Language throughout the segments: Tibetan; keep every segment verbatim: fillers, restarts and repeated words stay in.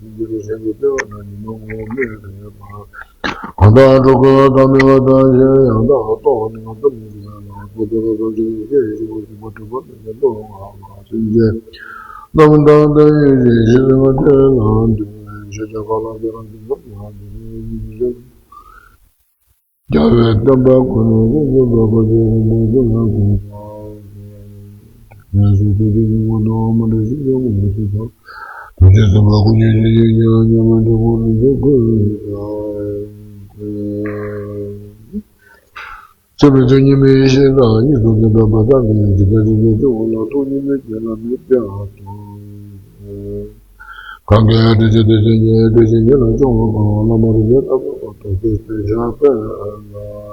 ཅིག་འདི་ལས་གཞན་གྱི་དཔེ་བ་ན་ཉོན་མོངས་པ་དམིགས་པ་ཡོད་པ། གང་དག་འགྲོ་ཀུན་བདག་མེད་པ་དང་གཞན་ཡང་དག་རྟོགས་པ་ནི་ང་ཐོབ་ནས་ཀྱི་ལ་ལ་ཐོབ་ཐོབ་རབ་ཏུ་ཡོད་ཅེས་ཞུ་བ་ཞུགས་པ་གྲུབ་པ་དེ་ལ་རྟོགས་པ་ལ་སེམས་ཅན་རྣམས་དང་ལྡན་ཡོད་ཅེས་ཞེས་སེམས་དཔའ་དེ་ལ་འདུད་ཞེས་བྱ་བ་ལ་དེ་རང་བཞིན་དུ་ཡང་དེ་ནི་ཡིན་ཞེས། རྒྱལ་བའི་བསྟན་པ་ཀུན་ལ་སྲུང་སྐྱོབ་པ་དཔལ་ལྡན་རིན་པོ་ཆེ་ལ་གུས་པ། ངལ་གསོ་ཐུགས་རྗེ་ཆེན་པོ་དང་མ་འདྲ་ཞིང་སྐྱོང་བའི་ཚུལ་དང་། ཐུགས་རྗེ་ཆེན་པོ་སྐུ་མྱུར་ཞིང་གཤེགས་ཀྱང་ཉམས་ལེན་དྲུག་པོ་རིན་ཆེན་ཀུན་ལ། སེམས་ཉིད་དུ་གཉིས་མེད་ཡེ་ཤེས་དང་གཉིས་སུ་མེད་པའི་བར་དག་གི་འཇིག་རྟེན་སེམས་ཅན་སྐྱོང་བ་ལ་ཐུགས་གཉིས་མེད་ཀྱི་ལམ་ནི་སྟེ་ཨ་ཏོ། གང་གིས་བདེ་གཤེགས་བདེ་གཤེགས་ཉིད་བདེ་གཤེགས་ཉིད་ལ་སྐྱོང་བ་གང་། བླ་མ་རིག་པའི་ཐབས་ལ་རྟོགས་པའི་དཔེ་བཞག་པས་ལ།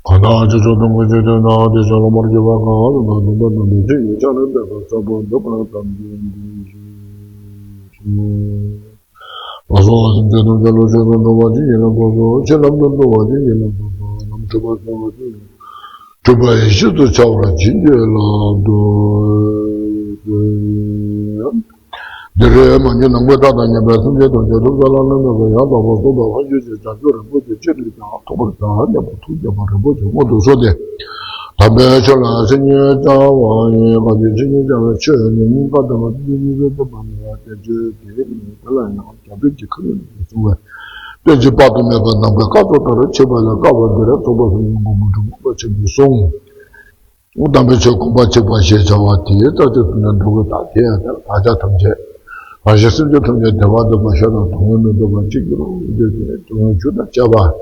གང་དག་ཆོས་མཆོག་ཐུན་མོང་ཆོས་ཐོས་ན། དེ་ཕྱིར་བླ་མར་གྱུར་པ་གང་། བླ་མ་སྟོན་པ་དམ་པའི་ཆོས་ཀྱི་ཕྱག་ལེན་འབད་པ་ཟབ་པོ་འདོད་པ་དམ་པའི་འདུན་ཞུ། ལགས་སོ། སེམས་ཅན་ཐམས་ཅད་བློ་ཆོས་སུ་འགྲོ་བ་ཅིའི་ཕྱིར་ལ་འདོད་དོ། ཆོས་ལམ་དུ་འགྲོ་བ་ཅིའི་ཕྱིར་ལ་འདོད་དོ། ལམ་འཁྲུལ་པ་སེལ་བ་ཅིའི་ཕྱིར། འཁྲུལ་པ་ཡེ་ཤེས་སུ་འཆར་བར་བྱིན་གྱིས་བརླབ་ཏུ། འདི་རུ་མ་གྱུར་ནང་པའི་མཐའ་དང་མཉམ་པའི་སེམས་ཅན་ཐམས་ཅད་ཐུགས་བསམ་ལ་ལྷུན་གྱིས་ཡང་དག་པར་རྫོགས་པའི་བར་ཆད་ཀྱི་བྱང་ཆུབ་རིན་པོ་ཆེ་ཅི་ནས་ཀྱང་ཐོབ་པར་བྱ་སྙམ་པའི་ཐུགས་བསྐྱེད་པ་རིན་པོ་ཆེ་སྔོན་དུ་སོང་སྟེ། དམ་པའི་ཆོས་ལ་སིལ་སྙན་བསྐྱལ་བ་ཡིན། གང་ཞིག་སིལ་སྙན་བསྐྱལ་བའི་ཆོས་ནི་སྙིང་ག་ལྡན་པ་སྟོང་ཉིད་ཀྱི་བསྟན་པ་ནི་བསྟན་བཅོས་དེ་ནི་དེ་ལ་ཡང་རྒྱ་བོད་ཀྱི་ཁ་ནས་གསུངས་པའི་བསྟན་བཅོས་དཔག་ཏུ་མེད་པ་ནང་པའི་བཀའ་སྩལ་ལྟར་བྱེད་པ་ལ་དཀའ་བ་འདི་ལས་ཐོབ་པ་སངས་རྒྱས་མགོན་པོ་འབྲུག་པ་ཆེན་པོས་གསུངས། དམ་པའི་ཆོས་གོམས་པ་གཅིག་པ་ཞེས་བྱ་བ་དེའི་རྩ་བཅུ་ཟིན་ན་འགྲོ་ཀུན་བདག་དེ་ཡང་དག་བདག་ཅག་ཐམས་ཅད་རང་གཞན་སེམས་ཅན་ཐམས་ཅད་བདེ་བ་འདོད་པ་ཤ་དང་སྡུག་བསྔལ་མི་འདོད་པ་གཅིག་གྱུར་འདོད་དེ་སྡུག་བསྔལ་རྒྱུ་དང་བཅས་པ་དང་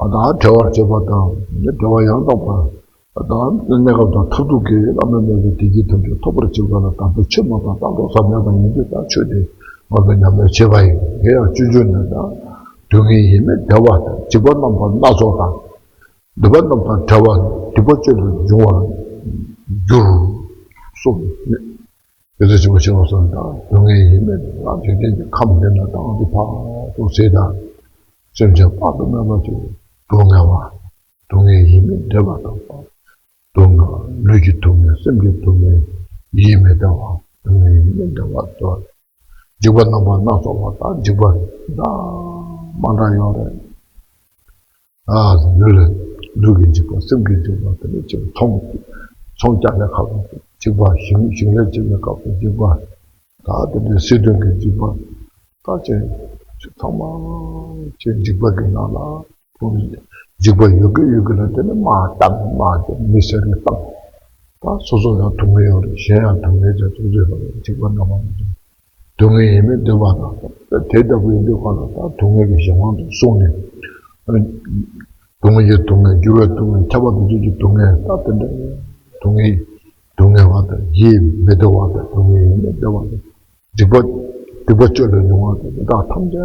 བྲལ་བར་བྱེད་པ་དང་བདེ་བ་ཡང་དག་པ་དང་གནས་སྐབས་དང་མཐར་ཐུག་གི་བླ་མེད་པའི་བདེ་སྐྱིད་ཐམས་ཅད་ཐོབ་པར་བྱེད་པ་ལ་དམ་པའི་ཆོས་སྨྲ་བ་དང་ལོ་ཙཱ་ཉན་པ་ཡིན་དུས་དང་ཆོས་དེ་ང་ཚོ་ཉམས་ལེན་བྱེད་པ་ཡིན། དེ་ཡང་སྤྱོད་འཇུག་ནས་དང་སྡུག་བསྔལ་ཡིན་མིན་བདེ་བ་དང་འཇིགས་པ་རྣམ་པ་སྣ་ཚོགས་དང་། འདོད་པ་རྣམས་དང་བྲལ་བ་སྡིག་པ་སྤྱོད་དུ་འབྱུང་བར་འགྱུར། གསུངས་ནས། དེ་ཚེ་ཆེན་པོ་ཆེན་པོ་གསུངས་དང་སྡུག་བསྔལ་ཡིན་མིན་ལ་འཇིག་རྟེན་གྱི་ཁམས་འདི་ན་དང་འདི་ཕར་ཚུར་ཟེར་དང་། སེམས་ཅན་དཔག་ཏུ་མེད་པ་ཅིག་སྡུག་བསྔལ་བ། སྡུག་བསྔལ་ཡིན་མིན་བདེ་བ་དང་། སྡུག་བསྔལ་ལུས་ཀྱི་སྡུག་བསྔལ་སེམས་ཀྱི་སྡུག་བསྔལ་ཡིད་མི་བདེ་བ་སྡུག་བསྔལ་ཡིན་མིན་བདེ་བ་སྡུག་འཇིགས་པ་རྣམ་པ་སྣ་ཚོགས་པ་དང་འཇིགས་པ་འདྲ་མ་འདྲ་ཡོད་རེད། ཨ་ལུས་ལ་ལུས་ཀྱི་འཇིགས་པ་སེམས་ཀྱི་འཇིགས་པ་དེ་ནས་ཅིག་ཚོང་ཚོང་རྒྱག་པའི་སྐབས་སུ་འཇིགས་པ་ཞིང་ཞིང་ལས་བྱེད་པའི་སྐབས་སུ་འཇིགས་པ་དང་དེ་ནས་སྲིད་དོན་གྱི་འཇིགས་པ་དང་ཅིག་ཚང་མ་ཅིག་འཇིགས་པ་གི་ནང་ལ་འཇིགས་པ་ཡོད་ཀྱི་ཡོད་ཀྱི་ལ་དེ་ནས་མར་བཏང་མར་དེ་མི་སེར་གྱི་བཏང་ད་སོ་སོ་ཡང་སྡུག་བསྔལ་ཡོད་རེད། གཞན་ཡང་སྡུག་བསྔལ་བྱས་སོ་སོའི་ལ་འཇིགས་པ་རྣམ་པ་སྣ་ཚོགས། སྡུག་བསྔལ་ཡིན་མིན་བདེ་བ་དང་། དེ་ལྟ་བུ་ཡིན་དུས་གང་ལ་ད་སྡུག་བསྔལ་གྱི་གཞན་དབང་དུ་སོང་ནས། སྡུག་བསྔལ་གྱི་སྡུག་བསྔལ་འགྱུར་བའི་སྡུག་བསྔལ་ཁྱབ་པ་དང་བཅས་ཀྱི་སྡུག་བསྔལ་ད་དེ་འདྲ། སྡུག་བསྔལ་སྡུག་བསྔལ་བ་དང་ཡིད་མི་བདེ་བ་དང་སྡུག་བསྔལ་ཡིན་མིན་བདེ་བ་དང་། སྡིག་པ་སྡིག་པ་སྤྱོད་ལས་བྱུང་བ་དང་དེ་དག་ཐམས་ཅད་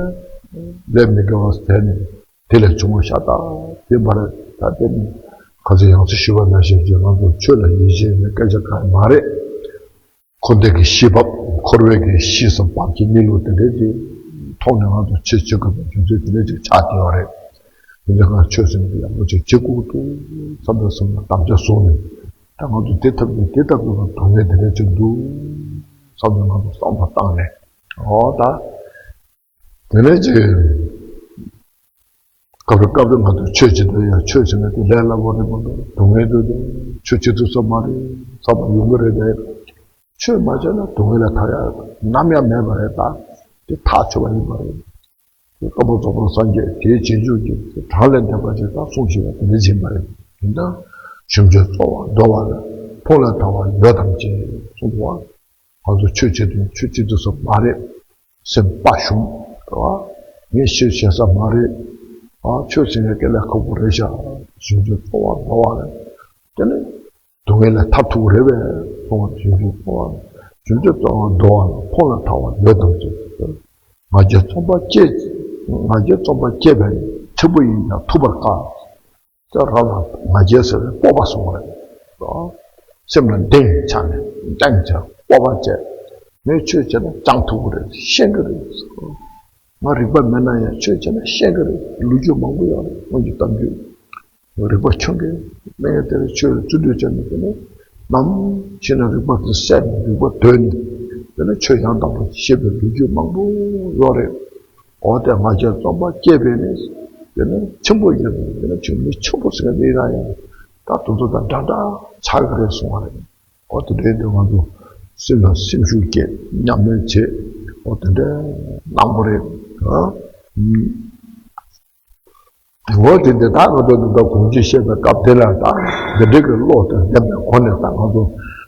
ལས་མི་དགེ་བ་ཟད་ནས་དེ་ལས་བྱུང་བ་ཤ་སྟག་དེ་འབར་ད་དེ་ནི་ཁ་ཚིག་ཡང་སེ་ཞུས་པ་ནང་བཞིན་གྱི་ང་ཚོ་ཆོས་ལ་ཡིད་ཆེས་ནས་སྐད་ཆ་གང་ཡང་མ་རེད། འཁོར་འདས་ཀྱི་གཤིས་བབ། འཁོར་བའི་གི་གཤིས་སམ་བབ་ཀྱི་གནས་ལུགས་དེ་འདྲའི་གི་ཐོག་ནས་ང་ཚོ་ཆོས་བྱེད་དགོས་པའི་རྒྱུ་མཚན་དེ་འདྲའི་ཅིག་ཆགས་བསྡད་ཡོད་རེད། དེ་འདྲ་ང་ཆོས་ཟེར་ནས་ཡག་པོ་ཅིག་བྱེད་དགོས་འདུག་བསམ་པའི་སེམས་ལ་དམ་བཅའ་བཟུང་ནས་ད་ང་ཚོ་དེ་ཐབས་ཀྱིས་དེ་ལྟ་བུའི་སྡུག་བསྔལ་དེ་འདྲའི་ཅིག་འདུག་བསམ་ནས་ང་ཚོ་བསམ་པ་བཏང་ནས་འོ་ད་དེ་ནས་ཅིག་སྐབས་རེ་སྐབས་རེ་ང་ཚོ་ཆོས་བྱེད་དུས་ཡང་ཆོས་བྱེད་ན་དེ་ལས་སླ་པོ་རེད་མ་གཏོགས། སྡུག་བསྔལ་དུ་ཆོས་བྱེད་ཐུབ་ས་མ་རེད་བསམ་པ་ཡོང་གི་རེད་དེ། ཆོས་མ་བྱས་ན་སྡུག་བསྔལ་ལས་ཐར་ཡ་ནམ་ཡང་མེད་པ་རེད། ད་དེ་ཐག་ཆོད་པ་ཡིན་པ་རེད། དེ་སྐབས་པ་རྫོགས་པའི་སངས་རྒྱས་དེའི་རྗེས་འཇུག་གི་གྲངས་ལས་འདས་པ་ཅིག་ད་གསུངས་བཞིན་པ་དེ་འདྲ་ཡིན་པ་རེད། དེ་འདྲ་གཞོམ་བྱེད་རྩོལ་བ་བདོ་བ་ལས། ཕུང་ལས་ཐར་བ་ཡོད་དམ་ཅེས་གསུངས་པ། ང་ཚོ་ཆོས་བྱེད་དུས་ཆོས་བྱེད་ཐུབ་ས་མ་རེད། སེམས་པ་ཞུམ། རེད་བ། ངས་ཆོས་བྱེད་ས་མ་རེད། ཨ་ཆོས་བྱེད་ཡ་དཀའ་ལས་ཁག་པོ་རེད་ཤག་གཞོམ་བྱེད་རྩོལ་བ་བདོ་བ་ལས། དེ་ནས་སྡུག་བསྔལ་ལས་ཐར་ཐུབ་ཀྱི་རེད་པས་གསུངས་པ། གཞོམ་བྱེད་རྩོལ་བ། གཞོམ་བྱེད་རྩོལ་བ་བདོ་བ་ལས། ཕུང་ལས་ཐར་བ་ཡོད་དམ་ཅེས། ང་རྒྱལ་རྩོམ་པ་སྐྱེས། ང་རྒྱལ་རྩོམ་པ་སྐྱེས་པས་ཆེན་པོ་ཡིན་ཀྱང་ཐུབ་པར་དཀའ། ད་རང་ལ་ང་རྒྱལ་ཟེར་བའི་སྤོབས་པ་སོང་བ་རེད། སེམས་ལ་གདེང་ཆགས་ནས་གདེང་ཆགས་སྤོབས་པ་བྱས། ངས་ཆོས་བྱས་ན་སྦྱང་ཐུབ་ཀྱི་རེད། ཤེས་ཀྱི་རེད། ང་རིག་པ་མེད་ན་ཡང་ཆོས་བྱས་ན་ཤེས་ཀྱི་རེད། ལོ་རྒྱུས་མང་པོ་ཡོད་རེད། སྔོན་གྱི་གཏམ་རྒྱུད། རིག་པ་ཆུང་གི་དམིགས་ཡུལ་དེར་ཆོས་ལ་བརྩོན་འགྲུས་བྱས་ནས། དེ་ནས་ནམ་ཕྱིན་ན་རིག་པ་དེ་གསལ་ནས་རིག་པ་དོད་ནས། དེ་ནས་ཆོས་ཡང་དག་པར་ཤེས་པའི་ལོ་རྒྱུས་མང་པོ་ཡོད་རེད། འོ་དེ་ང་རྒྱལ་རྩོམ་པ་སྐྱེས་པས་ནི། དེ་ནི་ཆེན་པོ་ཡིན་ནི། དེ་ནི་ཆེན་མི་ཆེན་པོ་ཟེར་ནི་ཡིན་ན་ཡང་ད་དེ་ཚོ་དང་འདྲ་འདྲ་ཆགས་ཀྱི་རེད་གསུང་བ་རེད། འོ་དེ་འདྲའི་དུས་ང་ཚོ་སེམས་ལ་སེམས་ཤུགས་སྐྱེད། ཉམས་ལེན་བྱེད། འོ་དེ་འདྲའི་གནང་དགོས་རེད། ཨ། འོ་དེ་འདི་ད་ང་ཚོ་འདི་ལྟར་གོང་ཅི་བཤད་པའི་སྐབས་དེ་ལ། ད་འདི་འདྲའི་གི་བློ་དང་ལྡན་པའི་སྒོ་ནས་ད་ང་ཚོ་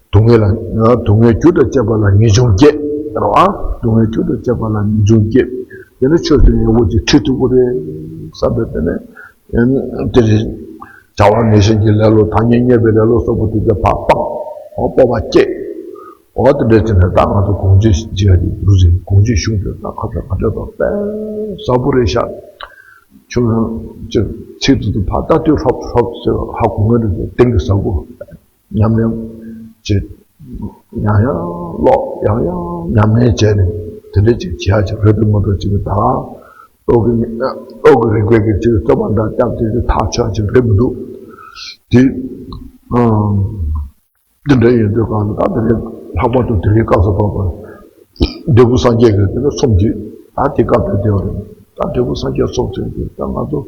སྡུག་བསྔལ་ལ། སྡུག་བསྔལ་རྒྱུ་དང་བཅས་པ་ལ་ངེས་འབྱུང་སྐྱེད། རེད་བ། སྡུག་བསྔལ་རྒྱུ་དང་བཅས་པ་ལ་ངེས་འབྱུང་སྐྱེད། དེ་ནས་ཆོས་སུ་ཡག་པོ་ཅིག་ཁྲིད་ཐུབ་ཀྱི་རེད་བསམ་པའི། དེ་ནས་དེ་རེད། བྱ་བ་ངེས་ཤེས་ཀྱི་ལེ་ལོ། ཐ་སྙད་རྙེད་པའི་ལེ་ལོ་སོགས་པ་དེ་ཚོ་ཕར་སྤངས། འོ་སྤོབས་པ་སྐྱེད། འོ་དེ་འདྲ་བྱས་ནས་ད་ང་ཚོ་གོང་ཅི་བྱས་ཏེ་འདུག་ཟེར། གོང་ཅི་གཞུང་དེ་ད་ཁ་ཚ་ཁ་བྲལ་དང་དཔེ་ཟབ་པོ་རེད་ཤག་ཁྱོད་རང་ཅིག་ཚིག་དེ་ཚོ་ཕར་ལྟ་དུས་ཧྲོབ་ཧྲོབ་ཟེར། ཧ་གོ་མཁན་དེ་ཚོ་གཏིང་གི་ཟབ་པོ། ཉམས་ལེན་བྱེད། ཡང་ཡང་ཀློག་ཡང་ཡང་ཉམས་ལེན་བྱས་ནས་དེ་འདྲ་ཅིག་བྱེད་ཡ་ཅིག་རེད་འདུག་མ་གཏོགས། ཅིག་ད་ཨོ་གི་ཨོ་གི་རིག་པའི་གི་ཅིག་རྩོད་པ་འདྲ་བརྒྱབ་དེ་ཅིག་ཐག་ཆོད་ཅིག་རེད་མི་འདུག་དེ་ཨ། འདི་འདྲ་ཡིན་དུས་གང་ལ། ད་དེ་རིང་ལྷག་པར་དུ་དེ་རིང་སྐབས་སུ་བབས་པ་འབྲས་བུ་སངས་རྒྱས་ཀྱི་དེ་ནས་ཚོམས་ཀྱི་ད་དེ་སྐབས་དེ་བདེ་བ་རེད། ད་འབྲས་བུ་སངས་རྒྱས་ཚོམས་ཟེར་དུས་ད་ང་ཚོ་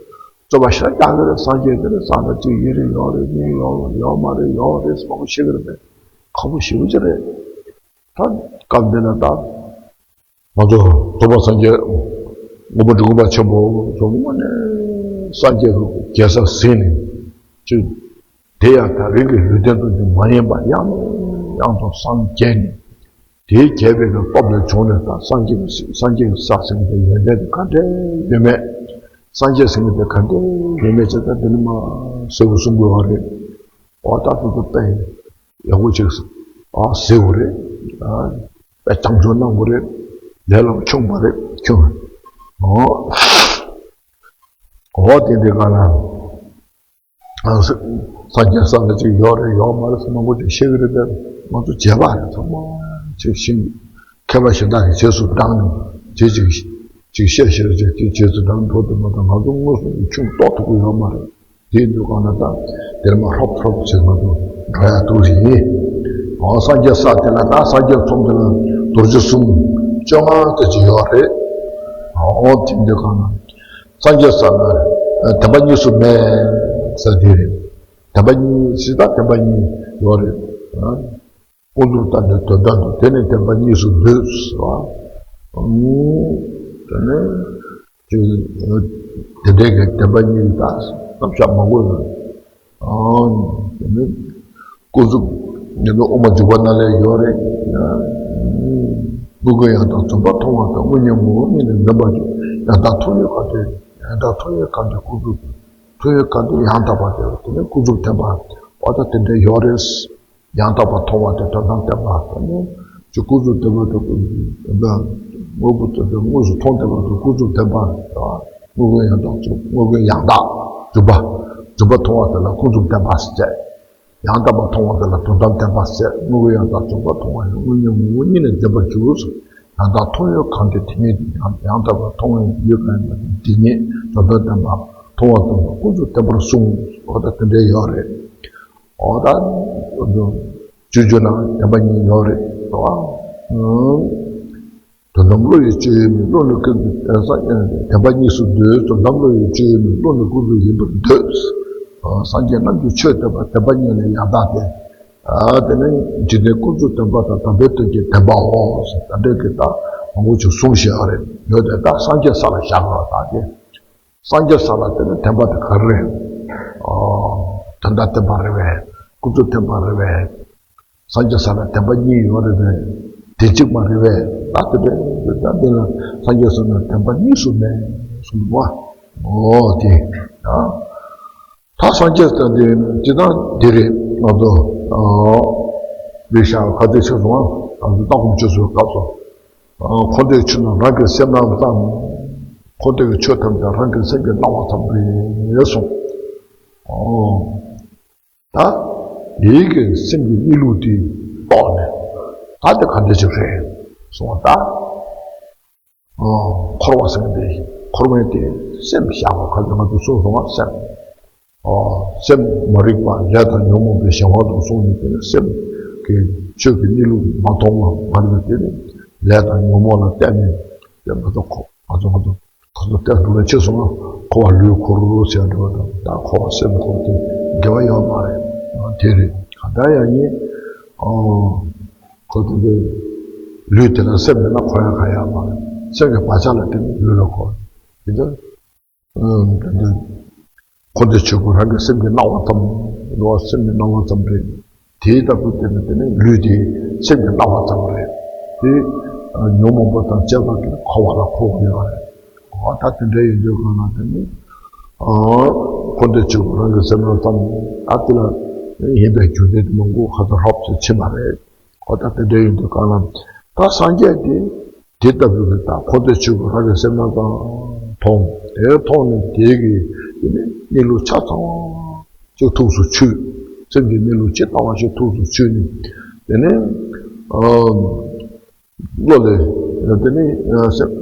རྩོད་པ་ཞེ་དྲག་རྒྱག་གི་རེད། སངས་རྒྱས་དེ་ནས་བསམ་ན་གཅིག་ཡིན་རེད། ཡོད་རེད། གཉིས་ཡོད་ཡོད་མ་རེད། ཡོད་རེད་ཟེར་མང་པོ་བཤད་ཀྱི་རེད་པས། ཁག་པོ་ཞེ་པོ་ཅིག་རེད། ད་སྐབས་འདི་ན་ད། ང་ཚོ་ཐུབ་པ་སངས་རྒྱས་མགོན་པོ་འབྲི་གུང་པ་ཆེན་པོ་ཚོ་དངོས་གནས་སངས་རྒྱས་རྒྱལ་སར་གཟིགས་ནས་ཅིག་དེ་ཡང་ད་རིང་གི་ལུས་རྟེན་དུ་མ་ཡིན་པ་ཡང་ནས་ཡང་དུ་སངས་རྒྱས་ནས། དེའི་རྒྱས་པའི་གི་སྟོབས་ལས་བྱུང་ནས་ད་སངས་རྒྱས་ཀྱི་སངས་རྒྱས་ཀྱི་ས་ཟེར་མཁན་དེ་ཡོན་ཏན་དེ་ག་འདྲས་ཡོད་མེད། སངས་རྒྱས་ཟེར་མཁན་དེ་ག་འདྲས་ཡོད་མེད་ཅེས་ད་འདི་ནི་མ་གསལ་པོ་གསུང་དགོས་པ་རེད། འོ་ད་དེ་ཚོ་དཔེ་ཡག་པོ་ཅིག་ཨ་གཟིགས་དགོས་རེད། ཨ་དཔེ་བྱམས་སྐྱོང་གནང་དགོས་རེད། ལས་སླ་པོ་ཆུང་པ་རེད་ཁྱོད། འོ། འོ་དེ་འདྲའི་སྒང་ལ་ཨ་ས་སངས་རྒྱས་ས་ལ་ཅིག་ཡོད་རེད་ཡོད་མ་རེད་ཟེར་མང་པོ་ཅིག་བཤད་ཀྱི་རེད་པས། ང་ཚོ་བྱས་པ་རེད། ཚང་མ་ཅིག་ཤེས། མཁས་པ་གཞན་དག་གིས་རྗེས་སུ་འབྲངས་ནས་དེ་ཅིག་ཅིག་བཤད་བཤད་ཅིག་དེ་རྗེས་སུ་འབྲངས་འགྲོ་དུས་མ་གཏོགས། ང་ཚོ་དངོས་སུ་ཁྱུང་གཏོགས་ཐུབ་ཀྱི་ཡོད་མ་རེད། དེ་ཡིན་དུས་གང་ལ་ད་དེར་མ་ཧྲོབ་ཧྲོབ་བྱས་ང་ཚོ་འགྲོ་ཡ་འདུག་ཟེར་ཡིན། འོ་སངས་རྒྱས་ས་དེ་ལ་ད་སངས་རྒྱས་ཚོམས་དེ་ལ་རྡོ་རྗེ་གསུམ་བཅོ་ལྔ་དེ་ཅིག་ཡོད་རེད། འོ་དེ་ཡིན་དུས་གང་ལ་སངས་རྒྱས་ས་ལ་བདེན་པ་གཉིས་སུ་མེད་ས་དེ་རེད། བདེན་པ་གཉིས་ཞེས་ད་བདེན་པ་གཉིས་ཡོད་རེད། ཨ། ཀུན་རྫོབ་ལྟ་བུའི་དོན་དམ་དུ། དེ་ནི་བདེན་པ་གཉིས་སུ་འདོད་ཟེར་བ། ཨང་། དེ་ནི་ཅིག་དེ་འདྲའི་གི་བདེན་པ་གཉིས་ཀྱི་ད་རྣམ་གཞག་མང་པོ་ཡོད། ཨང་། དེ་ནི་ཀུན་རྫོབ་ཉིད་དུ་དབུ་མ་འཇུག་པ་ན་ལས་ཡོད་རེད། དངོས་ཀུན་ཡང་དག་རྫུན་པར་མཐོང་བ་དང་། དངོས་ཉིད་ངོ་བོ་ཉིད་ནི་འཛིན་པར་འགྱུར། ཡང་དག་མཐོང་ཡུལ་གང་དེ། ཡང་དག་མཐོང་ཡུལ་གང་དེ་ཀུན་རྫོབ། མཐོང་ཡུལ་གང་དེ་ཡང་དག་པ་དེ། དེ་ནི་ཀུན་རྫོབ་བདེན་པ། འོ་ད་དེ་འདྲ་ཡོད་རེད། ཡང་དག་པར་མཐོང་བ་དེ་དོན་དམ་བདེན་པ་དང་ནི། ཅིག་ཀུན་རྫོབ་བདེན་པ་དེ་དངོས་པོ་དེ་དངོས་སུ་མཐོང་བདེན་པ་དེ་ཀུན་རྫོབ་བདེན་པ། དངོས་ཀུན་ཡང་དག་ཅིག་དངོས་ཀུན་ཡང་དག་རྫུན་པ། རྫུན་པ་མཐོང་བ་དེ་ལ་ཀུན་རྫོབ་བདེན་པ་ཟེར། ཡང་དག་པར་མཐོང་བ་དེ་ལ་དོན་དམ་བདེན་པ་ཟེར། དངོས་ཀུན་ཡང་དག་རྫུན་པར་མཐོང་བ་ཡང་དངོས་ཉིད་ངོ་བོ་ཉིད་ནི་འཛིན་པར་འགྱུར། ཡང་དག་མཐོང་ཡུལ་གང་དེ་དེ་ཉིད་དེ། ཡང་ཡང་དག་པར་མཐོང་བའི་ཡུལ་གང་ཡིན་པ་དེ་ཉིད་དོན་དམ་བདེན་པ། མཐོང་བ་དེ་ཀུན་རྫོབ་བདེན་པར་གསུངས། འོ་ད་དེ་འདྲ་ཡོད་རེད། འོ་ད་བཅུ་བཅུ་ན་བདེན་པ་གཉིས་ཡོད་རེད་དོ། ཨང་ དོན་དམ་བློ་ཡི་སྤྱོད་ཡུལ་མིན། བློ་ནི་ཀུན་ཏུ་བདེན་ས་བདེན་པ་གཉིས་སུ་འདོད། དོན་དམ་བློ་ཡི་སྤྱོད་ཡུལ་མིན། བློ་ནི་ཀུན་ཏུ་ཡིན་པར་འདོད། སངས་རྒྱས་རྣམས་ཀྱི་ཆོས་བསྟན་པ་བདེན་པ་གཉིས་ལས་ཡང་དག་བསྟན། དེ་ནི་འཇིག་རྟེན་ཀུན་རྫོབ་བདེན་པ་དང་དམ་པའི་དོན་གྱི་བདེན་པའོ། ད་འདྲའི་གི་ད་མང་པོ་ཅིག་གསུངས་བཞག་རེད། ཡོད་དེ་ད་སངས་རྒྱས་ས་ལ་བཞག་པ་དང་དེ། སངས་རྒྱས་ས་ལ་དེ་ནི་བདེན་པ་དེ་ག་རེ་རེད། དོན་དམ་བདེན་པ་རེད་པས། ཀུན་རྫོབ་བདེན་པ་རེད་པས། སངས་རྒྱས་ས་ལ་བདེན་པ་གཉིས་ཡོད་རེད་པས། དེ་གཅིག་མ་རེད་པས། ད་དེ་འདྲའི་ད་འདི་ལ་སངས་རྒྱས་ས་ལ་བདེན་པ་གཉིས་སུ་མེད་གསུངས་འདུག་བ། ཨོ་དེ། ད་སངས་རྒྱས་ས་དེ་ཇི་ལྟར་འདི་རེད། ང་ཚོ་ཨ་རེད་ཤག་ཁ་ཚིག་ཆེ་སོང་ང་ཚོ་ལྟ་སྒོམ་ཆོས་སུ་སྐབས་སུ། འཁོར་འདས་ཆོས་རྣམས་རང་གི་སེམས་ནང་ཙམ། འཁོར་འདས་ཀྱི་ཆོས་ཐམས་ཅད་རང་གི་སེམས་ཀྱི་སྣང་བ་ཙམ་རེད་གསུངས། ཨོ། ད་དེའི་གི་སེམས་ཀྱི་གནས་ལུགས་དེ་རྟོགས་ནས་ད་དེ་ག་འདྲ་ཅིག་རེད་གསུངས་པ། ད་འཁོར་བ་ཟེར་མཁན་དེ་འཁོར་བའི་དེ་སེམས་བཞག་པ་ག་ཚོད་ང་ཚོ་གསུངས་སོང་བ་སེམས། སེམས་མ་རིག་པ་ལས་དང་ཉོན་མོངས་པའི་གཞན་དབང་དུ་སོང་ནས་དེ་ནི་སེམས་ཀྱི་ཆོས་ཀྱི་གནས་ལུགས་མ་མཐོང་བ་མ་རིག་པ་དེ་ནི་ལས་དང་ཉོན་མོངས་ལ་བརྟེན་ནས་དེ་ང་ཚོ་ཁོ་ང་ཚོ་ང་ཚོ་ཁོ་ཚོ་བལྟས་འདུག་ལ་ཆེ་སོང་ན་འཁོར་བ་ལུས་འཁོར་ཟེར་འགྲོ་བ་དང་ད་འཁོར་བ་སེམས་འཁོར་དེ་འགལ་བ་ཡོད་མ་རེད། དེ་རེད། ག་ད་ཡང་ཉིད་ཁོ་ཚོ་དེ་ལུས་དེ་ལ་སེམས་མེད་ན་འཁོར་ཡ་ག་ཡོད་མ་རེད། སེམས་ཀྱི་བག་ཆགས་ལ་བརྟེན་ནས་ལུས་ལ་འཁོར་དེ་འདྲ། འཁོར་འདས་ཆོས་ཀུན་རང་གི་སེམས་ཀྱི་སྣང་བ་ཙམ། འགྲོ་བ་སེམས་ཀྱི་སྣང་བ་ཙམ་རེད། དེའི་ལྟ་བུ་དེ་ནི་དེ་ནི་ལུས་དེ་སེམས་ཀྱི་སྣང་བ་ཙམ་རེད། དེ་ཉོན་མོངས་པ་དང་བཅས་པ་གིས་འཁོར་བ་ལ་འཁོར་དགོས་པ་རེད། འོ་ད་དེ་འདྲ་ཡིན་དུས་གང་ལ་དེ་ནི་འཁོར་འདས་ཆོས་ཀུན་རང་གི་སེམས་སྣང་ཙམ། ད་དེ་ལ་ཡིན་པའི་རྒྱུ་མཚན་དེ་མང་པོ་ཁ་ཚ་ཧྲོབ་ཙམ་ཕྱིན་པ་རེད། ཨོ་ད་དེ་འདྲ་ཡིན་དུས་གང་ལ་ད་སངས་རྒྱས་དེ་དེ་ལྟ་བུའི་ད་འཁོར་འདས་ཆོས་ཀུན་རང་གི་སེམས་སྣང་ཙམ་མཐོང་། དེ་མཐོང་ནས་དེ་གི་དེ་ནི་གནས་ལུགས་ཆ་ཚང་ཅིག་ཐུགས་སུ་ཆུད། སེམས་ཀྱི་གནས་ལུགས་ཇི་ལྟ་བ་ཞིག་ཐུགས་སུ་ཆུད་ནས་དེ་ནི་ཨ་བློ་ལས་དེ་ནི་ཨ་སེམས་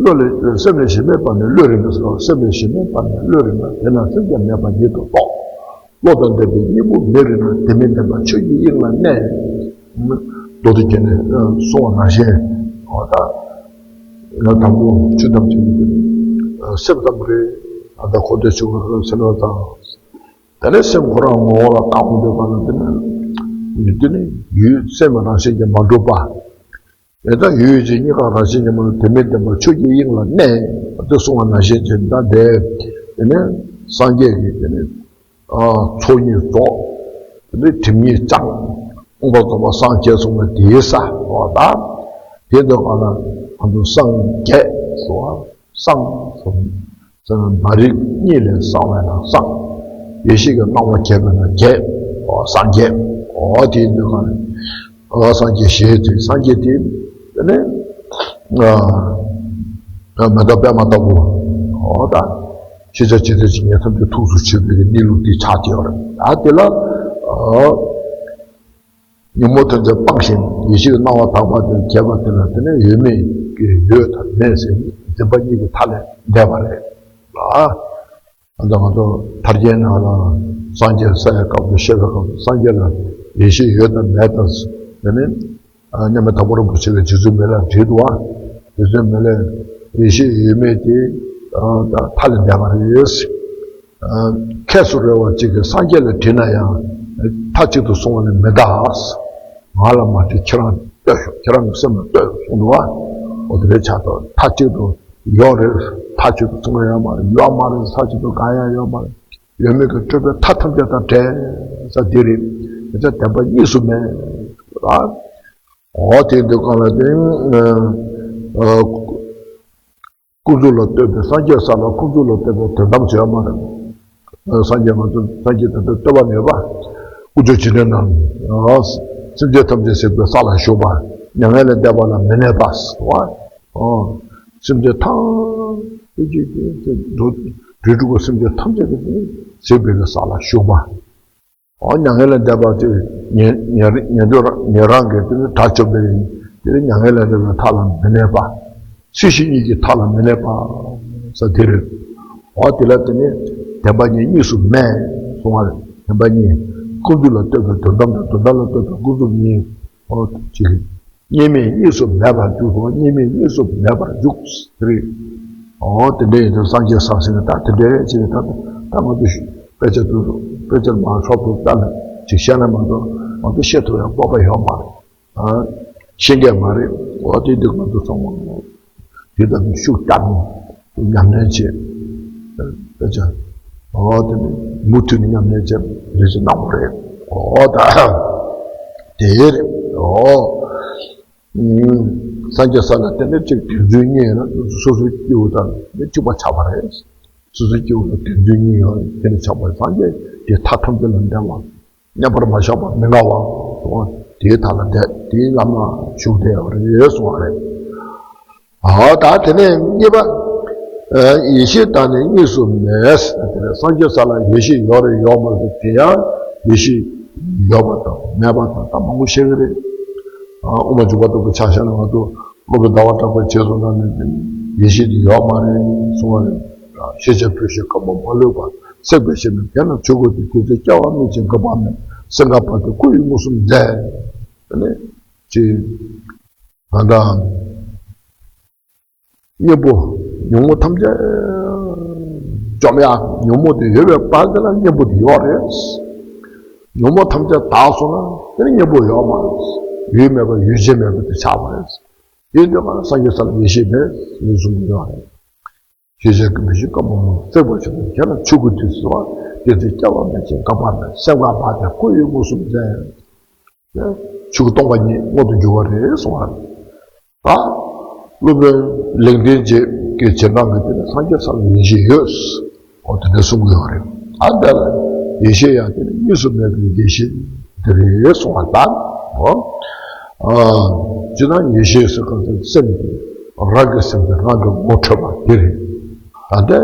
བློ་ལས་སེམས་ལས་གཞན་མེད་པ་ནི་བློས་རིག་ན་ཟེར་བ། སེམས་ལས་གཞན་མེད་པ་ནི་བློས་རིག་ན། དེས་ན་སེམས་ཀྱང་མེད་པ་ཉིད་དུ་རྟོགས། བློ་དང་ལྡན་པའི་གཉེན་པོ་མི་རིག་ན། དེ་མི་ལྡན་པ་ཆོས་ཀྱི་དབྱིངས་ལ་གནས། མདོ་སྡེ་རྒྱན་ནས་གསུངས་པ་ནང་བཞིན། འོ་ད་ང་དང་པོ་ཆོས་ཐམས་ཅད་ཀྱི་སེམས་ཙམ་རེད། ཨ་ད་འཁོར་འདས་ཆོས་ཀྱི་སེམས་ཙམ། དེ་ནས་སེམས་ཁོ་རང་ངོ་བོ་ལ་བལྟ་འོང་དུས་གང་ལ་དེ་ནི་དེ་ནི་ཡུལ་སེམས་རང་བཞིན་གྱིས་མ་གྲུབ་པ། དེ་ལྟར་ཡུལ་ཡུལ་ཅན་གཉིས་ཀ་རང་བཞིན་གྱིས་མ་གྲུབ་དེ་མི་ལྡན་པ་ཆོས་ཀྱི་དབྱིངས་ལ་གནས། དེ་གསུངས་པ་ནང་བཞིན་བྱས་ད་དེ་དེ་ནས་སངས་རྒྱས་ཀྱིས་དེ་ནས་ཨ་ཚོགས་གཉིས་རྫོགས། དེ་ནས་སྒྲིབ་གཉིས་སྦྱངས། མངོན་པར་རྫོགས་པར་སངས་རྒྱས་གསུངས་པ་དེའི་ས་འོ་ད། དེ་འདོད་གང་ལ་ང་ཚོ་སངས་རྒྱས་སོ། སངས་སོ། མ་རིག་གཉིད་ལས་སངས་པས་ན་སངས། ཡེ་ཤེས་ཀྱི་སྣང་བ་རྒྱས་པས་ན་རྒྱས། ཨོ་སངས་རྒྱས། ཨོ་དེ་འདོད་གང་ལ། ཨོ་སངས་རྒྱས་ཞེས་དེ་སངས་རྒྱས་དེ། དེ་ནས་ཨ་མེ་ཏོག་པད་མ་ལྟ་བུ། ཨོ་ད་ཤེས་བྱ་ཇི་ལྟ་ཇི་སྙེད་ཐམས་ཅད་ཐུགས་སུ་ཆུད་པའི་གནས་ལུགས་དེ་ཆགས་ཀྱི་ཡོད་རེད། ད་དེ་ལ་ཨོ། ཉོན་མོངས་ཐམས་ཅད་སྤངས་ཤིང་ཡེ་ཤེས་ཀྱི་སྣང་བ་དག་པ་དེ་རྒྱས་པ་དེ་ལ་དེ་ནས་ཡོད་མེད་ཀྱི་ཡོད་དང་མེད་ཟེར་འཛིན་པ་གཉིས་ཀྱི་མཐའ་ལས་འདས་པ་རེད་ལ། ཨ་ད་ང་ཚོ་ཐར་རྒྱན་ནང་ལ་སངས་རྒྱས་ས་ཡི་སྐབས་སུ་བཤད་པའི་སྐབས་སུ་སངས་རྒྱས་ལ་ཡེ་ཤེས་ཡོད་དང་མེད་དང་དེ་ནས་མཉམ་མེད་དྭགས་པོ་རིན་པོ་ཆེ་གིས་རྗེ་བཙུན་མི་ལ་བྲིས་འདུག་བ། རྗེ་བཙུན་མི་ལས་ཡེ་ཤེས་ཡོད་མེད་དེ་མཐའ་ལས་འདས་པ་རེད། ཁྱད་སུ་རེ་བ་གཅིག་གིས་སངས་རྒྱས་ལ་དྲིས་ན་ཡང་མཐའ་གཅིག་ཏུ་གསུང་བ་ནི་མི་འདུག་ང་ལ་མ་དྲིས་ཁྱེད་རང་ལྟོས་ཤོག་ཁྱེད་རང་གི་སེམས་ལ་ལྟོས་གསུངས་འདུག་བ། འོ་དེ་འདྲའི་ཆགས་སོང་། མཐའ་གཅིག་ཏུ་ཡོད་རེད། མཐའ་གཅིག་ཏུ་གསུང་ཡ་ཡོད་མ་རེད། ཡོད་མ་རེད། མཐའ་གཅིག་ཏུ་གང་ཡང་ཡོད་མ་རེད། ཡོད་མེད་ཀྱི་སྤྲོས་པའི་མཐའ་ཐམས་ཅད་དང་བྲལ་ས་འདི་རེད། དེ་ཚེ་བདེན་པ་གཉིས་སུ་མེད་ལ། འོ་དེ་འདོད་གང་ལ་དེ། ཀུན་རྫོབ་ལ་ལྟོས་པའི་སངས་རྒྱས་ས་ལ་ཀུན་རྫོབ་ལ་ལྟོས་པའི་དོན་དམ་བྱེད་པ་མ་རེད། སངས་རྒྱས་ང་ཚོ་སངས་རྒྱས་དེ་ལྟར་ལྟོས་པ་མེད་པ། ཀུན་སྤྱོད་བྱེད་ལས་རྣམས། སེམས་ཅན་ཐམས་ཅད་གཟིགས་པའི་ས་ལ་བཞུགས་པ། མྱ་ངན་ལས་འདས་པ་ལ་མི་གནས་པ། སེམས་ཅན་ཐམས་ཅད་ཀྱི་འགྲོ་དྲུག་པོ་སེམས་ཅན་ཐམས་ཅད་ཀྱི་གཟིགས་པའི་ས་ལ་བཞུགས་པ། འོ་མྱ་ངན་ལས་འདས་པ་དེ་ཉན་ཉན་ཉན་ཐོས་རང་ཉན་རང་གི་དེ་ནི་དགྲ་བཅོམ་པའི་དེ་ནི་མྱ་ངན་ལས་འདས་པའི་མཐའ་ལ་མི་གནས་པ། སྲིད་ཞི་གཉིས་ཀྱི་མཐའ་ལ་མི་གནས་པ། ས་དེ་རེད། འོ་དེ་ལ་དེ་ནི་བདེན་པ་གཉིས་གཉིས་སུ་མེད་གསུང་བ་རེད། བདེན་པ་གཉིས། ཀུན་རྫོབ་ལ་ལྟོས་པའི་དོན་དམ་དང་དོན་དམ་ལ་ལྟོས་པའི་ཀུན་རྫོབ་གཉིས། འོ་གཅིག་གཉིས་མེད་གཉིས་སུ་མེད་པར་འཇུག་གོ། གཉིས་མེད་གཉིས་སུ་མེད་པར་འཇུག་རེད། འོ་དེ་འདྲ་ཡིན་དུས་སངས་རྒྱས་ས་ཟེར་ནས་ད་དེ་འདྲ་བྱས་ནས་ད་ད་ང་ཚོ་དཔེ་ཆ་དུ་དཔེ་ཆ་མ་ཤོག་ཏུ་ལྟ་ནས་ཅིག་བཤད་ན་མ་གཏོགས་ང་ཚོ་བཤད་ཐུབ་ཡག་སྤོབས་པ་ཡོད་མ་རེད། ཤེས་མཁན་མ་རེད། འོ་དེ་དུས་ང་ཚོ་ཚང་མ་དེ་ལྟ་བུའི་ཤུགས་བསྐྱར་ནས་ཉམས་ལེན་བྱེད། དཔེ་ཆ་འོ་དེ་ནི་མུ་མཐུད་ནས་ཉམས་ལེན་བྱེད་རེ་ཞིག་གནང་བ་རེད། འོ་ད་དེ་རེད། འོ། སངས་རྒྱས་ས་ལ་དེ་ནས་གཅིག་དེ་ཚོའི་གཉིས་ཡོད་ན་སོ་སོའི་སྐྱེ་བོ་དང་ནི་གཅིག་པ་ཆགས་པ་རེད། སོ་སོའི་སྐྱེ་བོ་ལ་དེ་ཚོའི་གཉིས་ཡོད་དེ་ནི་ཆགས་པ་རེད། སངས་རྒྱས་དེ་མཐའ་ཐམས་ཅད་ལ་འདས་པ། མཉམ་པར་མ་བཞག་པ་མི་འགག་པ་སོགས་དེའི་མཐའ་ལ་འདས་དེའི་ལམ་ལ་ཞུགས་བསྡད་པ་རེད་གསུངས་པ་རེད། ཨ་ད་དེ་ནས་གཉིས་པ། ཡེ་ཤེས་དང་ནི་གཉིས་སུ་མེད། དེ་ནས་སངས་རྒྱས་ས་ལ་ཡེ་ཤེས་ཡོད་རེད་ཡོད་མ་རེད་དེ་ཡང་ཡེ་ཤེས་ཡོད་པ་དང་མེད་པ་དང་ད་མང་པོ་བཤད་ཀྱི་རེད། དབུ་མ་འཇུག་པ་ལྟ་བུ་ཆ་བཞག་ན་ང་ཚོ་སློབ་དཔོན་ཟླ་བ་གྲགས་པའི་རྗེས་སུ་འབྲངས་ནས་ཡེ་ཤེས་དེ་ཡོད་མ་རེད་གསུང་བ་རེད། ཤེས་བྱ་བུད་ཤིང་རྐང་པ་མ་ལུས་པ། སྲེག་པའི་ཤེས་ནི་དེ་ན་ཆོས་སྐུ་སྟེ། དེ་ཚེ་སྐྱེ་བ་སྨིན་ཅིང་འགག་པ་མེད། སེམས་འགག་པ་དེ་སྐུ་ཡི་མངོན་སུམ་མཛད། དེ་ནས་ཅི། ང་དང་གཉེན་པོ་ཉོན་མོངས་ཐམས་ཅད་འཇོམས་ཡག་ཉོན་མོངས་དེ་ཡོད་པའི་བར་དེ་ལ་གཉེན་པོ་དེ་ཡོད་རེད། ཉོན་མོངས་ཐམས་ཅད་དག་སོང་ན་དེ་ནི་གཉེན་པོ་ཡོད་མ་རེད། ཡུལ་མེད་པ་ཡུལ་ཅན་མེད་པ་དེ་ཆགས་པ་རེད། དེ་འདོད་པ་ན་སངས་རྒྱས་ས་ལ་ཡེ་ཤེས་མེད་ཡིན་གསུངས་ཡོད་རེད། ཤེས་བྱའི་ཀུན་མི་ཤེས་ཀུན་མ་མོ་བརྩེགས་པར་ཆགས་པའི་ཁྱེད་ལ་ཆོས་སྐུ་དུས་སུ་བ་དེ་ཚེ་སྐྱེ་བ་མེད་ཅིང་འགག་པ་མེད། སེམས་འགག་པ་དེ་སྐུ་ཡི་མངོན་སུམ་མཛད། ཆོས་སྐུ་སྟོང་པ་ཉིད་མངོན་དུ་འགྱུར་བ་རེད་གསུང་བ་རེད། ད་སློབ་དཔོན་ལེགས་ལྡན་འབྱེད་ཀྱི་རྗེས་འབྲང་གི་དེ་ནི་སངས་རྒྱས་ས་ལ་ཡེ་ཤེས་ཡོད། འོ་དེ་འདྲ་གསུང་གི་ཡོད་རེད། ཨ་འདི་ལ་ཡེ་ཤེས་ཡང་དེ་ནི་གཉིས་སུ་མེད་པའི་ཡེ་ཤེས་དེ་རེད་གསུང་བ་ལྟར། འོ། ཇི་ལྟར་ཡེ་ཤེས་ཟེར་ག་ཚོད་སེམས་ཀྱི་རང་གི་སེམས་ཀྱི་རང་གི་ངོ་འཕྲོད་པ་དེ་རེད། ད་ལྟའི་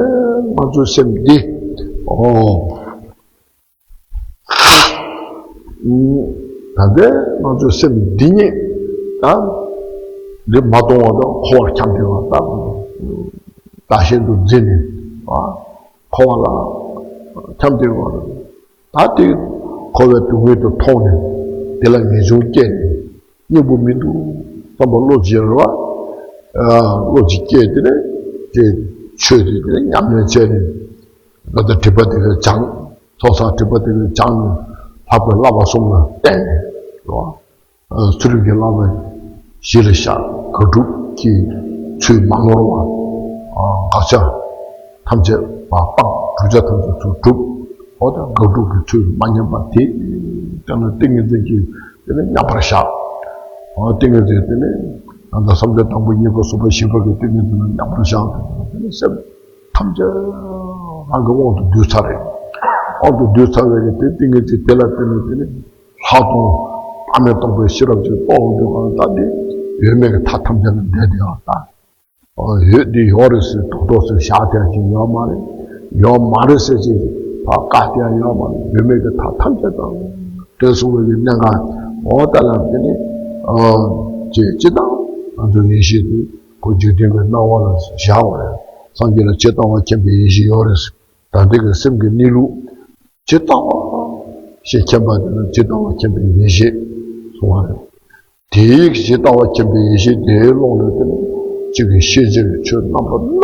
ང་ཚོའི་སེམས་འདི། འོ། ད་ལྟའི་ང་ཚོའི་སེམས་འདི་ཉིད་ད་འདི་མ་གཏོང་བ་དང་འཁོར་བར་འཁྱམས་ཏེ་བ་ད་བདག་གཞན་དུ་འཛིན་ནས་འཁོར་བ་ལ་འཁྱམས་ཏེ་བ་ད་དེ་འཁོར་བའི་སྡུག་བསྔལ་དུ་མཐོང་ནས་དེ་ལ་ངེས་འབྱུང་སྐྱེས་ནས་སྙིང་པོ་མི་འདུག་བསམ་པ་བློ་ཅིག་རེ་བ་བློ་ཅིག་སྐྱེས་དེ་ནས་དེ་ཆོས་དེ་དེ་ནས་ཉམས་ལེན་བྱས་ནས། ད་ལྟ་སྒྲིབ་པ་དེ་ལས་སྦྱངས། ཚོགས་བསགས་སྒྲིབ་པ་དེ་ལས་སྦྱངས་ནས་ལྷག་པའི་བསླབ་པ་གསུམ་ལ་བརྟེན་ནས་རེད་བ། ཚུལ་ཁྲིམས་ཀྱི་བསླབ་པ་གཞི་ལ་བཞག་དགག་སྒྲུབ་ཀྱི་ཚུལ་མ་ནོར་བ། དགག་བྱ་ཐམས་ཅད་མ་སྤངས། བསྒྲུབ་བྱ་ཐམས་ཅད་ཚུར་སྒྲུབ། འོ་ད་དགག་སྒྲུབ་ཀྱི་ཚུལ་མ་ཉམས་པ་དེ་ལྟར་ན་ཏིང་ངེ་འཛིན་གྱིས་དེ་ལ་མཉམ་པར་བཞག་འོ་ཏིང་ངེ་འཛིན་དེ་ནི་ད་ལྟ་བསམ་གཏན་དང་པོ་གཉིས་པ་གསུམ་པ་བཞི་པ་གི་ཏིང་ངེ་འཛིན་ལ་མཉམ་པར་བཞག་དེ་ནི་སེམས། ཐམས་ཅད་རང་གི་དབང་དུ་བསྡུས་ཚར་རེད། དབང་དུ་བསྡུས་ཚར་བའི་གི་དེ་ཏིང་ངེ་འཛིན་དེ་ལ་བརྟེན་ནས་དེ་ནི་ལྷག་མཐོང་བླ་མེད་རྟོགས་པའི་ཤེས་རབ་ཀྱི་རྟོགས་འོང་དུས་གང་ལྟར་དེ་ཡོད་མེད་ཀྱི་མཐའ་ཐམས་ཅད་ལ་འདས་དེ་ཡང་ལྟ། ཡོད་དེ་ཡོད་རེད་ཟེར་རྡོག་རྡོག་ཟེར་བཞག་དེ་ཅིག་ཡོད་མ་རེད། ཡོད་མ་རེད་ཟེར་ཅིག་ཕར་བཀག་དེ་ཡང་ཡོད་མ་རེད། ཡོད་མེད་ཀྱི་མཐའ་ཐམས་ཅད་དང་འབྲེལ་སོང་བའི་གི་གནད་འགག་འོ་ད་ལ་དེ་ནི་ཅེས་ཅི་དང་ང་ཚོ་ཡེ་ཤེས་དེ། ཁོ་འཇིག་རྟེན་པའི་སྣང་བ་ལ་བཞག་པ་རེད། སངས་རྒྱས་ལ་ཇི་ལྟ་བ་མཁྱེན་པའི་ཡེ་ཤེས་ཡོད་རེད། ད་ལྟའི་གི་སེམས་ཀྱི་གནས་ལུགས་ཇི་ལྟ་བ་ཞེས་མཁྱེན་པ་དེ་ལ་ཇི་ལྟ་བ་མཁྱེན་པའི་ཡེ་ཤེས་གསུང་བ་རེད། དེའི་ཇི་ལྟ་བ་མཁྱེན་པའི་ཡེ་ཤེས་དེའི་ཀློང་ནས་དེ་ནི་གཅིག་གི་ཤེས་བྱའི་ཆོས་རྣམ་པ་སྣ་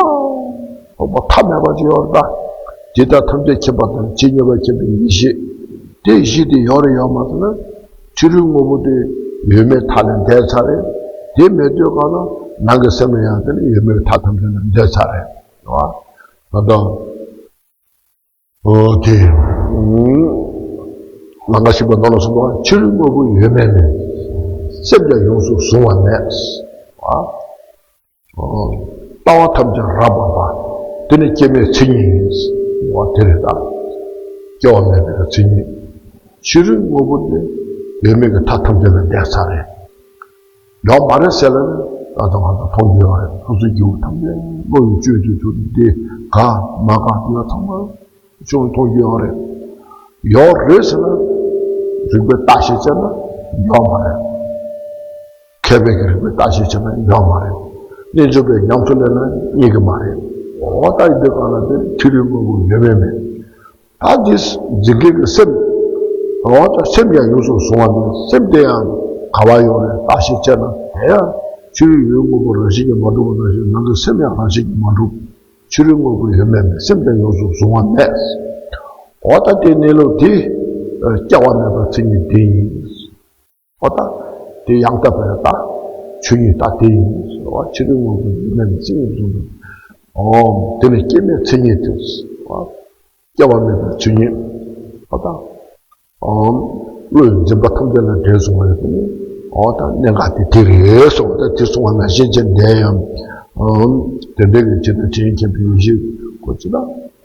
ཚོགས་པ་མཐའ་མེད་པ་ཅིག་ཡོད་རེད་ད། དེ་དག་ཐམས་ཅད་མཁྱེན་པ་དང་ཇི་སྙེད་པ་མཁྱེན་པའི་ཡེ་ཤེས་དེ་གཞི་དེ་ཡོད་རེད་ཡོད་མ་རེད་ན། ཕྱི་རོལ་དངོས་པོ་དེ་ཡོད་མེད་མཐའ་ལས་འདས་ཚར་རེད། དེ་མེད་དུས་གང་ལ་ནང་གི་སེམས་ལ་ཡང་དེ་ནི་ཡོད་མེད་མཐའ་ཐམས་ཅད་ལས་འདས་ཚར་རེད། རེད་བ། ད་ལྟ་འོ་དེ་ལང་ཀ་ཤི་པ་ནོར་ལ་སོགས་པ་ཕྱི་རོལ་དངོས་པོ་ཡོད་མེད་མེད། སེམས་ཀྱང་ཡོངས་སུ་གཟུང་བ་མེད། རེད་བ། ལྟ་བ་ཐམས་ཅད་རབ་འབར་བ། དེ་ནི་སྐྱེ་མེད་མཚན་ཉིད་ཡིན། འོ་དེ་རེད་ད། སྐྱེ་བ་མེད་པའི་མཚན་ཉིད། ཕྱི་རོལ་དངོས་པོ་དེ་ཡོད་མེད་ཀྱི་མཐའ་ཐམས་ཅད་ལས་འདས་ཚར་རེད། ཡོད་མ་རེད་ཟེར་ལ་ནི་ད་ལྟ་ང་ཚོ་མཐོང་རྒྱུ་ཡོད་རེད། ང་ཚོའི་རྒྱུ་ཐམས་ཅད་བློ་ཡིས་བཅོས་ཏེ་ཚུར་འདི་དགའ་མ་དགའ་དེ་ལ་ཚང་མ་ཅུང་མཐོང་རྒྱུ་ཡོད་རེད། ཡོད་རེད་ཟེར་ན་རིགས་པས་བརྟག་ཞིབ་བྱས་ན་ཡོད་མ་རེད། མཁས་པའི་གི་རིགས་པས་བརྟག་ཞིབ་བྱས་ན་ཡོད་མ་རེད། རྣལ་འབྱོར་པས་ཉམས་སུ་ལེན་ན་རྙེད་ཀྱི་མ་རེད། འོ་ད་ཡིན་དུས་གང་ལ་དེ་ཕྱི་རོལ་དངོས་པོ་ཡོད་མེད་མེད། ད་འདི་འཛིན་མཁན་གྱི་སེམས། འོ་ད་སེམས་ཡང་ཡོངས་སུ་གཟུང་བ་ནི་སེམས་དེ་ཡང་ག་བ་ཡོད་རེད་བརྟག་ཞིབ་བྱས་ན་ དེ་ཡང་ཕྱི་རོལ་ཡུལ་དངོས་པོ་རང་བཞིན་གྱིས་མ་གྲུབ་པ་ནང་བཞིན་ནང་གི་སེམས་ཡང་རང་བཞིན་གྱིས་མ་གྲུབ། ཕྱི་རོལ་དངོས་པོ་ཡོད་མེད་མེད། སེམས་ཀྱང་ཡོངས་སུ་གཟུང་བ་མེད། འོ་ད་དེའི་གནས་ལུགས་དེ་སྐྱེ་བ་མེད་པའི་མཚན་ཉིད་དེ་ཡིན། འོ་ད་དེ་ཡང་དག་པའི་ད་ཆོས་ཉིད་ད་དེ་ཡིན། འོ་ཕྱི་རོལ་དངོས་པོ་ཡོད་མེད་མེད་མཚན་ཉིད་གཟུང་བ། འོ་དེ་ལས་སྐྱེ་མེད་མཚན་ཉིད་དེ། འོ་སྐྱེ་བ་མེད་པའི་ཆོས་ཉིད། འོ་ད། ཨོམ། བློས་འཛིན་པ་ཐམས་ཅད་ལ་འདྲེས་སོང་བ་ཡིན་ན། འོ་ད་གནད་འགག་དེ་དེ་རེད་སོང་། ད་དེ་སོང་བ་ནང་བཞིན་བྱས་ནས་ཡང་། ཨོམ། དེ་འདྲ་གི་ཅི་ལྟར་དྲིན་མཁྱེན་པའི་ཡེ་ཤེས་ཁོ་ཅི་ལ་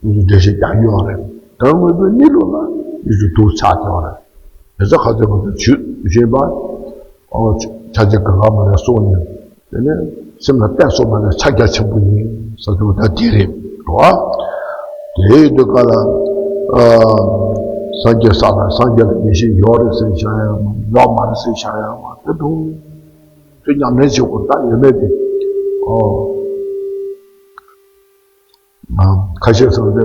འདུ་འབྲེལ་བཤད་རྒྱག་ཡོད་རེད། དོན་དངོས་པོའི་གནས་ལུགས་ལ་ཡུལ་གྱི་དུག་ཆགས་ཀྱི་ཡོད་རེད། དེ་ཚོ་ག་ཚོད་ག་ཚོད་ཇུས་བཞིན་པ། ཨོ། ཆ་ཆ་ག་ག་མ་ལ་སོང་ནས། དེ་ནས་སེམས་ལ་གཏད་སོ་མ་ནས་ཕྱག་རྒྱ་ཆེན་པོ་ཡིན་ས་དེ་བ་ད་དེ་རེད་དོ། དེའི་དུས་སྐབས་ལ་ཨ་སངས་རྒྱས་ས་ལ་སངས་རྒྱས་ལ་ཡེ་ཤེས་ཡོད་རེད་ཟེར་བཞག་ཡ་མ་ཡོད་མ་རེད་ཟེར་བཞག་ཡ་མ་དེ་དུང་དེ་ཉམས་ལེན་བྱེད་དགོས་ད་ཡོད་མེད་དེ་ཨོ། ཁ་ཤས་སོང་སྟེ་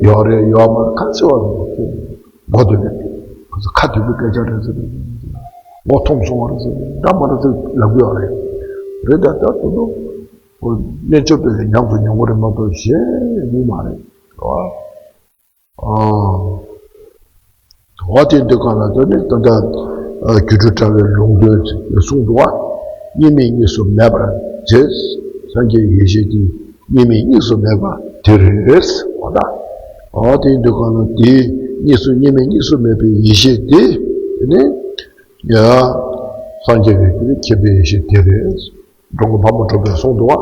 ཡོད་རེད་ཡོད་མ་རེད་ཁ་ཤས་བ་མགོ་དེ་ནས་ཁ་དུད་པའི་སྐད་ཆ་རེད་ཟེར། མགོ་འཐོམ་སོང་བ་རེད་ཟེར་འདྲ་མ་རེད་ཟེར་ལབ་གི་ཡོད་རེད། རེད་ད་ད་དུ་དུ་གནས་ཆོས་དེ་ཉམས་སུ་མྱོང་གི་རེད་མ་གཏོགས་གཞན་ཡོང་མ་རེད་བ། ཨ། འོ་དེ་འདི་ག་ལ་དེ་ནི་ད་ལྟ་སྒྱུ་འཕྲུལ་དྲ་བའི་ལུང་དོན་གསུངས་འདུག་བ། གཉིས་མེད་གཉིས་སུ་མེད་པར་བྱེད། སངས་རྒྱས་ཡེ་ཤེས་དེ་གཉིས་མེད་གཉིས་སུ་མེད་པ་དེ་རེད། འོ་ད། འོ་དེ་འདི་ག་ལ་དེ་གཉིས་སུ་གཉིས་མེད་གཉིས་སུ་མེད་པའི་ཡེ་ཤེས་དེ་དེ་ནི་ཡ་སངས་རྒྱས་ཀྱི་དེ་ནི་མཁྱེན་པའི་ཡེ་ཤེས་དེ་རེད། འགྲོ་མགོན་འཕགས་པ་གྲུབ་པས་གསུངས་འདུག་བ།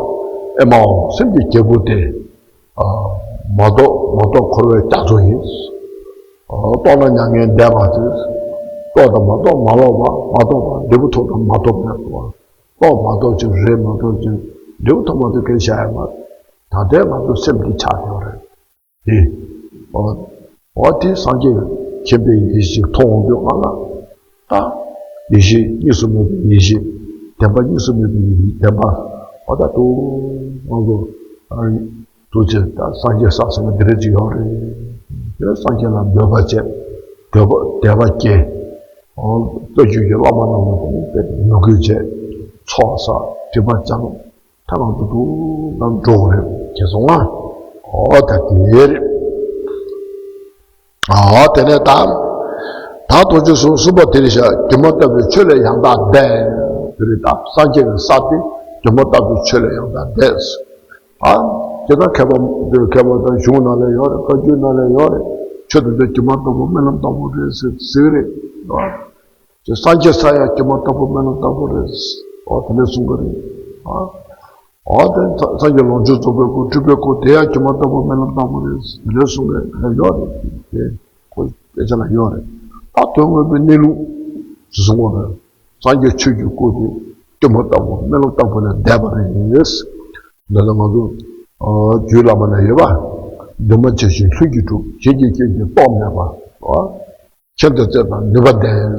ཨེ་མའོ་སེམས་ཀྱི་རྒྱལ་པོ་སྟེ། མ་རྟོགས་མ་རྟོགས་འཁོར་བའི་རྒྱ་མཚོ་ཡིན། རྟོགས་ན་མྱ་ངན་འདས་པ་སྟེ། རྟོགས་དང་མ་རྟོགས་མ་ལོག་པ། མ་རྟོགས་པ་འབྲས་བུ་ཐོབ་དང་མ་ཐོབ་མེད་པ། རྟོགས་མ་རྟོགས་ཅིག་རེད་མ་རྟོགས་ཅིག་འབྲས་བུ་ཐོབ་མ་ཐོབ་སྐད་ཆ་ཡང་མ། ད་ལྟའི་ང་ཚོ་སེམས་འདི་ཆགས་བསྡད་པ་རེད། དེ། འོ། འོ་དེ་སངས་རྒྱས་མཁྱེན་པའི་ཡེ་ཤེས་མཐོང་འོང་དུས་ང་ལ། ད། ཡེ་ཤེས་གཉིས་སུ་མེད་པའི་ཡེ་ཤེས། བདེན་པ་གཉིས་སུ་མེད་པའི་ཡེ་ཤེས་བདེན་པ། འོ་ད་དུ། ང་ཚོ། ཐུགས་རྗེ་ད་སངས་རྒྱས་ས་ཟེར་ན་འདི་འདྲ་ཅིག་ཡོད་རེད། དེ་སངས་རྒྱས་ལ་འབོད་པ་བྱས། འདོད་པ་དད་པ་སྐྱེ། ལྟ་རྒྱུ་གི་བླ་མ་རྣམས་ལ་དེ་ནི་དཔེ་མོས་གུས་བྱས། ཚོགས་བསགས་སྒྲིབ་པ་སྦྱང་། ཐ་ན་དུ་དུ་ནང་འགྲོ་དགོས་རེད་ཁྱེད་སོང་ང་། འོ་ད་དེ་རེད། ཨ་དེ་ནས་ད། ད་དོན་གྱི་གསུང་གསུམ་པ་དེ་རེད་ཤག་སྒྱུ་མ་ལྟ་བུའི་ཆོས་ལས་ཡང་དག་འདས། དེ་རེད་ད་སངས་རྒྱས་ཀྱི་ས་དེ་སྒྱུ་མ་ལྟ་བུའི་ཆོས་ལས་ཡང་དག་འདས། ཨ། དེ་ལྟར་མཁས་པ་འདིར་མཁས་པ་དང་གཞུང་ནང་ལ་ཡོད་རེད། བཀའ་བརྒྱུད་ནང་ལ་ཡོད་རེད། ཆོས་དེ་ཚོ་སྒྱུ་མ་ལྟ་བུ་རྨི་ལམ་ལྟ་བུ་རེད་ཟེར་ཟེར་རེད། ཨ། དེ་སངས་རྒྱས་ས་ཡང་སྒྱུ་མ་ལྟ་བུ་རྨི་ལམ་ལྟ་བུ་རེད། ཨོ་དེ་འདྲ་གསུང་གི་རེད། ཨ། ཨོ་དེ་སངས་རྒྱས་ལོངས་སྤྱོད་རྫོགས་པའི་སྐུ་སྤྲུལ་པའི་སྐུ་དེ་ཡང་སྒྱུ་མ་ལྟ་བུ་རྨི་ལམ་ལྟ་བུ་རེད། དེ་འདྲ་གསུང་གི་རེད། ཡོད་རེད། དེ་ཁོ་སྐད་ཆ་ལ་ཡོད་རེད། ད་དོན་དངོས་པོའི་གནས་ལུགས་གསུང་གི་རེད། སངས་རྒྱས་ཆོས་ཀྱི་སྐུ་དེ་སྒྱུ་མ་ལྟ་བུ་རྨི་ལམ་ལྟ་བུ་ལས་འདས་པ་རེད། འདི་ལ་ང་ཚོ་རྒྱུད་བླ་མ་ལ་ཡོད་པ། འདུས་མ་བྱས་ཀྱི་ལྷུན་གྱིས་གྲུབ། གཞན་གྱི་སྐྱོན་གྱིས་རྟོགས་མེད་པ། མཁྱེན་དང་བརྩེ་དང་ནུས་པ་ལྡན།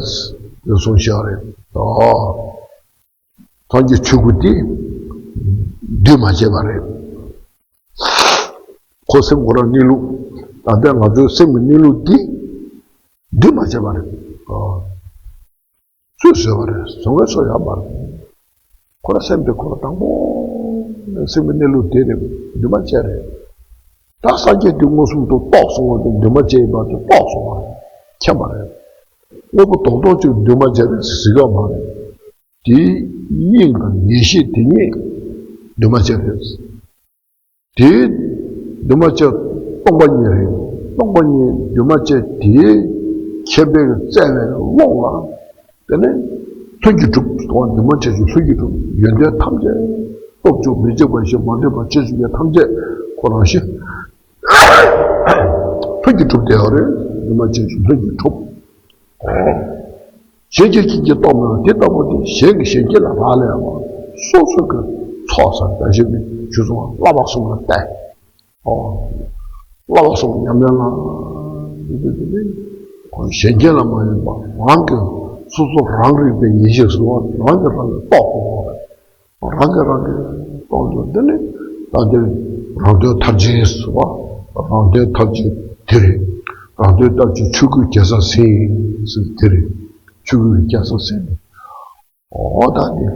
དེ་གསུངས་བཞག་རེད། སངས་རྒྱས་ཆོས་སྐུ་དེ་འདུས་མ་བྱས་པ་རེད། ཁོ་སེམས་ཁོ་རང་གནས་ལུགས། ད་ལྟ་ང་ཚོའི་སེམས་ཀྱི་གནས་ལུགས་འདི་འདུས་མ་བྱས་པ་རེད། སུས་བཟོས་པ་རེད། བཟོ་མཁན་སུ་ཡང་མ་རེད། ཁོ་རང་སེམས་དེ་ཁོ་རང་དང་པོ་ནས་སེམས་ཀྱི་གནས་ལུགས་དེ་རེད། འདུས་མ་བྱས་རེད། ད་སངས་རྒྱས་དེ་མངོན་སུམ་དུ་རྟོགས་སོང་བ་དེ་འདུས་མ་བྱས་ཡིན་པ་དེ་རྟོགས་སོང་བ་རེད། མཁྱེན་པ་རེད། དངོས་པོ་རྡོག་རྡོག་ཅིག་འདུས་མ་བྱས་རེད་ཟེར་གྱི་མ་རེད། དེའི་དབྱིངས་དང་ཡེ་ཤེས་དེ་ཉིད་འདུས་མ་བྱས་རེད། དེའི་འདུས་མ་བྱས་སྟོང་པ་ཉིད་རེད། སྟོང་པ་ཉིད་འདུས་མ་བྱས་དེའི་མཁྱེན་པས་བཙལ་བའི་ཀློང་ལ། དེ་ནས་ལྷུན་གྱིས་གྲུབ་སྟོང་པ་འདུས་མ་བྱས་ཀྱི་ལྷུན་གྱིས་གྲུབ། ཡོན་ཏན་ཐམས་ཅད་སྟོབས་བཅུ་མི་འཇིགས་པ་བཞི་མ་འདྲེས་པ་ཆོས་བཞི་ཡོད་ཐམས་ཅད་ཁོ་རང་བཞིན་ལྷུན་གྱིས་གྲུབ་བསྡད་ཡོད་རེད། འདུས་མ་བྱས་ཀྱི་ལྷུན་གྱིས་གྲུབ། གཞན་གྱིས་ཀྱིས་ཀྱིས་རྟོགས་མེད་པ་དེ་ལྟ་བུ་དེ་གཞན་གྱིས་གཞན་གྱིས་ལ་རག་ལས་པ། སོ་སོ་གི་ཚོགས་བསགས་བདག་གཞན་གྱི་ཆོས་སོང་བ་བསླབ་པ་གསུམ་ལ་བརྟེན། ཨོ། བསླབ་པ་གསུམ་ཉམས་ལེན་ལ་འདི་འདི་འདི་འདི་ཁོ་གཞན་གྱིས་ལ་མ་ཡིན་པ་རང་གི་སོ་སོ་རང་རིག་པའི་ཡེ་ཤེས་སུ་རང་གིས་རང་ལ་རྟོགས་དགོས་པ་རེད། རང་གིས་རང་གི་རྟོགས་འདོད་འདི་ནི་ད་འདིར་རང་དོན་མཐར་ཕྱིན་ཟེར་བ། རང་དོན་མཐར་ཕྱིན་དེ་རེད། རང་དོན་མཐར་ཕྱིན་ཆོས་སྐུའི་རྒྱལ་ས་ཟིན་ཟེར་དེ་རེད། ཆོས་སྐུའི་རྒྱལ་ས་ཟིན། འོ་ད་འདི་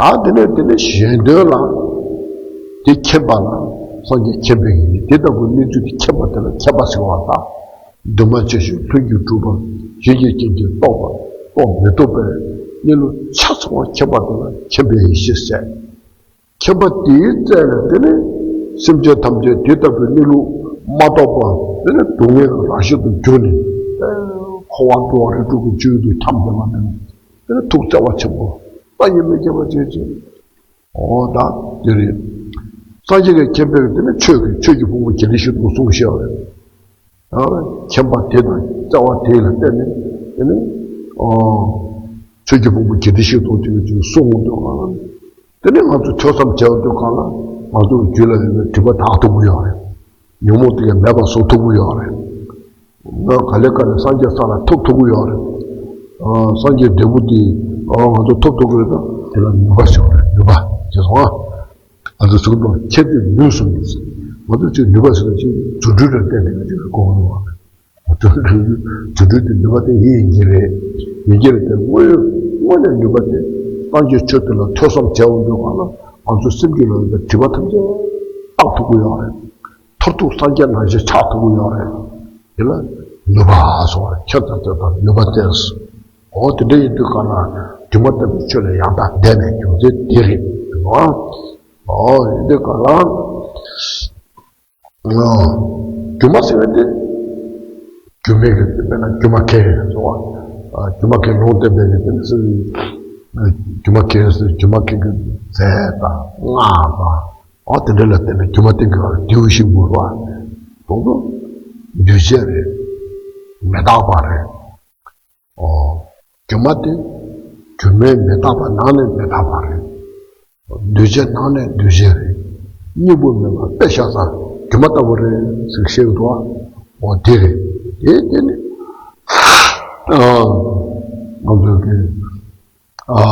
ད་དེ་ནས་དེ་ནས་གཞན་དོན་ལ་དེ་མཁྱེན་པ་ལ་སངས་རྒྱས་མཁྱེན་པའི་ཡིན། དེ་ལྟ་བུའི་གནས་ཚུལ་དེ་མཁྱེན་པ་དེ་ལ་མཁྱེན་པ་ཟེར་བ་དང་། འདུས་མ་བྱས་ཤིང་ལྷུན་གྱིས་གྲུབ་པ་གཞན་གྱི་སྤྱན་གྱིས་རྟོགས་པ་རྟོགས་མི་རྟོགས་པའི་གནས་ལུགས་ཆ་ཚང་བ་མཁྱེན་པ་དེ་ལ་མཁྱེན་པའི་ཡེ་ཤེས་ཟེར། མཁྱེན་པ་དེའི་རྩལ་ལ་དེ་ནས་སེམས་ཅན་ཐམས་ཅད་དེ་ལྟ་བུའི་གནས་ལུགས་མ་རྟོགས་པ་དེ་ནས་སྡུག་བསྔལ་རང་བཞིན་དུ་གྱུར་ནས། ཨེ། འཁོར་བ་འགྲོ་བ་རིགས་དྲུག་གི་སྤྱོད་ཡུལ་དུ་འཁྱམས་བསྡད་པ་དེ་ནས་དེ་ནས་ཐུགས་བརྩེ་བ་ཆེན་པོ་སངས་རྒྱས་མི་སྐྱེ་བ་ཅན་ཅིག་འོ་ད་དེ་རེད། སངས་རྒྱས་ཀྱི་མཁྱེན་པས་དེ་ནི་ཆོས་ཀྱི་ཆོས་ཀྱི་ཕུང་པོ་བརྒྱད་ཁྲི་བཞི་སྟོང་གསུངས་བཞག་པ་རེད། ཨ། མཁྱེན་པ་དེ་དང་བརྩེ་བ་དེ་ལ་བརྟེན་ནས་དེ་ནི། ཨོ། ཆོས་ཀྱི་ཕུང་པོ་བརྒྱད་ཁྲི་བཞི་སྟོང་དེ་གཅིག་གསུངས་འོང་དུས་གང་ལ། དེ་ནི་ང་ཚོ་ཐོས་བསམ་བྱས་འོང་དུས་གང་ལ་ང་ཚོའི་རྒྱུད་ལ་ཡོད་པའི་དྲི་མ་དག་ཐུབ་ཀྱི་ཡོད་རེད། ཉོན་མོངས་དེ་གས་མེད་པ་བཟོ་ཐུབ་ཀྱི་ཡོད་རེད། ང་ག་ལེ་ག་ལེ་སངས་རྒྱས་ས་ལ་ཐོབ་ཐུབ་ཀྱི་ཡོད་རེད། ཨ། སངས་རྒྱས་འབྲས་བུ་དེ། ཨ། ང་ཚོ་ཐོབ་ཐུབ་ཀྱི་རེད། ད་དེ་ལ་ནུས་པ་ཟེར་བ་རེད། ནུས་པ་ཅེས་སོང་ཨ། ང་ཚོ་གཟུགས་དང་ཁྱེད་ཚོས་ནུས་སོང་ཟེར། ང་ཚོ་ཚོས་ནུས་པ་ཟེར་བ་ཅིག་རྫུ་འཕྲུལ་ལ་བརྟེན་ནས་ང་ཚོས་གོ་གི་རེད་བ། རྫུ་འཕྲུལ་རྫུ་འཕྲུལ་དེ་ནུས་པ་དེ་ཡིན་ཡིན་གྱི་རེད། ཡིན་གྱི་རེད་དེ་དངོས་ཡོད་དངོས་གནས་ནུས་པ་དེ་སངས་རྒྱས་ཆོས་དེ་ལ་ཐོས་བསམ་བྱས་འོང་དུས་གང་ལ་ང་ཚོ་སེམས་རྒྱུད་ལ་ཡོད་པའི་དྲི་མ་ཐམས་ཅད་དག་ཐུབ་ཀྱི་ཡོད་རེད། མཐར་ཐུག་སངས་རྒྱས་རྣམ་བཞི་ཆགས་ཐུབ་ཀྱི་ཡོད་རེད། དེ་ལ་ནུས་པ་སོགས་རེད། ཁྱེད་ཚོ་ཚོ་དང་ནུས་པ་བསྟན་སོང་། འོ་དེ་འདྲ་ཡིན་དུས་གང་ལ་དྲི་མ་བཏོན་པའི་ཆོས་ལ་ཡང་དག་བསྡད་པའི་རྒྱུ་མཚན་དེ་རེད། འོ་ཡིན་དུས་གང་ལ། ཨ། སྒྱུ་མ་ཟེར་བ་དེ། སྒྱུ་མའི་གི་དཔེར་ན་སྒྱུ་མ་མཁན་ཟེར་བ། ཨ། སྒྱུ་མ་མཁན་ལུང་བསྟན་པའི་གི་དེ་ནི་སྒྱུ་མ་མཁན་ཟེར། སྒྱུ་མ་མཁན་གྱི་རྫས་དང་སྔགས་དང་། ཨ། དེ་འདྲ་ལ་བརྟེན་ནས་སྒྱུ་མ་བསྟན་གྱི་བར་དེའུ་ཤིང་བུར་བ། དོན་དུ་འདུས་བྱས་རེད། མི་རྟག་པ་རེད། ཨོ། སྒྱུ་མ་དེ། སྒྱུ་མའི་མི་རྟག་པ་ནང་ནས་མི་རྟག་པ་རེད། འདུས་བྱས་ནང་ནས་འདུས་བྱས་རེད། གཉིས་པོ་མེད་པ་དཔེ་ཤ་ཚ་སྒྱུ་མ་ལྟ་བུ་རེད་ཟེར་བཤད་འདུག་ཨ། འོ་དེ་རེད། དེ་དེ་ནི། ཨ། ང་ཚོས་ཀྱི། ཨ།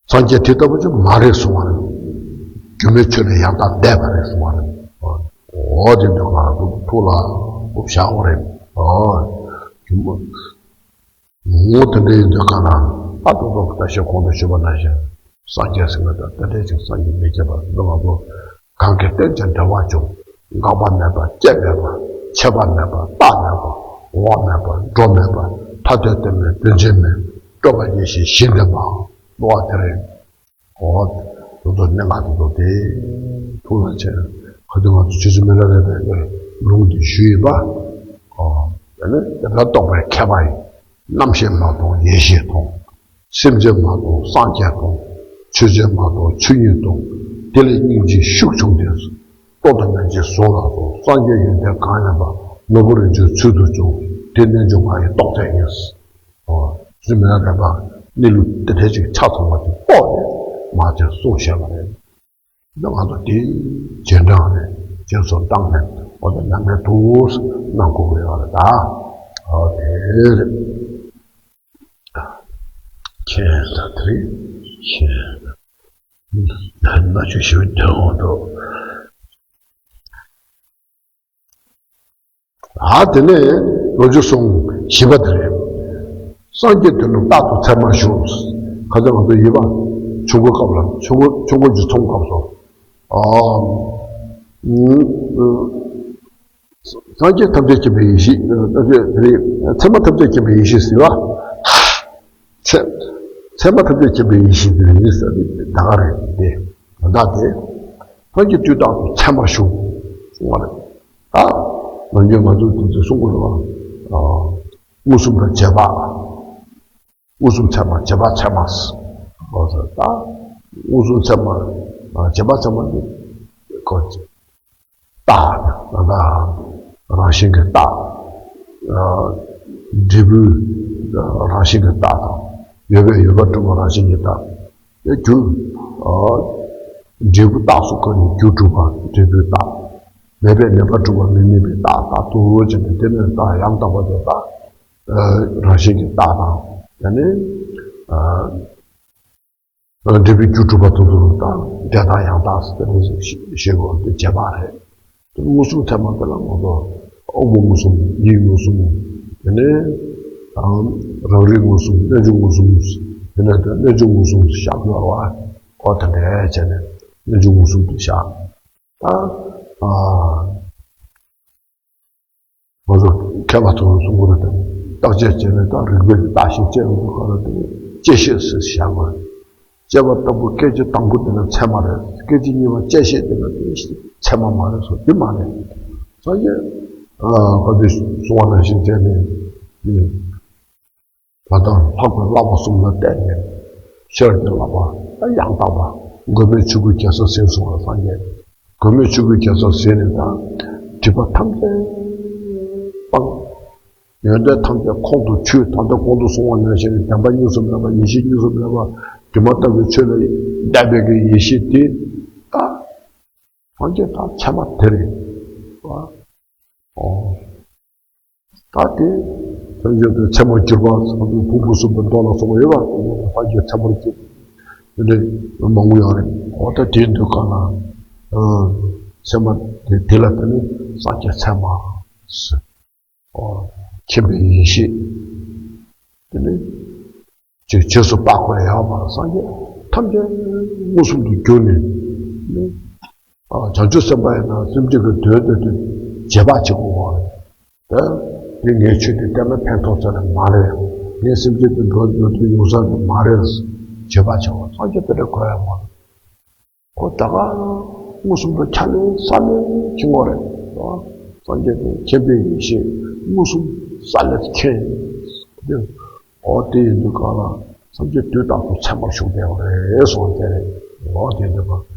སངས་རྒྱས་དེ་ལྟ་བུ་ཅིག་མ་རེད་གསུང་བ་རེད། སྒྱུ་མའི་ཆོས་ལ་ཡང་དག་བསྡད་པ་རེད་གསུང་བ་རེད། འོ་དེ་འདུག་ག་ཐུགས་ལ་བཞག་པ་རེད། འོ། སྒྱུ་མ། ངོ་དེ་འདྲ་ཡིན་དུས་ག་ན་ད་དུང་ཐོག་ད་ཞེས་གོང་དུ་ཞུས་པ་ནང་བཞིན་སངས་རྒྱས་ཟེར་བ་དང་དེ་འདྲ་ཅིག་སངས་རྒྱས་མི་སྐྱེ་བ་འདི་ང་ཚོ་གང་གིས་བསྟན་ཀྱང་འབྲེལ་བ་བྱུང་། འགག་པ་མེད་པ་སྐྱེ་མེད་པ་ཆད་པ་མེད་པ་རྟག་མེད་པ་འོག་མེད་པ་འགྲོ་མེད་པ་ཐ་དད་གཏན་མེད་དོན་ཆེན་མེད་སྤྲོས་པ་ཉེར་ཞི་ཞི་འདོད་པ་འོ་དེ་རེད། འོ། དེ་ཚོ་གནད་འགག་དེ་ཚོ་དེ་ཐུགས་ལ་ཆེ། ཁ་ཐུག་ང་ཚོ་ཆོས་སྲིད་མི་ལ་རས་པའི་ལུང་དེ་ཞུས་ཡིན་པ། འོ། དེ་ནི་དེ་ལྟར་རྟོགས་པའི་མཁས་པ་ཡིན། རྣམ་ཤེས་མ་གཏོགས་ཡེ་ཤེས་མཐོང་། སེམས་ཅན་མ་གཏོགས་སངས་རྒྱས་མཐོང་། ཆོས་ཅན་མ་གཏོགས་ཆོས་ཉིད་མཐོང་། དེ་ལས་སྙིང་རྗེ་ཤུགས་བྱུང་སྟེ། རྟོག་དང་ལྡན་ཅིང་གཟུང་ལ་སོགས་སངས་རྒྱས་ཡོན་ཏན་གང་ཡིན་པ་ནོར་བུ་རིན་ཆེན་ཚུལ་དུ་བྱུང་། དེ་རྣལ་འབྱོར་མ་ཡི་རྟོགས་ཚད་ཡིན། ཨོ། སྲིད་མི་ལ་རས་པ་གནས་ལུགས་དེ་འདྲ་ཅིག་ཆ་ཚང་བ་ཅིག་རྟོགས་ནས་མ་ཅིག་གསུངས་བཞག་པ་རེད། འདི་ང་ཚོ་དེ་རྗེས་འབྲང་ནས་རྗེས་སུ་འབྲང་ནས་འོ་དེ་ནང་ནས་དུ་གནང་དགོས་ཀྱི་ཡོད་རེད་ད། ཨོ་དེ་རེད། མཁྱེན་ད་དེ་རེད། མཁྱེན་ན་ཆོས་ཞིག་འདོན་འོང་འགྲོ། ཨ་དེ་ནས་ལོ་རྒྱུས་གསུང་བཞི་པ་དེ་རེད། སངས་རྒྱས་དོན་གྲུབ་རྟག་ཏུ་ཚད་མར་བཞུགས། ཁ་སང་ང་ཚོ་ཡིན་པ། ཆུ་འགོའི་སྐབས་ལ་ཆུ་འགོ་ཆུ་འགོ་འཇུ་ཚོང་སྐབས་སུ། ཨ། སངས་རྒྱས་ཐམས་ཅད་མཁྱེན་པའི་ཡེ་ཤེས། ཚད་མ་ཐམས་ཅད་མཁྱེན་པའི་ཡེ་ཤེས་ཟེར་བ། ཚད། ཚད་མ་ཐམས་ཅད་མཁྱེན་པའི་ཡེ་ཤེས་དེ་ཡིན་ཟེར་ཏེ་ད་ག་རེད་དེ། ད་ལྟ་དེ། སངས་རྒྱས་དུས་རྟག་ཏུ་ཚད་མར་བཞུགས། གསུང་བ་རེད། ད། ནམ་རྒྱུན་ང་ཚོས་དེ་ཚོ་གསུང་གི་རེད་བ། ཨ། མངོན་སུམ་དང་རྗེས་དཔག་མངོན་སུམ་ཚད་མ་རྗེས་དཔག་ཚད་མ། ཨོ་ད། མངོན་སུམ་ཚད་མ། རྗེས་དཔག་ཚད་མ་ནི། ཁོ། རྟགས། ད་ལྟ་རང་བཞིན་གྱི་རྟགས། འབྲས་བུའི་རང་བཞིན་གྱི་རྟགས་དང་། ཡོད་པས་ཡོད་པར་གྲུབ་པ་རང་བཞིན་གྱི་རྟགས། རྒྱུ། འབྲས་བུ་རྟགས་སུ་བཀོད་ནས་རྒྱུ་གྲུབ་པ་འབྲས་བུའི་རྟགས། མེད་པས་མེད་པར་གྲུབ་པ་མི་དམིགས་པའི་རྟགས་དང་དུ་བྱས་ནས་དེ་ནས་རྟགས་ཡང་དག་པ་དེ་དག་རང་བཞིན་གྱི་རྟགས་དང་། དེ་ནས། འབྲས་བུའི་རྒྱུ་གྲུབ་པ་དེ་ཚོ་དང་འབྲས་རྟགས་ཡང་དག་ཟེར་ཏེ་ཞེས་པ་དེ་རྗེས་དཔག་རེད། དེ་མངོན་སུམ་ཚད་མ་དེ་ལ་ང་ཚོ་དབང་པོ་མངོན་སུམ། ཡིད་མངོན་སུམ། དེ་ནས་རང་རིག་མངོན་སུམ། རྣལ་འབྱོར་མངོན་སུམ། དེ་ནས་དེ་རྣལ་འབྱོར་མངོན་སུམ་དུ་བཞག་དགོས་པ། ཨོ་དེ་འདྲ་བྱས་ནས་རྣལ་འབྱོར་མངོན་སུམ་དུ་བཞག་ད་ཨ། ང་ཚོ་མཁས་པ་ཚོས་གསུང་གི་རེད་དེ། བརྟག་དཔྱད་བྱས་ནས་ད་རིགས་པས་བརྟག་ཞིབ་བྱས་ཡོང་དུས་ག་ལ་དེ་བཅད་ཤེས་ཟེར་བཞག་དགོས། བཅད་པ་ལྟ་བུ་སྐད་ཅིག་དང་པོ་དེ་ལ་ཚད་མ་རེད། སྐད་ཅིག་གཉིས་པ་བཅད་ཤེས་དེ་ལ་དེ་ཚད་མ་མ་རེད་སོ་དེ་མ་རེད། སངས་རྒྱས་ཨ་ག་དུས་གསུང་བ་ནང་བཞིན་བྱས་ནས་ད་ལྟ་ལྷག་པའི་བསླབ་པ་གསུམ་ལ་བརྟེན་ནས་ཤེས་རབ་ཀྱི་བསླབ་པ་ཡང་དག་པ་མགོན་མེད་ཆོས་སྐུའི་རྒྱལ་ས་ཟིན་སོང་བ་སངས་རྒྱས། མགོན་མེད་ཆོས་སྐུའི་རྒྱལ་ས་ཟིན་ནས་ད་སྒྲིབ་པ་ཐམས་ཅད་སྤངས། ཡོན་ཏན་ཐམས་ཅད་ཁོང་དུ་ཆུད། ད་ལྟ་གོང་དུ་གསུངས་པ་ནང་བཞིན་བདེན་པ་གཉིས་སུ་མེད་པ་ཡེ་ཤེས་གཉིས་སུ་མེད་པ་དྲི་མ་ལྟ་བུའི་ཆོས་ལ་འདས་པའི་གི་ཡེ་ཤེས་དེ་ད་སངས་རྒྱས་ད་ཚད་མ་དེ་རེད། ཨོ། ད་དེ་སངས་རྒྱས་དེ་ཚད་མར་གྱུར་པ་ཚང་དུ་ཕུང་པོ་གསུམ་པའི་མདོ་ལ་སོགས་པ་ཡོད་པ་སངས་རྒྱས་ཚད་མར་གྱུར་དེ་འདྲ་མང་པོ་ཡོད་རེད། ཨོ་ད་དེ་འདུག་ག་ན་ཚད་མ་དེ་དེ་ལ་བརྟེན་ནས་སངས་རྒྱས་ཚད་མ་ཟེར། ཨོ། མཁྱེན་པའི་ཡེ་ཤེས། དེ་ནི་ཅིག་རྗེས་སུ་དཔག་པ་ཡང་མ་སངས་རྒྱས་ཐམས་ཅད་མངོན་སུམ་དུ་གྱུར་ནས་ནི། ཨ་བྱང་ཆུབ་སེམས་དཔའ་ཡིན་ན་སེམས་ཅན་གྱི་དོན་དེ་དེ་རྗེས་དཔག་བྱེད་དགོས་པ་རེད། དེ་ངས་ཆོས་དེ་བསྟན་ན་ཕན་ཐོགས་ཚར་ནས་མ་རེད། ངས་སེམས་ཅན་དེ་འགྲོ་འགྲོ་དུས་ཡོང་ས་དེ་མ་རེད། རྗེས་དཔག་བྱེད་དགོས། སངས་རྒྱས་དེ་འདྲ་དགོས་ཡ་མ་རེད། ཁོ་ད་ག་མངོན་སུམ་དུ་ཁྱབ་ནས་ས་ནས་ཁྱིམ་འོག་རེད། སངས་རྒྱས་ཀྱི་མཁྱེན་པའི་ཡེ་ཤེས་མངོན་སུམ་ས་ལེར་མཁྱེན། འོ་དེ་ཡིན་དུས་གང་ལ་སངས་རྒྱས་དུས་རྟག་ཏུ་ཚད་མར་བཞུགས་བསྡད་པ་རེད་གསུངས་པ་དེ་རེད། འོ་དེ་འདྲ་པ་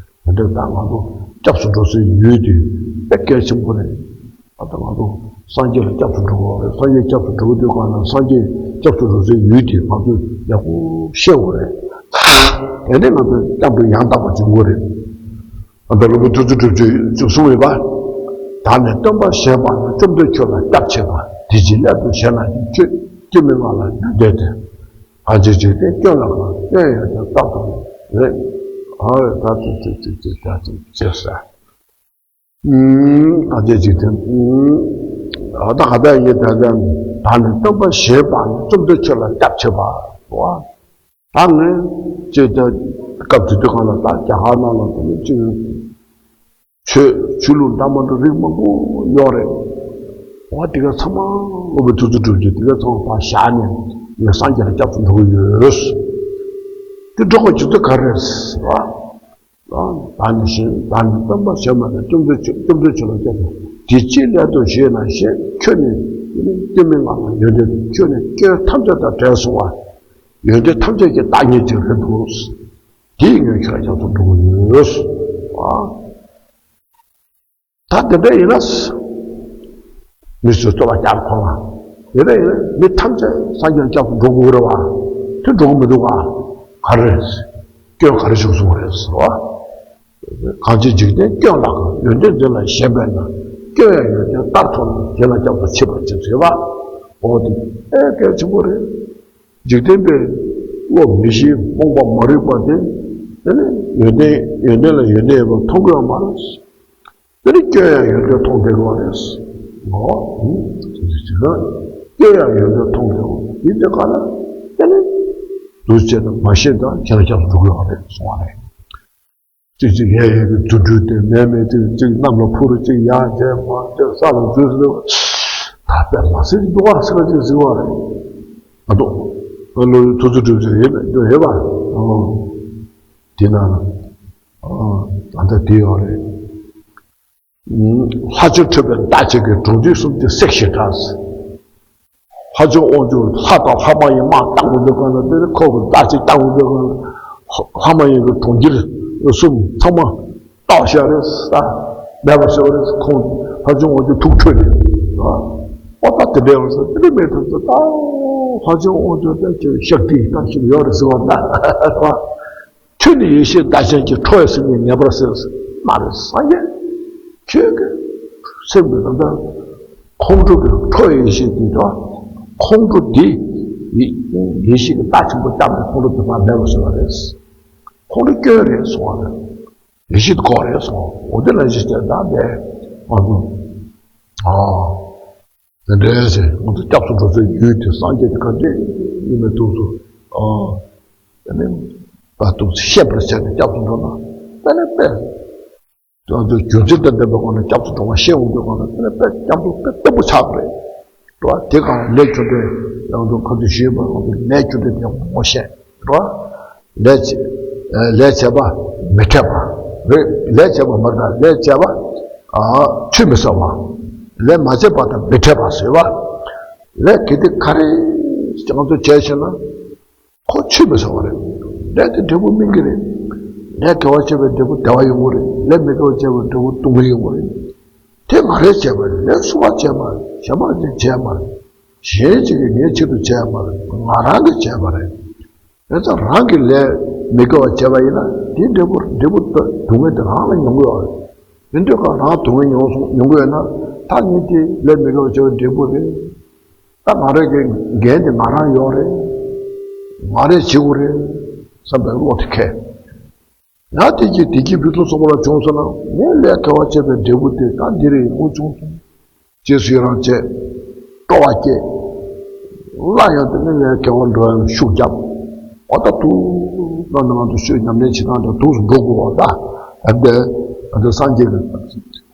དེ་འདྲ་ད་ང་ཚོ་སྐྱབས་སུ་འགྲོ་སའི་ཡུལ་དེ་དཔེ་གལ་ཆེན་པོ་རེད། ད་ལྟ་ང་ཚོ་སངས་རྒྱས་ལ་སྐྱབས་སུ་འགྲོ་དགོས་རེད། སངས་རྒྱས་སྐྱབས་སུ་འགྲོ་དུས་གང་ལ་སངས་རྒྱས་སྐྱབས་སུ་འགྲོ་སའི་ཡུལ་དེ་ང་ཚོས་ཡག་པོ་ཤེས་དགོས་རེད། དེ་ནས་ང་ཚོས་སྐྱབས་འགྲོ་ཡང་དག་པ་འབྱུང་དགོས་རེད། ཨ་ད་རིན་པོ་ཆེ་ཐུགས་རྗེ་ཆེ་ཞུ་གསུངས་ཡོད་པ། བདག་ནི་སྟོན་པ་གཞན་དབང་ན། བཅོམ་ལྡན་ཁྱོད་ལ་སྐྱབས་མཆི་བ། དེ་ཕྱིར་སླད་དུ་གཞན་ལ་ཡང་། ཁྱོད་སྐྱོན་མི་མངའ་ལ་ཡོན་ཏན་ལྡན། གང་ཕྱིར་འཇིག་རྟེན་སྐྱོན་ལ་དགའ། སྐྱོན་ཡོན་ཏན་རྟག་ཏུ་རེད། ཨ་ད་ཅི་ཅི་ཅི་ཅི་ད་ཅི་ཅི་ཟེར། ཨུམ། ཨ་ཅེ་ཅིག་དེ། ཨུམ། ཨ་ད་ག་ད་ཡིན་ད་ད། བདག་ནི་སྟོན་པ་གཞན་དབང་ན། བཅོམ་ལྡན་ཁྱོད་ལ་སྐྱབས་མཆི་བ། ད་ངས་ཅེ་ད་སྐབས་དེ་དུས་གང་ལ་ད་རྒྱ་གར་ནང་ལ་དེ་ནི་ཅིག་ཆོས་ཆོས་ལུགས་འདྲ་མི་འདྲ་རིགས་མང་པོ་ཡོད་རེད། འོ་དེ་ག་ཚང་མ་སློབ་དཔོན་ཐུགས་རྗེ་གྲུབ་རྗེས་དེ་ག་ཚང་མ་ཕར་བཞག་ནས་ངས་སངས་རྒྱས་ལ་སྐྱབས་སུ་འགྲོ་གི་ཡོད། དེ་འགྲོ་དགོས་རྒྱུ་དེ་ག་རེ་རེད་ཟེར་བ། བདག་ནི་གཞན། བདག་ནི་སྟོན་པ་གཞན་དབང་ན། བཅོམ་ལྡན་ཁྱོད། བཅོམ་ལྡན་ཁྱོད་ལ་སྐྱབས་སུ། དེ་ཅིའི་སླད་དུ་ཞེ་ན་ཞེས། ཁྱོད་ནི་སྐྱོན་མི་མངའ་ལ་ཡོན་ཏན་ལྡན། ཁྱོད་ནི་སྐྱོན་ཐམས་ཅད་དང་བྲལ་སོང་བ། ཡོན་ཏན་ཐམས་ཅད་ཀྱི་བདག་ཉིད་ཅིག་རེད་འདུག་དེས་ངས་ཁྱོད་ལ་སྐྱབས་སུ་འགྲོ་གི་ཡོད། ཨ། ད་དེ་འདྲ་ཡིན་ན། མི་ཚོས་རྩོད་པ་རྒྱག་གོ་ལ། དེ་འདྲ་ཡིན་ན་མི་ཐམས་ཅད་སངས་རྒྱས་ལ་སྐྱབས་སུ་འགྲོ་དགོས་རེད་བ། དེ་འགྲོ་གི་མི་འདུག་ག་ག་རེ་རེད། སྐྱོན་ག་རེ་བྱུང་སོང་བ་རེད་ཟེར་བ། གང་ཕྱིར་འཇིག་རྟེན་སྐྱོན་ལ་དགའ། ཡོན་ཏན་འདི་ལ་ཞེན་པས་ན། སྐྱོན་ཡང་ཡོན་ཏན་ལྟར་མཐོང་ན། དེ་ལ་སྐྱབས་སུ་མཆི་བར་བྱེད་ཟེར་བ། འོ་དེ་ཨེ་གལ་ཆེན་པོ་རེད། འཇིག་རྟེན་པའི་བློ་མི་ཤེས་རྨོངས་པ་མ་རིག་པ་དེ། དེ་ནི་ཡོན་ཏན་ཡོན་ཏན་ལ་ཡོན་ཏན་ཡོད་པ་མཐོང་གི་ཡོད་མ་རེད། དེ་ནི་སྐྱོན་ཡང་ཡོན་ཏན་མཐོང་བསྡད་ཀྱི་ཡོད་རེད། འོ། ཨུམ། དེ་འདྲ་ཅིག་ལ། སྐྱོན་ཡང་ཡོན་ཏན་མཐོང་བསྡད་ཀྱི་ཡོད་དུས་ག་ལ། དེ་ནི་འདུ་བྱེད་དང་མ་ཤེས་དང་ཁྱེད་ལ་སྐྱབས་སུ་འགྲོ་གི་ཡོད་རེད་གསུངས་པ་རེད། གཅིག་གཅིག་ཡ་ཡ་གི་རྫུ་འཕྲུལ་དེ་མེད་མེད་དེ་གཅིག་གནམ་ལ་འཕུར། གཅིག་ཡར་འགྲེང་མར་འགྲེང་ས་ལ་འཛུལ་ཟེར་བ། ད་དཔེ་མ་སྲིད་འདུག་ཨ་ཟེར་བ་ཅིག་ཟེར་བ་རེད། ཨ་དོ། ཨ་ལོ་ཐུགས་རྗེ་གྲུབ་རྗེས་ཡིན་ན་འདོད་ཡོད་པ། ཨ། དེ་ན། ཨ། ད་ལྟ་དེ་ཡོད་རེད། ལྷ་ཆེན་ཁྲོས་པའི་མདའ་གཅིག་གིས། གྲོང་འདུས་གསུམ་གྱི་སྲེག་བྱེད་འདྲ། ལྷ་ཆེན་དབང་ཕྱུག་ལྷ་དང་ལྷ་མ་ཡིན་དམག་བཏང་དགོས་འདུག་ག་ལ། དེ་ནི་ཁོ་གི་མདའ་གཅིག་བཏང་དགོས་འདུག་ག་ལ། ལྷ་མ་ཡིན་གྱི་གྲོང་ཁྱེར་གསུམ་ཚང་མ་བཏགས་བཞག་རེད་ས། མེད་པ་བཟོས་རེད། ཁོང་ལྷ་ཆེན་དབང་ཕྱུག་ཐུགས་ཁྲོས་ནས། ཨོ་ད་དེ་འདྲ་ཡོང་ས་དེ་འདྲ་མེད་ཐུབ་ཚེ་ད་ལྷ་ཆེན་དབང་ཕྱུག་དེ་ཅིག་ཤག་དྲིལ་ལྟ་ཞིག་ཡོད་རེད་ཟེར་བ་ན། ཁྱོད་ནི་ཡེ་ཤེས་མདའ་ཅན་གྱི། ཁྲོ་བའི་སེམས་ཀྱིས་ངེས་པར་གསོད། མ་རེད་སངས་རྒྱས། ཁྱོད་ཀྱི་སེམས་ཀྱི་ནང་དུ་ཁོང་ཁྲོ་གི་ཁྲོ་བའི་ཡེ་ཤེས་དེ་དང་། ཁོང་ཁྲོ་དེ་ཡེ་ཡེ་ཤེས་ཀྱི་མདའ་ཆེན་པོ་བརྐྱངས་ནས་ཁོང་ཁྲོ་དེ་ཕར་མེད་པར་བཟོས་པ་རེད། ཁོང་ཁྲོ་སྐྱོན་རེད་གསུངས་པ་རེད། ཡེ་ཤེས་ཁོག་རེད་གསུངས། འོ་དེ་ལ་གཞི་བྱས་ད་དེ་ང་ཚོ། ཨ། དེ་འདྲའི་ཚེ་ང་ཚོ་སྐྱབས་སུ་འགྲོ་སའི་ཡུལ་དེ་སངས་རྒྱས་དེ་ག་འདྲས་ཡིན་མིན་ཐུགས་སུ། ཨ། དེ་ནི་ད་དུང་ཤེས་པར་བྱས་ནས་སྐྱབས་སུ་འགྲོ་ན་དེ་ནི་དཔེ། དེ་ཚོ་རྒྱུ་མཚན་དང་ལྡན་པའི་སྒོ་ནས་སྐྱབས་སུ་འགྲོ་བ་ཤེས་འོང་དུས་སྒོ་ནས་དེ་ནི་དཔེ་སྐྱབས་སུ་དཔེ་བརྟན་པོ་ཆགས་པ་རེད། རེད་བ། དེ་གང་ལས་རྒྱུ་འབྲས་ཡང་དུ་ཁ་ཚུལ་ཞུས་པ་ང་ཚོ་ལས་རྒྱུ་འབྲས་དེ་ངོ་ཤེས། རེད་བ། ལས་བྱེད་ལས་བྱེད་པ་མི་འཕྲད་པ། རེད། ལས་བྱེད་པ་མ་རེད་ད། ལས་བྱེད་པ་ཆུད་མི་ཟ་བ། ལས་མ་བྱེད་པ་དང་མི་འཕྲད་པ་ཟེར་བ། ལས་གལ་ཏེ་ག་རེ་ང་ཚོ་བྱས་ཤེ་ན། ཁོ་ཆུད་མི་ཟ་བ་རེད། ལས་དེ་འབྲས་བུ་སྨིན་གྱི་རེད། ལས་དགེ་བ་བྱས་པའི་འབྲས་བུ་བདེ་བ་ཡོང་གི་རེད། ལས་མི་དགེ་བ་བྱས་པའི་འབྲས་བུ་སྡུག་བསྔལ་ཡོང་གི་རེད། དེ་ང་རས་བྱས་པ་རེད། ལས་སུ་མ་བྱས་མ་རེད། གཞན་པ་ཅིག་བྱས་མ་རེད། གཞན་ཅིག་གིས་ངའི་ཆེད་དུ་བྱས་མ་རེད། ང་རང་གིས་བྱས་པ་རེད། དེ་ཙང་རང་གིས་ལས་མི་དགེ་བ་བྱས་པ་ཡིན་ན་དེའི་འབྲས་བུ་འབྲས་བུ་སྡུག་བསྔལ་དེ་རང་ལ་མྱོང་གི་ཡོད་རེད། དེ་འདྲ་ག་རང་སྡུག་བསྔལ་མྱོང་སོང་མྱོང་གི་ཡོད་ན་ད་ངས་དེ་ལས་མི་དགེ་བ་བྱས་པའི་འབྲས་བུ་རེད། ད་ང་རང་གི་འགན་དེ་ང་རང་ཡོད་རེད། ང་རས་བྱེད་དགོས་རེད་བསམ་པའི་བློ་དེ་འཁྱེར། ཡང་དེ་གྱིས་དེ་གྱིས་ཕུན་སུམ་ཚོགས་པ་ལ་བྱུང་སོང་ན་ངས་ལས་དགེ་བ་བྱས་པའི་འབྲས་བུ་དེ་ད་འདི་རེད། ཡག་པོ་བྱུང་སོང་། རྗེས་སུ་ཡི་རང་བྱས། སྤྲོ་བ་སྐྱེས། སླར་ཡང་དེ་ནས་ངས་དགེ་བ་འགྲོ་ཡང་ཤུགས་རྒྱབ། འོ་ད་དུ་ང་ནི་ང་ཚོ་ཆོས་ཉམས་ལེན་བྱེད་སྟངས་དང་དུས་སུ་འགྲོ་དགོས་པ་ད། ད་ལྟ་ང་ཚོ་སངས་རྒྱས་ཀྱི་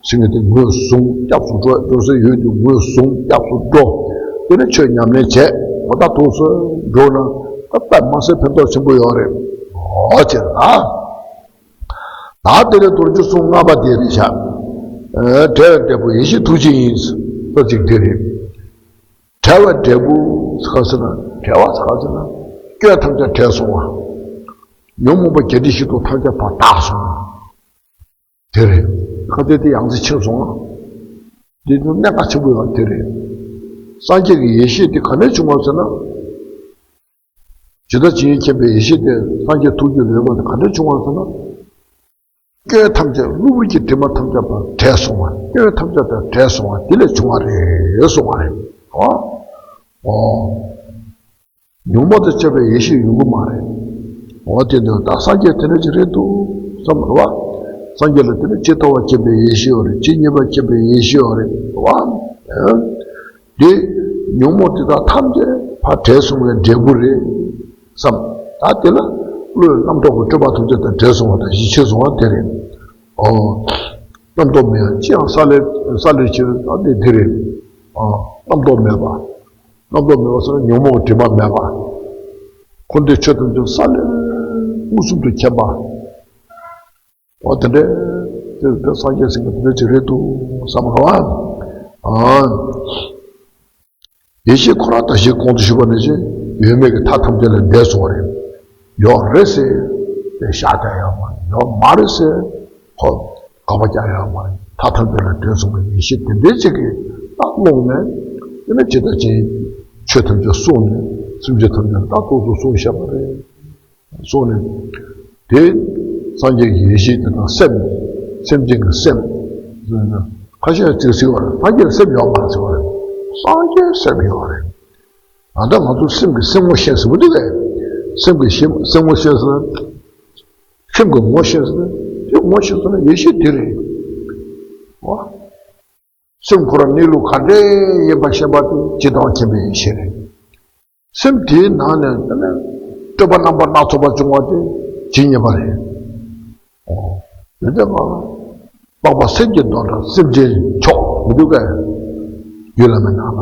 སེམས་ཀྱི་དེ་ངོས་བཟུང་སྐྱབས་སུ་འགྲོ་འགྲོ་སའི་ཡུལ་དུ་ངོས་བཟུང་སྐྱབས་སུ་འགྲོ། དེ་ནས་ཆོས་ཉམས་ལེན་བྱས། འོ་ད་དུས་སུ་འགྲོ་ན་ད་དཔེ་མ་སྲིད་ཕན་ཐོགས་ཆེན་པོ་ཡོད་རེད། འོ་ཅེ་ད། ད་དེ་ནས་མདོ་རྒྱུད་གསུང་ལྔ་པ་དེ་རེད་ཤག་བྲལ་བའི་འབྲས་བུ་ཡེ་ཤེས་ཐུགས་རྗེ་ཡིན། ཟེར་ཅིག་དེ་རེད། བྲལ་བའི་འབྲས་བུ་ཟེར་ག་ཟེར་ན་བྲལ་བ་ཟེར་ག་ཟེར་ན་སྐྱོན་ཐམས་ཅད་བྲལ་སོང་བ། ཉོན་མོངས་པ་བརྒྱད་ཁྲི་བཞི་སྟོང་ཐམས་ཅད་ཕར་དག་སོང་བ། དེ་རེད། ཁ་ཏོན་དེ་ཡང་རྩེ་ཆེན་སོང་བ། འདི་ནི་གནད་འགག་ཆེན་པོ་ཡོད་པ་དེ་རེད། སངས་རྒྱས་ཀྱི་ཡེ་ཤེས་དེ་ག་ནས་བྱུང་བ་ཟེར་ན། ཇི་ལྟ་ཇི་སྙེད་མཁྱེན་པའི་ཡེ་ཤེས་དེ་སངས་རྒྱས་ཐུགས་རྒྱུད་ལ་ཡོད་པ་དེ་ག་ནས་བྱུང་བ་ཟེར་ན། སྐྱོན་ཐམས་ཅད་གློ་བུར་གྱི་དྲི་མ་ཐམས་ཅད་པ་བྲལ་སོང་བ། སྐྱོན་ཐམས་ཅད་དང་བྲལ་སོང་བ་དེ་ལས་བྱུང་བ་རེད་གསུངས་པ་རེད། ཨོ། ཨོ། ཉོན་མོངས་དང་བཅས་པའི་ཡེ་ཤེས་ཡོང་གི་མ་རེད། འོ་དེ་འདྲ་ད་སངས་རྒྱས་དེ་འདྲ་ཅིག་རེད་འདུག་བསམ་རེད་བ། སངས་རྒྱས་ལ་དེ་ནི་ཇི་ལྟ་བ་མཁྱེན་པའི་ཡེ་ཤེས་ཡོད་རེད། ཇི་སྙེད་པ་མཁྱེན་པའི་ཡེ་ཤེས་ཡོད་རེད་བ། འདི་ཉོན་མོངས་དེ་དག་ཐམས་ཅད་ཕར་བྲལ་སོང་བའི་འབྲས་བུ་རེད་བསམ། ད་དེ་ལ་བློའི་རྣམ་རྟོག་གི་སྤྲོས་པ་ཐམས་ཅད་དང་བྲལ་སོང་བ་དང་ཡིད་ཆེས་སོང་བ་དེ་རེད། ཨོ། རྣམ་རྟོག་མེད་ཡང་ཅི་ཡང་ས་ལེར་ས་ལེར་ཕྱིན་ད་དེ་དེ་རེད། ཨོ། རྣམ་རྟོག་མེད་པ། རྣམ་རྟོག་མེད་པ་ཟེར་ན་ཉོན་མོངས་དྲི་མ་མེད་པ། འཁོར་འདས་ཆོས་ཐམས་ཅད་ས་ལེར་མངོན་སུམ་དུ་མཁྱེན་པ། འོ་དེ་འདྲའི་དེ་དེ་སངས་རྒྱས་ཟེར་མཁན་དེ་འདྲ་ཅིག་རེད་འདུག་བསམ་རོགས་ཨ། ཡེ་ཤེས་ཁོ་རང་ད་ཞིག་གོང་དུ་ཞུས་པ་ནང་བཞིན་ཡོད་མེད་ཀྱི་མཐའ་ཐམས་ཅད་ལས་འདས་སོང་བ་རེད། ཡོད་རེད་ཟེར་དེ་ཤ་རྒྱག་ཡག་མ་རེད། ཡོད་མ་རེད་ཟེར་ཁོ་དགག་པ་རྒྱག་ཡག་མ་རེད། མཐའ་ཐམས་ཅད་ལས་འདས་སོང་བའི་ཡེ་ཤེས་དེ་འདྲའི་ཅིག་གི་ད་ཀློང་ནས་དེ་ནས་ཇི་ལྟ་ཇི་སྙེད་ཆོས་ཐམས་ཅད་གསུངས་ནས་སེམས་ཅན་ཐམས་ཅད་ད་ཏོག་ཏོག་གསུངས་བཞག་པ་རེད། སོགས་ནས། དེ་སངས་རྒྱས་ཀྱི་ཡེ་ཤེས་དེ་དང་སེམས། སེམས་ཅན་གྱི་སེམས། ཁ་ཤས་ཅིག་ཟེར་བ་རེད། སངས་རྒྱས་ལ་སེམས་ཡོད་མ་རེད་ཟེར་བ་རེད། སངས་རྒྱས་སེམས་ཡོད་རེད། ད་ལྟ་ང་ཚོ་སེམས་ཀྱི་སེམས་ངོ་ཤེས་ཟེར་བ་འདུག་གས། སེམས་ཀྱི་ཤེས་སེམས་ངོ་ཤེས་ཟེར་ན། སེམས་ཀྱི་ངོ་ཤེས་ཟེར་ན། དེ་ངོ་ཤེས་ཟེར་ན་ཡེ་ཤེས་དེ་རེད། ཨོ། སེམས་ཁོ་རང་གནས་ལུགས་ག་འདྲས་ཡིན་པ་ཤེས་པ་དེ་ཇི་ལྟ་བ་མཁྱེན་པའི་ཡེ་ཤེས་རེད། སེམས་དེའི་ནང་ནས་དེ་ནས་སྤྲོས་པ་རྣམ་པ་སྣ་ཚོགས་པ་བྱུང་བ་དེ་ཇི་སྙེད་པ་རེད། ཨོ། དེ་ལྟ་མ་སྤངས་པ་སེམས་ཀྱི་མདོག་འདྲ་སེམས་ཅན་མཆོག་མི་འདུག་གས། རྒྱུད་བླ་མའི་ནང་ལ།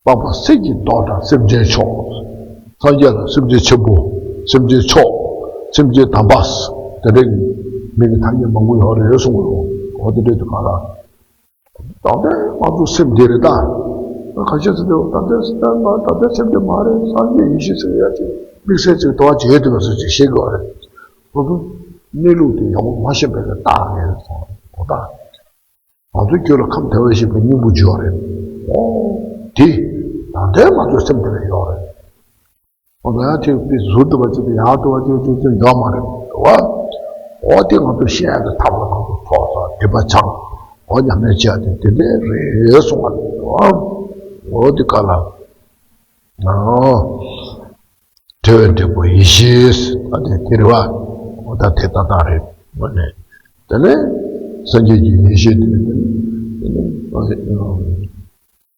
སྤངས་པ་སེམས་ཀྱི་མདོག་འདྲ་སེམས་ཅན་མཆོག་སངས་རྒྱས་ལ་སེམས་ཅན་ཆེན་པོ། སེམས་ཅན་མཆོག་སེམས་ཅན་དམ་པ། དེ་འདྲའི་མིང་གི་ཐ་སྙད་མང་པོ་ཡོད་རེད་གསུངས་པ་རེད། འོ་དེ་འདྲའི་དུས་ག་ལ། ད་ལྟའི་ང་ཚོ་སེམས་འདི་རེད་ད། ཁ་ཤས་ཚོ་ད་ལྟའི་སེམས་ད་ལྟའི་སེམས་འདི་མ་རེད། སངས་རྒྱས་ཡེ་ཤེས་ཟེར་ཡ་ཅིག་དམིགས་བསལ་ཅིག་དོ་བ་བྱེད་ཐུབ་པ་སུ་ཅིག་ཤེས་དགོས་རེད། ཁོ་ཚོ་གནས་ལུགས་དེ་ཡག་པོ་མ་ཤེས་པའི་གི་རྟགས་རེད་སོང་གོ། ད་ང་ཚོའི་རྒྱུད་ལ་ཁམས་དལ་བ་ཞེས་པའི་སྙིང་པོ་བརྗོད་རེད། ཨོ། དེ་ད་ལྟའི་ང་ཚོའི་སེམས་འདི་ལ་ཡོད་རེད། ཨོ་ན་ཡང་དེ་དེ་ཟུར་དུ་བ་ཅིག་དེ་ཡང་དུ་བ་ཅིག་དེ་དེ་ཡོད་མ་རེད་བ། ཨོ་དེ་ང་ཚོ་ཤེས་ཡ་གི་ཐབས་ལ་ང་ཚོ་ཐོག་ས་སྒྲིབ་པ་སྦྱང་། ཨོ་ཉམས་ལེན་བྱས་ཏེ་དེ་འདྲས་རེད་གསུང་བ་རེད་བ། ཨོ་དེ་ག་ལ། ཨོ། བྲལ་བའི་འབྲས་བུ་ཡེ་ཤེས་ཨ་དེ་དེ་རེད་བ། ཨོ་ད་དེ་ཏག་ཏག་རེད་བ་ནས། དེ་ནས་སངས་རྒྱས་ཀྱི་ཡེ་ཤེས་དེ་དེ་ནས་དེ་ནས།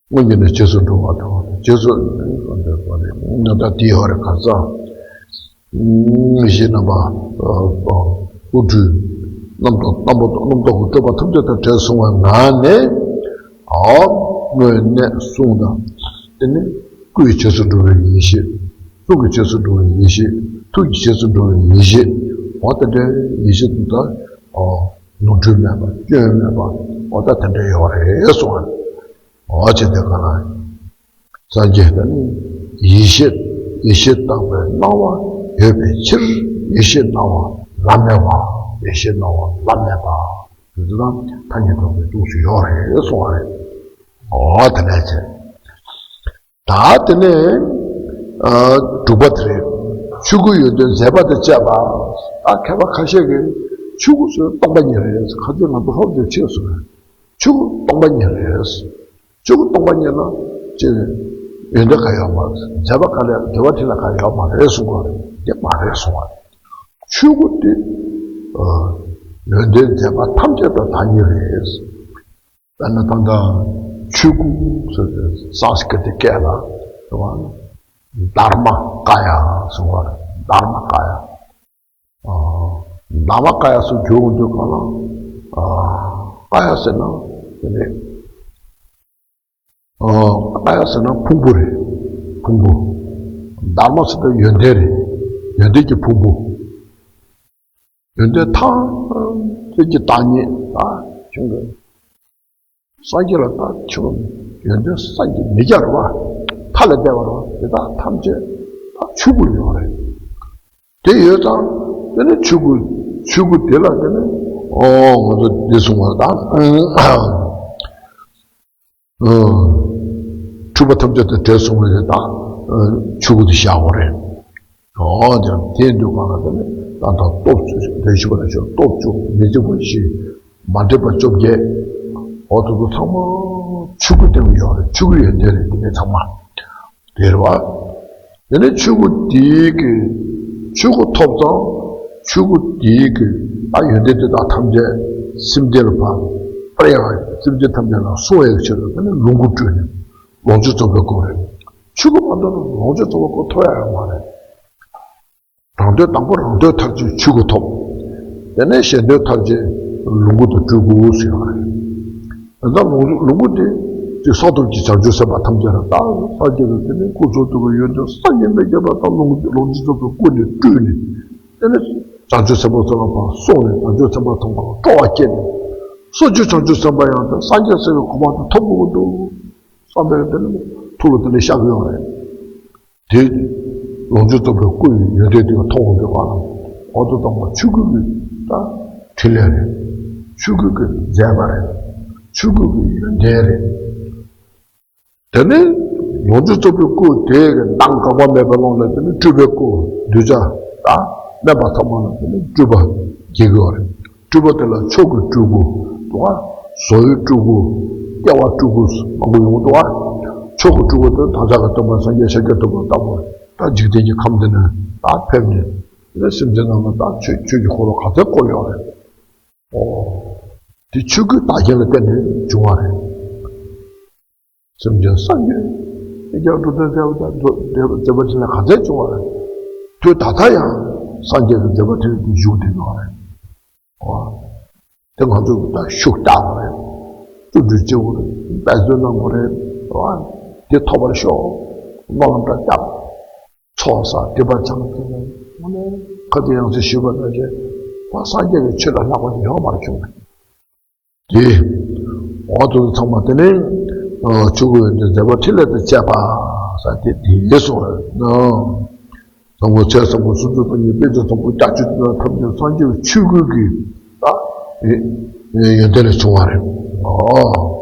སྔོན་གྱི་ནི་རྗེས་སུ་འགྲོ་བ་དང་རྗེས་སུ་འགྲོ་བ་རེད། ད་ལྟ་དེའི་ཧོ་རེ་ག་ས། ཡེ་ཤེས་རྣམ་པ། ཨ། ཨ། སྐུ་སྤྲུལ། རྣམ་རྟོག་རྣམ་པ་རྣམ་རྟོག་གི་སྤྲོས་པ་ཐམས་ཅད་དང་བྲལ་སོང་བའི་ངང་ནས། ཨ། དངོས་གནས་གསུང་དང་། དེ་ནི་སྐུའི་རྗེས་སུ་འགྲོ་བའི་ཡེ་ཤེས། གསུང་གི་རྗེས་སུ་འགྲོ་བའི་ཡེ་ཤེས། ཐུགས་ཀྱི་རྗེས་སུ་འགྲོ་བའི་ཡེ་ཤེས། འོ་དེ་འདྲའི་ཡེ་ཤེས་དེ་དག་ཨ། ནོར་འཁྲུལ་མེད་པ་སྐྱོན་མེད་པ། འོ་ད་དེ་འདྲ་ཡོད་རེད་གསུང་བ། འོ་བྱས་ཏེ་ག་ལ། སངས་རྒྱས་དེ་ནི་ཡེ་ཤེས། ཡེ་ཤེས་དག་པའི་སྣང་བ་ཡོད་པའི་ཕྱིར། ཡེ་ཤེས་སྣང་བ་བླ་མེད་པ། ཡེ་ཤེས་སྣང་བ་བླ་མེད་པ། དེ་ཚོ་ཐམས་ཅད་ཐོབ་པའི་ཐུགས་སུ་ཡོད་རེད་གསུང་བ་རེད། འོ་དེ་ནས་བྱས། ད་དེ་ནས། ཨ། དྲུག་པ་དེ་རེད། ཆོས་སྐུའི་ཡོན་ཏན་མཛད་པ་དང་བཅས་པ། ད་མཁས་པ་ཁ་ཤས་ཀྱིས་ཆོས་སྐུ་ཟེར་སྟོང་པ་ཉིད་རེད། ཁ་ཅིག་ང་ཚོ་ཧོབ་ཏེ་ཕྱིས་སོང་། ཆོས་སྐུ་སྟོང་པ་ཉིད་རེད། ཆོས་སྐུ་སྟོང་པ་ཉིད་ལ་ཅི། ཡོན་ཏན་གང་ཡོད་མ་རེད། མཛད་པ་གང་ལས་མཛད་པ་ཕྲིན་ལས་གང་ཡོད་མ་རེད་གསུང་གི་རེད། འདི་མ་རེད་གསུང་བ་རེད། ཆོས་སྐུ་དེ། ཨ། ཡོན་ཏན་མཛད་པ་ཐམས་ཅད་དང་བདག་ཉིད་རེད། དཔེར་ན་ད་ལྟ་ཆོས་སྐུ་ཟེར་ཏེ་སཾ་སྐྲྀ་ཏ་སྐད་ལ་རེད་བ། དྷརྨ་ཀཱ་ཡ་གསུང་བ་རེད། དྷརྨ་ཀཱ་ཡ། ཨ། དྷརྨ་ཀཱ་ཡ་སུ་གྱུར་འོང་དུས་གང་ལ། ཨ། ཀཱ་ཡ་ཟེར་ན་དེ་ནས། ཨ། ཀཱ་ཡ་ཟེར་ན་ཕུང་པོ་རེད། ཕུང་པོ། དྷརྨ་ཟེར་ན་ཡོན་ཏན་རེད། ཡོན་ཏན་གྱི་ཕུང་པོ། ཡོན་ཏན་ཐམས་ཅད་ཀྱི་བདག་ཉིད། ཨ། བྱུང་གི། སངས་རྒྱས་ལ་ད་ཆོས་ཡོན་ཏན་བསམ་གྱིས་མི་ཁྱབ་པ། མཐའ་ལས་འདས་པ་རེད་བ། དེ་དག་ཐམས་ཅད་ད་ཆོས་སྐུ་ཡོད་རེད། དེ་ཡོད་ཙང་དེ་ནི་ཆོས་སྐུ། ཆོས་སྐུ་དེ་ལ་དེ་ནི། ཨོ། ང་ཚོ་འདི་གསུང་བ་དང་། ཨ། འཁྲུལ་པ་ཐམས་ཅད་དང་བྲལ་སོང་བ་རེད་ད། ཨ། ཆོས་སྐུ་དེ་བཞག་དགོས་རེད། འོ་ཀྱང་དེ་འདུག་ག་ལ། དེ་ནི་ད་ལྟ་སྟོབས་བཅུ་རེ་ཞུ་བ་ལ་ཞོག་སྟོབས་བཅུ། མི་འཇིགས་པ་བཞི། མ་འདྲེས་པ་བཅོ་བརྒྱད། འོ་དེ་ཚོ་ཚང་མ་ཆོས་སྐུའི་སྟེང་དུ་ཡོད་རེད། ཆོས་སྐུའི་ཡོན་ཏན་རེད། དེ་ནི་ཚང་མ་དེ་རེད་བ། དེ་ནི་ཆོས་སྐུ་དེའི་གི། ཆོས་སྐུ་ཐོབ་ཙང་ཆོས་སྐུ་དེའི་གི། ད་ཡོན་ཏན་དེ་དག་ཐམས་ཅད་སེམས་ཅན་ལ་ཕར་སྤེལ་ཡག་སེམས་ཅན་ཐམས་ཅད་ལ་གསུང་ཡག་ཕྱིར་དུ་དེ་ནི་ལོངས་སྐུ་སྤྲུལ་ནས་ལོངས་སྤྱོད་རྫོགས་པའི་སྐུ་རེད། ཆོས་སྐུ་མ་ཐོབ་ན་ལོངས་སྤྱོད་རྫོགས་པའི་སྐུ་ཐོབ་ཡག་ཡོད་མ་རེད། རང་དོན་དང་པོ་རང་དོན་ཐམས་ཅད་ཆོས་སྐུ་ཐོབ། དེ་ནས་གཞན་དོན་ཐམས་ཅད་ལོངས་སྐུ་དང་སྤྲུལ་སྐུ་ཟེར་བ་རེད། ད་ལྟ་ལོངས་ལོངས་སྐུ་དེ་ཅིག་ས་ཐོབ་ཀྱི་བྱང་ཆུབ་སེམས་དཔའ་ཐམས་ཅད་ལ་ད་སངས་རྒྱས་ཀྱི་དེ་ནས་སྐུ་གསུང་ཐུགས་ཀྱི་ཡོན་ཏན་བསམ་གྱིས་མི་ཁྱབ་པ་དང་ལོངས་ལོངས་སྤྱོད་རྫོགས་པའི་སྐུ་ནས་སྤྲུལ་ནས། དེ་ནས་བྱང་ཆུབ་སེམས་དཔའ་ཚོ་ལ་ཕར་གསུངས་ནས་བྱང་ཆུབ་སེམས་དཔའ་ཚོ་ལ་སྤྲོ་བ་སྐྱེས་ནས། སོ་སོའི་བྱང་ཆུབ་སེམས་དཔའ་ཡང་དེ་སངས་རྒྱས་ཟེར་བའི་གོ་འཕང་དེ་ཐོབ་དགོས་ཀྱི་འདུག་བསམ་པའི་དེ་ནས་ཐུགས་ལ་དེ་འདྲ་ཤར་གྱི་ཡོད་རེད། དེ་ལོངས་སྤྱོད་རྫོགས་པའི་སྐུ་ཡི་ཡོན་ཏན་དེ་མཐོང་འོང་དུས་ག་ལ། འོ་དེ་ཚང་མ་ཆོས་སྐུ་གི་ད་ཕྲིན་ལས་རེད། ཆོས་སྐུ་གི་མཛད་པ་རེད། ཆོས་སྐུ་གི་ཡོན་ཏན་རེད། དེ་ནས་ལོངས་སྤྱོད་རྫོགས་པའི་སྐུ་དེ་གི་མདངས་འགག་པ་མེད་པའི་ཀློང་ལ་དེ་ནས་སྤྲུལ་པའི་སྐུ། གདུལ་བྱ་ད་དམན་པ་ཚང་མ་ལ་དེ་ནས་སྤྲུལ་པ་སྐྱེ་གི་ཡོད་རེད། སྤྲུལ་པ་དེ་ལ་མཆོག་གི་སྤྲུལ་སྐུ་འདུག་ག་བཟོ་བོའི་སྤྲུལ་སྐུ། སྐྱེ་བ་སྤྲུལ་སྐུ་མང་པོ་ཡོང་གི་འདུག་ག་མཆོག་གི་སྤྲུལ་སྐུ་དེ་བདག་ཅག་གི་སྟོན་པ་སངས་རྒྱས་ཤཱཀྱ་ཐུབ་པ་ལྟ་བུ་ད་འཇིག་རྟེན་གྱི་ཁམས་འདི་ནས་ད་ཕེབས་ནས་དེ་ནས་སེམས་ཅན་རྣམས་ལ་ད་ཆོས་ཆོས་ཀྱི་འཁོར་ལོ་ག་ཚོད་བསྐོར་ཡོད་རེད། ཨོ། དེ་ཆོས་སྐུའི་བདག་རྐྱེན་ལ་བརྟེན་ནས་བྱུང་བ་རེད། སེམས་ཅན་སངས་རྒྱས་ཨེ་ཀྱང་འགྲོ་དོན་མཛད་པ་དང་འགྲོ་མཛད་པ་ཕྲིན་ལས་ག་ཚད་བྱུང་བ་རེད། དུས་ད་ལྟ་ཡང་སངས་རྒྱས་ཀྱི་མཛད་པ་ཕྲིན་ལས་དེ་བཞུགས་བསྡད་ཡོད་རེད། ཨོ། དེ་ང་ཚོས་ད་ཤུགས་རྒྱག་དགོས་རེད། བརྩོན་འགྲུས་བྱེད་དགོས་རེད། འབད་བརྩོན་གནང་དགོས་རེད། ཨོ། དེ་ཐོབ་པར་ཤོག་སྨོན་ལམ་འདྲ་བརྒྱབ། ཚོགས་བསགས་སྒྲིབ་པ་སྦྱངས་ཏེ་དངོས་གནས་ཁ་ཏོན་ཡང་སེ་ཞུས་པ་ནང་བཞིན་ཕར་སངས་རྒྱས་ཀྱི་ཆོས་ལ་ལྷག་པ་ཡོད་མ་རེད་བྱུང་། དེ། འོ་དེ་ཚོ་ཚང་མ་དེ་ནས་ཆོས་སྐུ་ཡོན་ཏན་མཛད་པ་ཕྲིན་ལས་དང་བཅས་པ་ཟེར་དེ་དེ་གསུངས་རེད། བཟང་པོ་ཚེ་བཟང་པོ་སུམ་ཅུ་རྩ་གཉིས་དཔེ་བྱད་བཟང་པོ་བརྒྱད་ཅུ་ཐམས་ཅད་སངས་རྒྱས་ཆོས་སྐུ་གི་ད་ཡོན་ཏན་ལས་བྱུང་བ་རེད། ཨོ།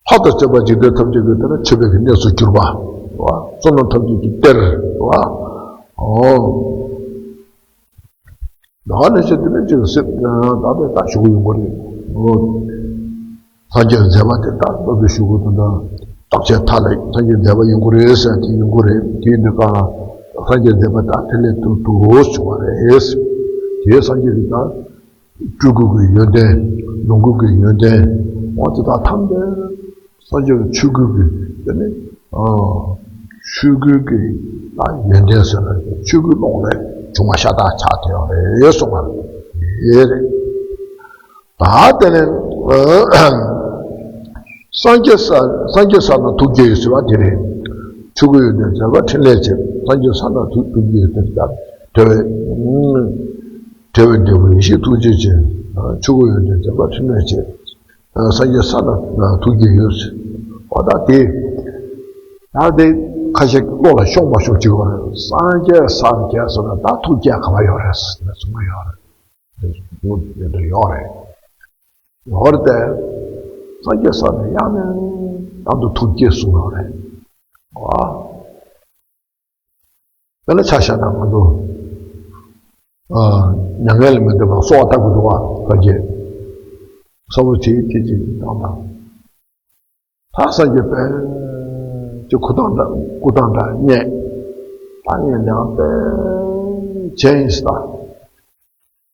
ལྷ་དང་བཅས་པ་འཇིག་རྟེན་ཐམས་ཅད་ཀྱི་དེ་ནི་མཆོད་པའི་གནས་སུ་གྱུར་པ། བསོད་ནམས་ཐམས་ཅད་ཀྱི་གཏེར། ཨོ། ད་ནས་བྱས་དེ་ནས་ཅིག་སེམས་ད་ལྟ་ད་ཞུ་གི་ཡོང་གི་རེད། ཨོ། སངས་རྒྱས་ཀྱི་མཛད་པ་དེ་ད་སློབ་དཔོན་ཞུ་གི་དང་ད་བརྟག་དཔྱད་མཐའ་ལ་སངས་རྒྱས་མཛད་པ་ཡོང་གི་རེད་ཟེར་དེ་ཡོང་གི་རེད། དེ་འདི་ག་སངས་རྒྱས་མཛད་པ་ད་དེ་ལས་ཏུ་ཏུ་བྱུང་བ་རེད། དེ་སངས་རྒྱས་ཀྱི་ད་སྤྲུལ་སྐུ་གི་ཡོན་ཏན་ལོངས་སྐུ་གི་ཡོན་ཏན་འོ་དེ་དག་ཐམས་ཅད་སངས་རྒྱས་ཀྱི་ཆོས་སྐུ་གི་དེ་ནི་ཨ་ཆོས་སྐུ་གི་ད་ཡོན་ཏན་ཟེར་ན་ཆོས་སྐུའི་ཀློང་ལས་ བྱུང་བ་ཤ་སྟག་ཆགས་བསྡད་ཡོད་རེད་གསུངས་པ་རེད། ད་དེ་ནས་སངས་རྒྱས་ས་སངས་རྒྱས་ས་ན་ཐུགས་བསྐྱེད་ཡོད་ཟེར་བ་དེ་རེད། ཆོས་སྐུ་ཡོན་ཏན་མཛད་པ་ཕྲིན་ལས་ཆེ། སངས་རྒྱས་ས་ན་ཐུགས་ཐུགས་བསྐྱེད་ཡོད་ཟེར་བ་དེ་རེད། བྲལ་བའི་བྲལ་བའི་འབྲས་བུ་ཡེ་ཤེས་ཐུགས་རྗེ་ཆེ། ཆོས་སྐུ་ཡོན་ཏན་མཛད་པ་ཕྲིན་ལས་ཆེ། སངས་རྒྱས་ས་ན་ཐུགས་བསྐྱེད་ཡོད་ཟེར་བ་ད་དེ། ད་དེ་ཁ་ཤས་ཀྱི་བློ་ལ་ཤོང་མ་ཤོང་ཅིག་ཡོད་རེད། སངས་རྒྱས་ས་རྒྱས་ཟེར་ན་ད་ཐུགས་བསྐྱེད་ག་པར་ཡོད་རེད་ཟེར་ན་གསུང་གི་ཡོད་རེད། ཡོད་རེད་དེ། སངས་རྒྱས་ས་ནས་ཡང་ནས་ཡང་དུ་ཐུགས་བསྐྱེད་གསུང་ཡོད་རེད། ཨ། དཔེར་ན་ཆ་བཞག་ན་ང་ཚོ་མྱ་ངན་ལས་མི་འདའ་བར་གསོལ་བ་བཏབ་དགོས་འདུག་བ། སངས་རྒྱས་ས་བོ་དེའི་དེ་ཅིག་བཏང་དང་། ད་སངས་རྒྱས་པས་ཅི་ཁུ་དང་འདྲ་སྐུ་དང་འདྲ་བརྙེས། ད་བརྙེས་ནས་ཡང་པས་བྱས་ཡིན་ཟེར།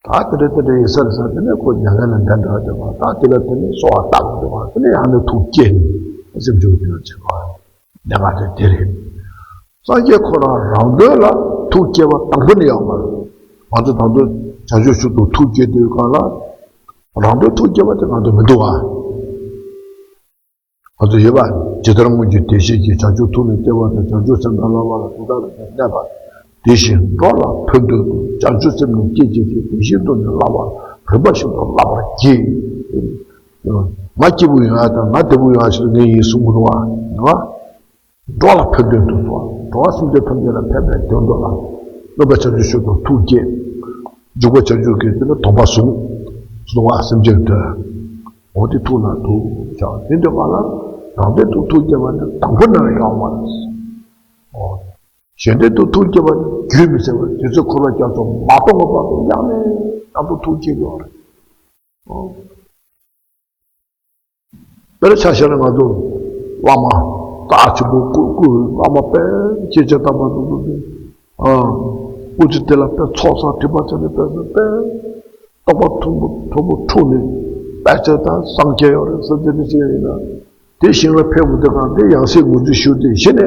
ད་དེ་འདྲ་དེ་འདྲ་ཡིན་ས་རེད་ཟེར། དེ་ནས་ཁོ་མྱ་ངན་ལས་འདའ་འདྲ་བ་དེ་བ་ད་དེ་ལ་དེ་ནས་གསོལ་བ་བཏབ་དགོས་འདུག་བ། དེ་ནས་ཡང་ནས་ཐུགས་བསྐྱེད་ནས་སེམས་ཆུང་དུ་བྱེད་པ། གནད་འགག་དེ་དེ་རེད། སངས་རྒྱས་ཁོ་རང་རང་དོན་ལ་ཐུགས་བསྐྱེད་པ་དང་པོ་ནས་ཡོད་མ་རེད། ང་ཚོ་ད་དུང་བྱང་ཆུབ་མཆོག་ཏུ་ཐུགས་བསྐྱེད་དུས་སྒང་ལ་རང་དོན་ཐུགས་བསྐྱེད་པ་དེ་ང་ཚོ་མི་འདུག་བ། ང་ཚོ་ཡོད་པ། ཇི་ལྟར་སྔོན་གྱི་བདེ་གཤེགས་ཀྱིས། བྱང་ཆུབ་ཐུགས་ནི་བསྐྱེད་པ་དང་། བྱང་ཆུབ་སེམས་དང་བསླབ་པ་ལ། དེ་དག་ལ་ཡང་གནས་པ། དེ་བཞིན་འགྲོ་ལ་ཕན་དོན་དུ། བྱང་ཆུབ་སེམས་ནི་བསྐྱེད་བགྱིད་དེ། དེ་བཞིན་དུ་ནི་བསླབ་པ་རིམ་པ་བཞིན་དུ་བསླབ་པར་བགྱི། ང་སྐྱིད་པོ་ཡོང་ཡ་དང་ང་བདེ་པོ་ཡོང་ཡ་ཞིག་ངས་ཡིན་གསུང་གི་འདུག་བ། འགྲོ་ལ་ཕན་དོན་དུ་གསོལ་བ། འགྲོ་བ་སེམས་ཅན་ཐམས་ཅད་ལ་ཕན་པའི་དོན་དུ་ལ། སློབ་དཔོན་བྱང་ཆུབ་མཆོག་ཏུ་ཐུགས་བསྐྱེད། འཇུག་པ་བྱང་ཆུབ་ཀྱི་དེ་ལ་སྡོམ་པ་བཟུང་། གསོལ་བ་སེམས་ཅན་དོན། འོ་དེ་ཐུགས་ལ་འདུག་བྱ། དེ་འདོད་པ་ལ་རང་དོན་དུ་ཐུགས་བསྐྱེད་པ་ནི་དང་པོ་ནས་ཡོང་བ་རེད། འོ། གཞན་དོན་དུ་ཐུགས་བསྐྱེད་པ་ནི་རྒྱུན་མི་ཆད་པར་རྗེ་བཙུན་འཁོར་བའི་རྒྱ་མཚོ་མ་སྟོངས་པ་བར་དུ་ཡང་ནས་ཡང་དུ་ཐུགས་བསྐྱེད་ཡོད་རེད། འོ། དཔེར་ཆ་བཞག་ན་ང་ཚོ་བླ་མ་རྩ་ཆེན་པོ་སྐུ་སྐུ་བླ་མ་དཔེ་ཆེ་ཆེ་དམ་པ་དུ་དུ་དུ་ཨ་སྐུ་ཚེ་དེ་ལ་དཔེ་ཚོགས་བསགས་སྒྲིབ་པ་བྱས་ནས་དཔེ་དཔེ་རྟོགས་པ་མཐོན་པོ་མཐོན་པོ་འཁྲུངས་ནས་དཔེ་ཆ་དང་སངས་རྒྱས་ཡོད་རེད་ཟེར་དེ་འདྲ་བྱས་ཡིན་ན་དེ་ཞིང་ལ་ཕེབས་དགོས་དེ་གང་དེ་ཡང་སྲིད་ངོས་འཛིན་ཞུ་དེ་གཞི་ནས་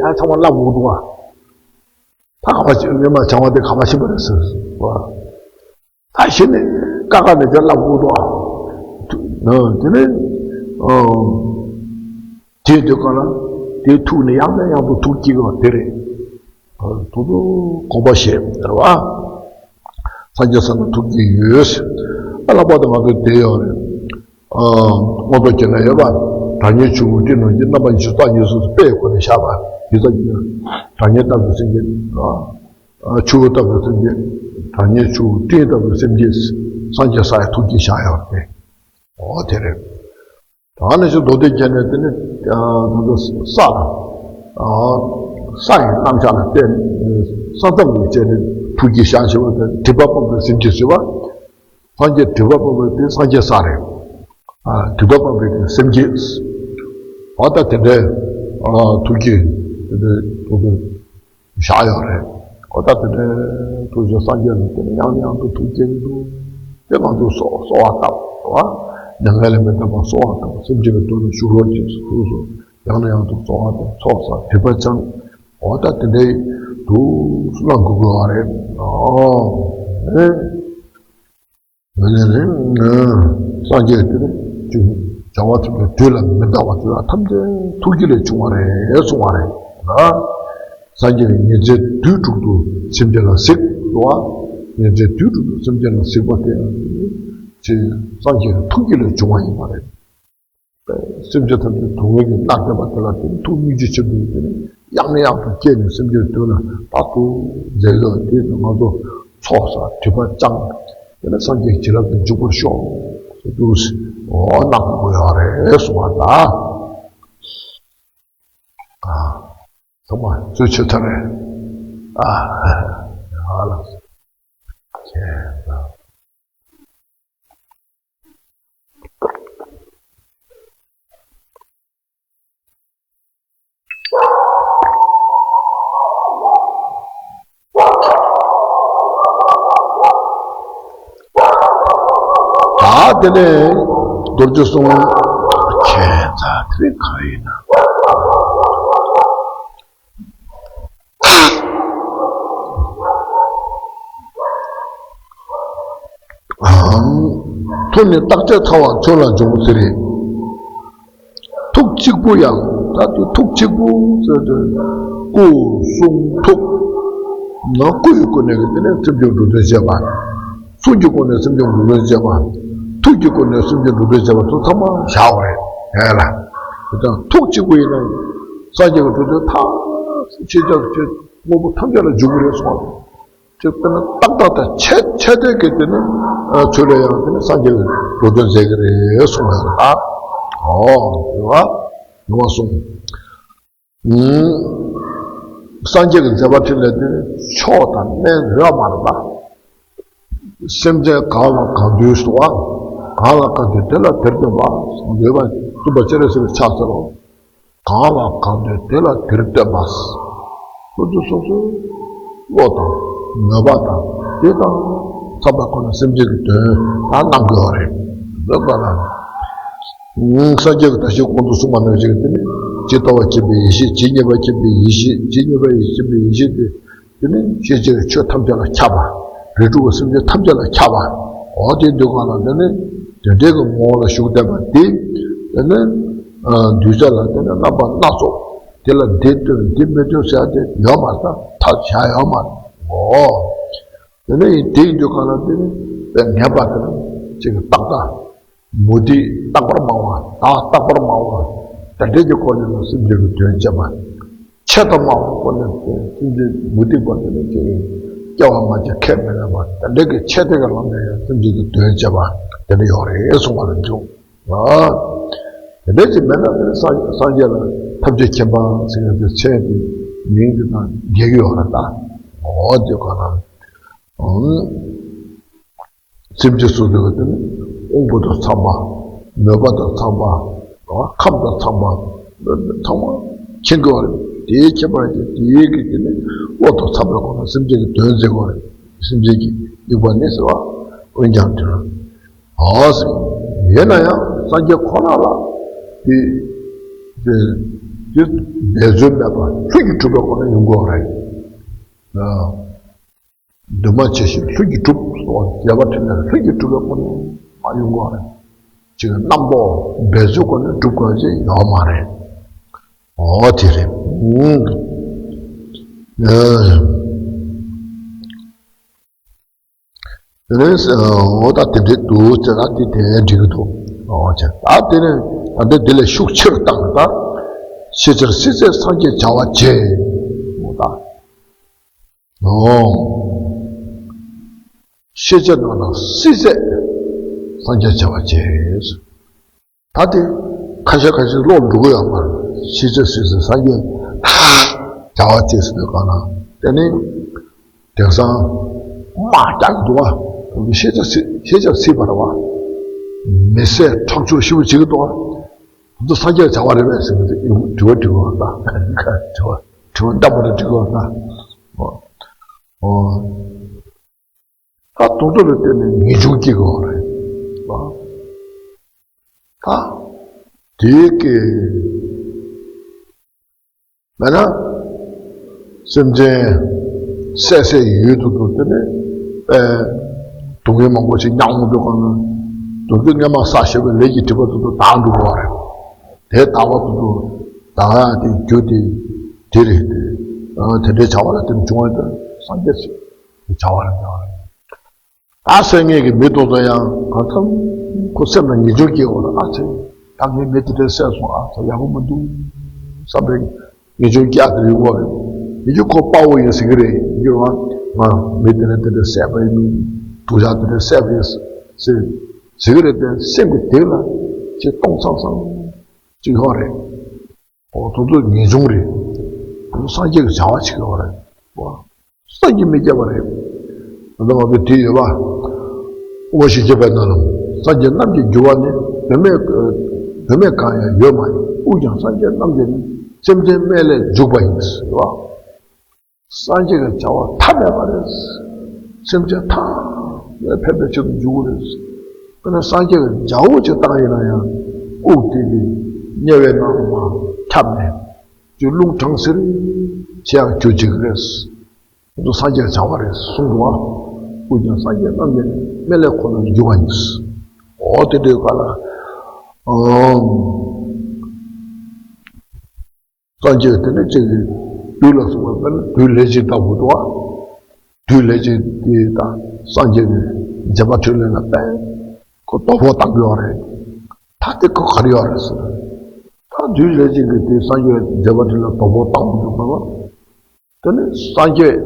ཡང་ཚང་མ་བསླབ་དགོས་འདུག་ཨ། ད་ག་པ་ཅིག་སྔོན་མ་བྱ་བ་དེ་ག་པ་ཕྱིན་པ་རེད་ཟེར་བ། ད་གཞི་ནས་ཀ་ཁ་ནས་དེ་བསླབ་དགོས་འདུག་ཨ། དེ་ནས་དེའི་དུས་སྐབས་ལ་དེའི་ཐུགས་ནས་ཡང་ནས་ཡང་དུ་ཐུགས་བསྐྱེད་པ་དེ་རེད། དུ་དུ་དགོངས་པ་བཞེས་རེད་བ། སངས་རྒྱས་ས་ན་ཐུགས་བསྐྱེད་ཡོད། ཨ་ལྷག་པར་དུ་ང་ཚོ་བསྡད་ཡོད་རེད། ཨ། མངོན་རྟོགས་རྒྱན་ལ་ཡོད་པ། གྲགས་སྙན་ཆུ་བོའི་སྤྲིན་ནང་གི་རྣམ་པ་ཉིད་སུ་རྩ་ཉིད་སུ་དཔེ་ཁོ་ནས་བཞག་པ། དེ་ལྟར་གྱི་གྲགས་སྙན་ལྟ་བུའི་སེམས་ཅན། ཨ། ཆུ་བོ་ལྟ་བུའི་སེམས་ཅན། གྲགས་སྙན་ཆུ་བོའི་སྤྲིན་ལྟ་བུའི་སེམས་ཅན། སངས་རྒྱས་ས་ཡི་ཐུགས་ཀྱི་བཞག་ཡོད་རེད། འོ་དེ་རེད། ད་ནི་ཞིག་མདོ་སྡེ་རྒྱན་ནས་དེ་ནི་ང་ཚོ་ས་ལ། ས་ཡི་རྣམ་གཞག་ལ་བརྟེན། ས་མཚམས་ལ་བཅད་ནས་ཐུགས་ཀྱི་བཞག་ཞེས་པ་དེ་སྒྲིབ་པ་སྤངས་པའི་སེམས་ཅན་ཟེར་བ། སངས་རྒྱས་སྒྲིབ་པ་སྤངས་པ་དེ་སངས་རྒྱས་ས་རེད། ཨ། སྒྲིབ་པ་སྤངས་པའི་སེམས་བསྐྱེད། འོ་ད་དེ་འདྲའི་ཨ་ཐུགས་ཀྱི་དེ་འདྲའི་ཐུགས་ཀྱི་བཞག་ཡོད་རེད། འོ་ད་དེ་འདྲའི་ཐུགས་ཀྱི་སངས་རྒྱས་ལ་དེ་ནས་ཡང་ནས་ཡང་དུ་ཐུགས་བསྐྱེད་ཀྱི་འདུག་དེ་ང་ཚོ་གསོལ་གསོལ་བ་བཏབ་པ། མྱ་ངན་ལས་མི་འདའ་བར་གསོལ་བ་བཏབ། སེམས་ཅན་གྱི་དོན་ལ་བཞུགས་རོགས་གྱིས་ཟེར་ཐུགས་སུ་ཡང་ནས་ཡང་དུ་གསོལ་བ་བཏབ། ཚོགས་བསགས་སྒྲིབ་པ་སྦྱངས། འོ་ད་དེ་འདྲའི་དུ་གནང་དགོས་དགོས་པ་རེད། ཨོ། ཨེ། ཨ་ནི་ནི། སངས་རྒྱས་དེ་ནི་བྱང་བ་ཐམས་ཅད་དུས་ལ་མི་འདའ་བ་དེ་དག་ཐམས་ཅད་ཐུགས་རྒྱུད་ལས་བྱུང་བ་རེད་གསུང་བ་རེད། སངས་རྒྱས་ཉིན་མཚན་དུས་དྲུག་ཏུ་སེམས་ཅན་ལ་གཟིགས་པ། ཉིན་མཚན་དུས་དྲུག་ཏུ་སེམས་ཅན་ལ་གཟིགས་པ་དེ་ཡང་ཅི་སངས་རྒྱས་ཀྱི་ཐུགས་རྒྱུད་ལས་བྱུང་བ་ཡིན་པ་རེད། སེམས་ཅན་ཐམས་ཅད་སྡུག་བསྔལ་གྱིས་མནར་བསྡད་པ་དེ་ལ་བརྟེན་ཐུགས་སྙིང་རྗེ་ཆེན་པོས་དེ་ནི་ཡང་ནས་ཡང་དུ་སྐྱེས་ནས་སེམས་ཅན་དོན་ལ་རྟག་ཏུ་མཛད་ཡོད། དེ་ནི་ང་ཚོ་ཚོགས་བསགས་སྒྲིབ་པ་སྦྱངས། དེ་ནི་སངས་རྒྱས་བྱིན་རླབས་ཀྱི་འཇུག་པར་ཤོག་ཟེར་དུས་འོ་གནང་དགོས་ཡོད་རེད་གསུང་བ་ད། ཨ། ཚང་མ་གཙོ་ཆེ་ཐ་རེད། ཨ། ཨ་ལ། ཁྱེད་ད། ད་དེ་ནས་རྡོ་རྗེ་གསུམ་ཁྱེད་ཚ་དེ་ག་ཡིན་ན། ནི་རྟག་ཆད་ཚ་བ་མཚོན་ལ་འབྱུང་ཟེར་རེད། ཐུགས་གཅིག་པུ་ཡང་ད་དེ་ཐུགས་གཅིག་པུ་ཟེར་ཏེ་སྐུ་གསུང་ཐུགས་ནང་སྐུ་ཡི་སྒོ་ནས་ཀྱི་དེ་ནས་སེམས་ཅན་འགྲོ་དོན་བྱེད་པ། གསུང་གི་སྒོ་ནས་སེམས་ཅན་འགྲོ་དོན་བྱེད་པ། ཐུགས་ཀྱི་སྒོ་ནས་སེམས་ཅན་འགྲོ་དོན་བྱེད་པ་ཚོ་ཚང་མ་བཞག་པ་རེད་ཨེ་ལ། དེ་དང་ཐུགས་གཅིག་པུ་ཡིན་ན་སངས་རྒྱས་ཀྱི་འགྲོ་དོན་ཐམས་ཅད་ཆེད་བྱ་ཆེད་དངོས་པོ་ཐམས་ཅད་ལ་འཇུག་གི་རེད་གསུངས་པ་རེད། ཅེས་དེ་ནི་ཏག་ཏག་དང་ཆད་ཆད་དེ་གི་དེ་ནི་ཚུལ་ལ་ཡང་དེ་ནི་སངས་རྒྱས་ཀྱི་འགྲོ་དོན་མཛད་ཀྱི་རེད་གསུངས་པ་རེད། ཨོ་དེ་བ་ནུ་བ་གསུངས། སངས་རྒྱས་ཀྱི་མཛད་པ་ཕྲིན་ལས་དེ་ནི་མཆོག་དང་དམན་ཡོད་མ་རེད་པ། སེམས་ཅན་གང་ལ་གང་འདུལ་སོ། གང་ལ་གང་འདུལ་དེ་ལ་དེར་སྟོན་པ། འདུལ་བ་སྟོན་པ་སྤྱན་རས་གཟིགས་ལ་ཕྱག་འཚལ་ལོ། གང་ལ་གང་འདུལ་དེ་ལ་དེར་སྟོན་པ། སོ་སོ་སོ་སོའི་བློ་དང་མོས་པ་དང་དེ་དང་འཚམས་པའི་སྒོ་ནས་སེམས་ཅན་གྱི་དོན་ད་གནང་དགོས་པ་རེད། འདོད་པ་ལ། སངས་རྒྱས་ཀྱིས་ད་ཞིག་གོང་དུ་གསུངས་པ་ནང་བཞིན་དེ་ནི་ཇི་ལྟ་བ་མཁྱེན་པའི་ཡེ་ཤེས། ཇི་སྙེད་པ་མཁྱེན་པའི་ཡེ་ཤེས། ཇི་སྙེད་པ་ཡེ་ཤེས་མཁྱེན་པའི་ཡེ་ཤེས་དེ། དེ་ནི་ཤེས་བྱའི་ཆོས་ཐམས་ཅད་ལ་ཁྱབ་པ། རིགས་དྲུག་གི་སེམས་ཅན་ཐམས་ཅད་ལ་ཁྱབ་པ། འོ་དེ་འདུལ་བ་ལ་དེ་ནི་དེ་འདྲའི་གི་ངོ་བོ་ལ་ཞུགས་བསྡད་པ་དེ། དེ་ནི་གདུལ་བྱ་ལ་དེ་ནི་རྣམ་པ་སྣ་ཚོགས་དེ་ལ་འདི་སྟོན་འདི་མི་སྟོན་ཟེར་ཏེ་ཡོད་མ་རེད། ད་ཐབས་བྱ་ཡོད་མ་རེད། འོ་དེ་ནི་དེ་འདུལ་བ་ལ་དེ་ནི་དཔེ་ངན་པ་དེ་ནི་ཅིག་ཏག་ཏག་མུ་སྟེགས་རྟག་པར་སྨྲ་བ། བདག་རྟག་པར་སྨྲ་བ། དེ་འདྲའི་གི་སྐོར་ནས་སེམས་ཅན་གྱི་དོན་བྱེད་པ། ཆེད་དུ་སྨྲ་བའི་སྐོར་ནས་སེམས་ཅན་མུ་སྟེགས་པ་དེ་ནི་ཅིག་སྐྱེ་བ་མ་བྱས་ཁས་མི་ལེན་པ། དེ་འདྲའི་གི་ཆེད་དུ་གི་ལམ་ནས་ཡང་སེམས་ཅན་གྱི་དོན་བྱེད་པ་དེ་འདྲ་ཡོད་རེད་གསུངས་པ་ལ་འཇུག་ལ། དེ་འདྲའི་ཅིག་མེད་ན་དེ་ནི་སངས་སངས་རྒྱས་ལ་ཐམས་ཅད་མཁྱེན་པ་ཟེར་བའི་མཚན་དེ་མིང་དེ་དང་འགལ་གྱི་ཡོད་རེད་ད། འོ་དེ་ག་ན། སེམས་ཅན་སོ་སོ་གི་དེ་ནི་དབང་པོ་དང་འཚམས་པ། མོས་པ་དང་འཚམས་པ། ཁམས་དང་འཚམས་པ། ཚང་མ་མཁྱེན་དགོས་པ་རེད། དེའི་ཁྱད་པར་གྱིས་དེའི་གི་དེ་ནི་བློ་དང་འཚམས་པའི་སྒོ་ནས་སེམས་ཅན་གྱི་དོན་མཛད་དགོས་རེད། སེམས་ཅན་གྱི་དམིགས་པ་ནི་ཟེར་བ་འོན་ཀྱང་དེ་ཨོ་ཟེར། ཡིན་ན་ཡང་སངས་རྒྱས་ཁོ་ན་ལ་དེ་དེ་དེ་འབད་རྩོལ་མེད་པར་ལྷུན་གྱིས་གྲུབ་པའི་སྒོ་ནས་ཡོང་དགོས་པ་རེད། འདུས་མ་བྱས་ཤིང་ལྷུན་གྱིས་གྲུབ་སོགས་རྒྱས་པ་ཕྲིན་ལས་ལྷུན་གྱིས་གྲུབ་པའི་སྒོ་ནས་མ་ཡོང་བ་རེད། ཅིག་རྣམ་རྟོག་འབད་རྩོལ་སྒོ་ནས་གྲུབ་དགོས་ཅིག་ཡོད་མ་རེད། འོ་དེ་རེད། དེ་ནས་འོ་ད་དེ་འདྲས་འདུག་ཟེར་ན་དེ་དེ་འགྲིག་གི་འདུག་འོ་ཅེ་ད་དེ་ནས་ད་འདི་འདི་ལས་ཤུགས་ཆེར་བཏང་ད་ཤེས་བྱར་སྲིད་ཚད་སངས་རྒྱས་བྱ་བ་བྱེད། འོ་ད། ཨོ། ཤེས་བྱ་རྣམས་ལ་སྲིད་ཚད་སངས་རྒྱས་བྱ་བ་བྱེད། ད་དེ་ཁ་ཤས་ཁ་ཤས་ཀློག་འགྲོ་གི་ཡོད་མ་རེད། ཤེས་བྱ་སྲིད་ཚད་སངས་རྒྱས་བྱ་བ་བྱེད་ཟེར་བའི་སྒང་ལ་དེ་ནི་དེང་སང་དམག་རྒྱག་གི་འདུག་བ། ཤེས་བྱ་སྲིད་ཤེས་བྱ་སྲིད་པ་རེད་བ། མི་བསད་ཁྲག་སྦྱོར་ཞེ་པོ་བྱེད་ཀྱི་འདུག་བ། དེ་ཚོ་སངས་རྒྱས་བྱ་བ་རེད་པས་ཟེར་ནས་དྲི་བ་དྲི་བ་འདྲ། དྲི་བ་དྲི་བ་འདྲ་པོ་རེ་དྲི་བ་འདྲ། ཨོ། ཨོ། ད་དོན་དུ་ལ་བརྟེན་ནས་ངེས་འབྱུང་སྐྱེ་དགོས་རེད། ད་དེའི་སྐད་མེད་ན་སེམས་ཅན་བསད་བསད་ཡོད་དུ་དུ་དེ་ནས་ཨེ་སྡུག་བསྔལ་མང་པོ་ཞིག་མྱངས་འོང་དུས་གང་ན་དོན་དུ་སྔས་མ་བསགས་བཞག་པའི་ལས་ཀྱི་སྒྲིབ་པ་དུ་དུ་དག་འགྲོ་དགོས་རེད། དེ་དག་པ་དུ་དུ་དག་ཡ་དེ་རྒྱུ་དེ་དེ་རེད་དེ། དེ་འདྲའི་བྱ་བ་ལ་དེ་ནི་བྱུང་བ་དེ་སངས་རྒྱས་ཀྱི་བྱ་བ་རེད། ད་སེམས་ངེས་ཀྱི་མི་ཏོག་ཙམ་ཡང་གང་ཙམ་ཁོ་སེམས་ལ་ངེས་འབྱུང་སྐྱེ་འོང་ལ་ཨ་ཙི་ད་ངས་མི་དེ་འདྲ་བསད་སོང་ཨ་ཙི་ཡག་པོ་མི་འདུག་བསམ་པའི་ངེས་འབྱུང་སྐྱེ་དེ་ཡོང་གི་རེད། ཡིན་རྒྱུ་ཁོ་དཔའ་བོ་ཡིན་ཟེར་གི་རེད། ཡིན་རྒྱུ་ང་ང་མི་དེ་འདྲ་དེ་འདྲ་བསད་པ་ཡིན། དུ་ཞག་དེ་འདྲ་བསད་པ་ཡིན་ཟེར་ཟེར་གི་རེད་དེ་སེམས་ཀྱི་གཏིང་ལ་ཅིག་སྟོང་སང་སང་ཅིག་ཡོད་རེད། ཨོ་དེ་ཚོ་ངེས་འབྱུང་རེད། དེ་ཚོ་སངས་རྒྱས་ཀྱི་བྱ་བ་ཅིག་ཡོད་རེད། བསམ་གྱིས་མི་ཁྱབ་པ་རེད། ད་ལྟ་བ་གི་དུས་ཡོད་པ། དབང་བཞི་བརྒྱ་པའི་ནང་ལ་སངས་རྒྱས་རྣམས་ཀྱི་རྒྱུ་བ་ནི། བུད་མེད་བུད་མེད་གང་ཡང་ཡོད་མ་ཡིན། དབུགས་ཀྱང་སངས་རྒྱས་རྣམས་ཀྱི་ནི། སེམས་ཅན་སྨད་ལས་འཇུག་པ་ཡིན་ཟེར་བ། སངས་རྒྱས་ཀྱི་བྱ་བ་མཐའ་མེད་པ་རེད། སེམས་ཅན་ཐམས་ཅད་ཕན་པའི་ཆེད་དུ་འཇུག་གི་རེད། དཔེར་ན་སངས་རྒྱས་ཀྱི་ལྗགས་འོག་ཅིག་བཏང་ཡིན་ན་ཡང་དབུགས་དེ་གི་དམྱལ་བའི་ནང་ལ་མར་ཁྱབ་ནས་ཀྱི་རླུང་གྲང་སེར་ཆེ་ཡང་གྱུར་ཅིག་རེད། ཁོ་ཚོ་སངས་རྒྱས་བྱ་བ་རེད་གསུངས་འདུག་བ། དབུགས་ཀྱང་སངས་རྒྱས་རྣམས་ཀྱི་སྨད་ལས་ཁོ་ན་འཇུག་པ་ཡིན། འོ་དེ་འདྲའི་སྐབས་ལ། ཨང་། སངས་རྒྱས་དེ་ནི་ཅིག་གིས་བདུད་ལ་སོགས་པ་དཔེར་ན་བདུད་ལས་ཅན་ལྟ་བུ་འདུག་བ། བདུད་ལས་ཅན་དེ་དང་སངས་རྒྱས་ཀྱི་མཛད་པ་འཕྲིན་ལས་ལ་དཔེ་ཁོ་དོ་ཕོག་བཏང་གི་ཡོད་རེད། ད་དེ་ཁོ་ག་རེ་ཡོད་རེད་ཟེར་ན། ད་བདུད་ལས་ཅན་གྱིས་དེ་སངས་རྒྱས་མཛད་པ་འཕྲིན་ལས་དོ་ཕོག་བཏང་འདུག་པ། དེ་ནི་སངས་རྒྱས་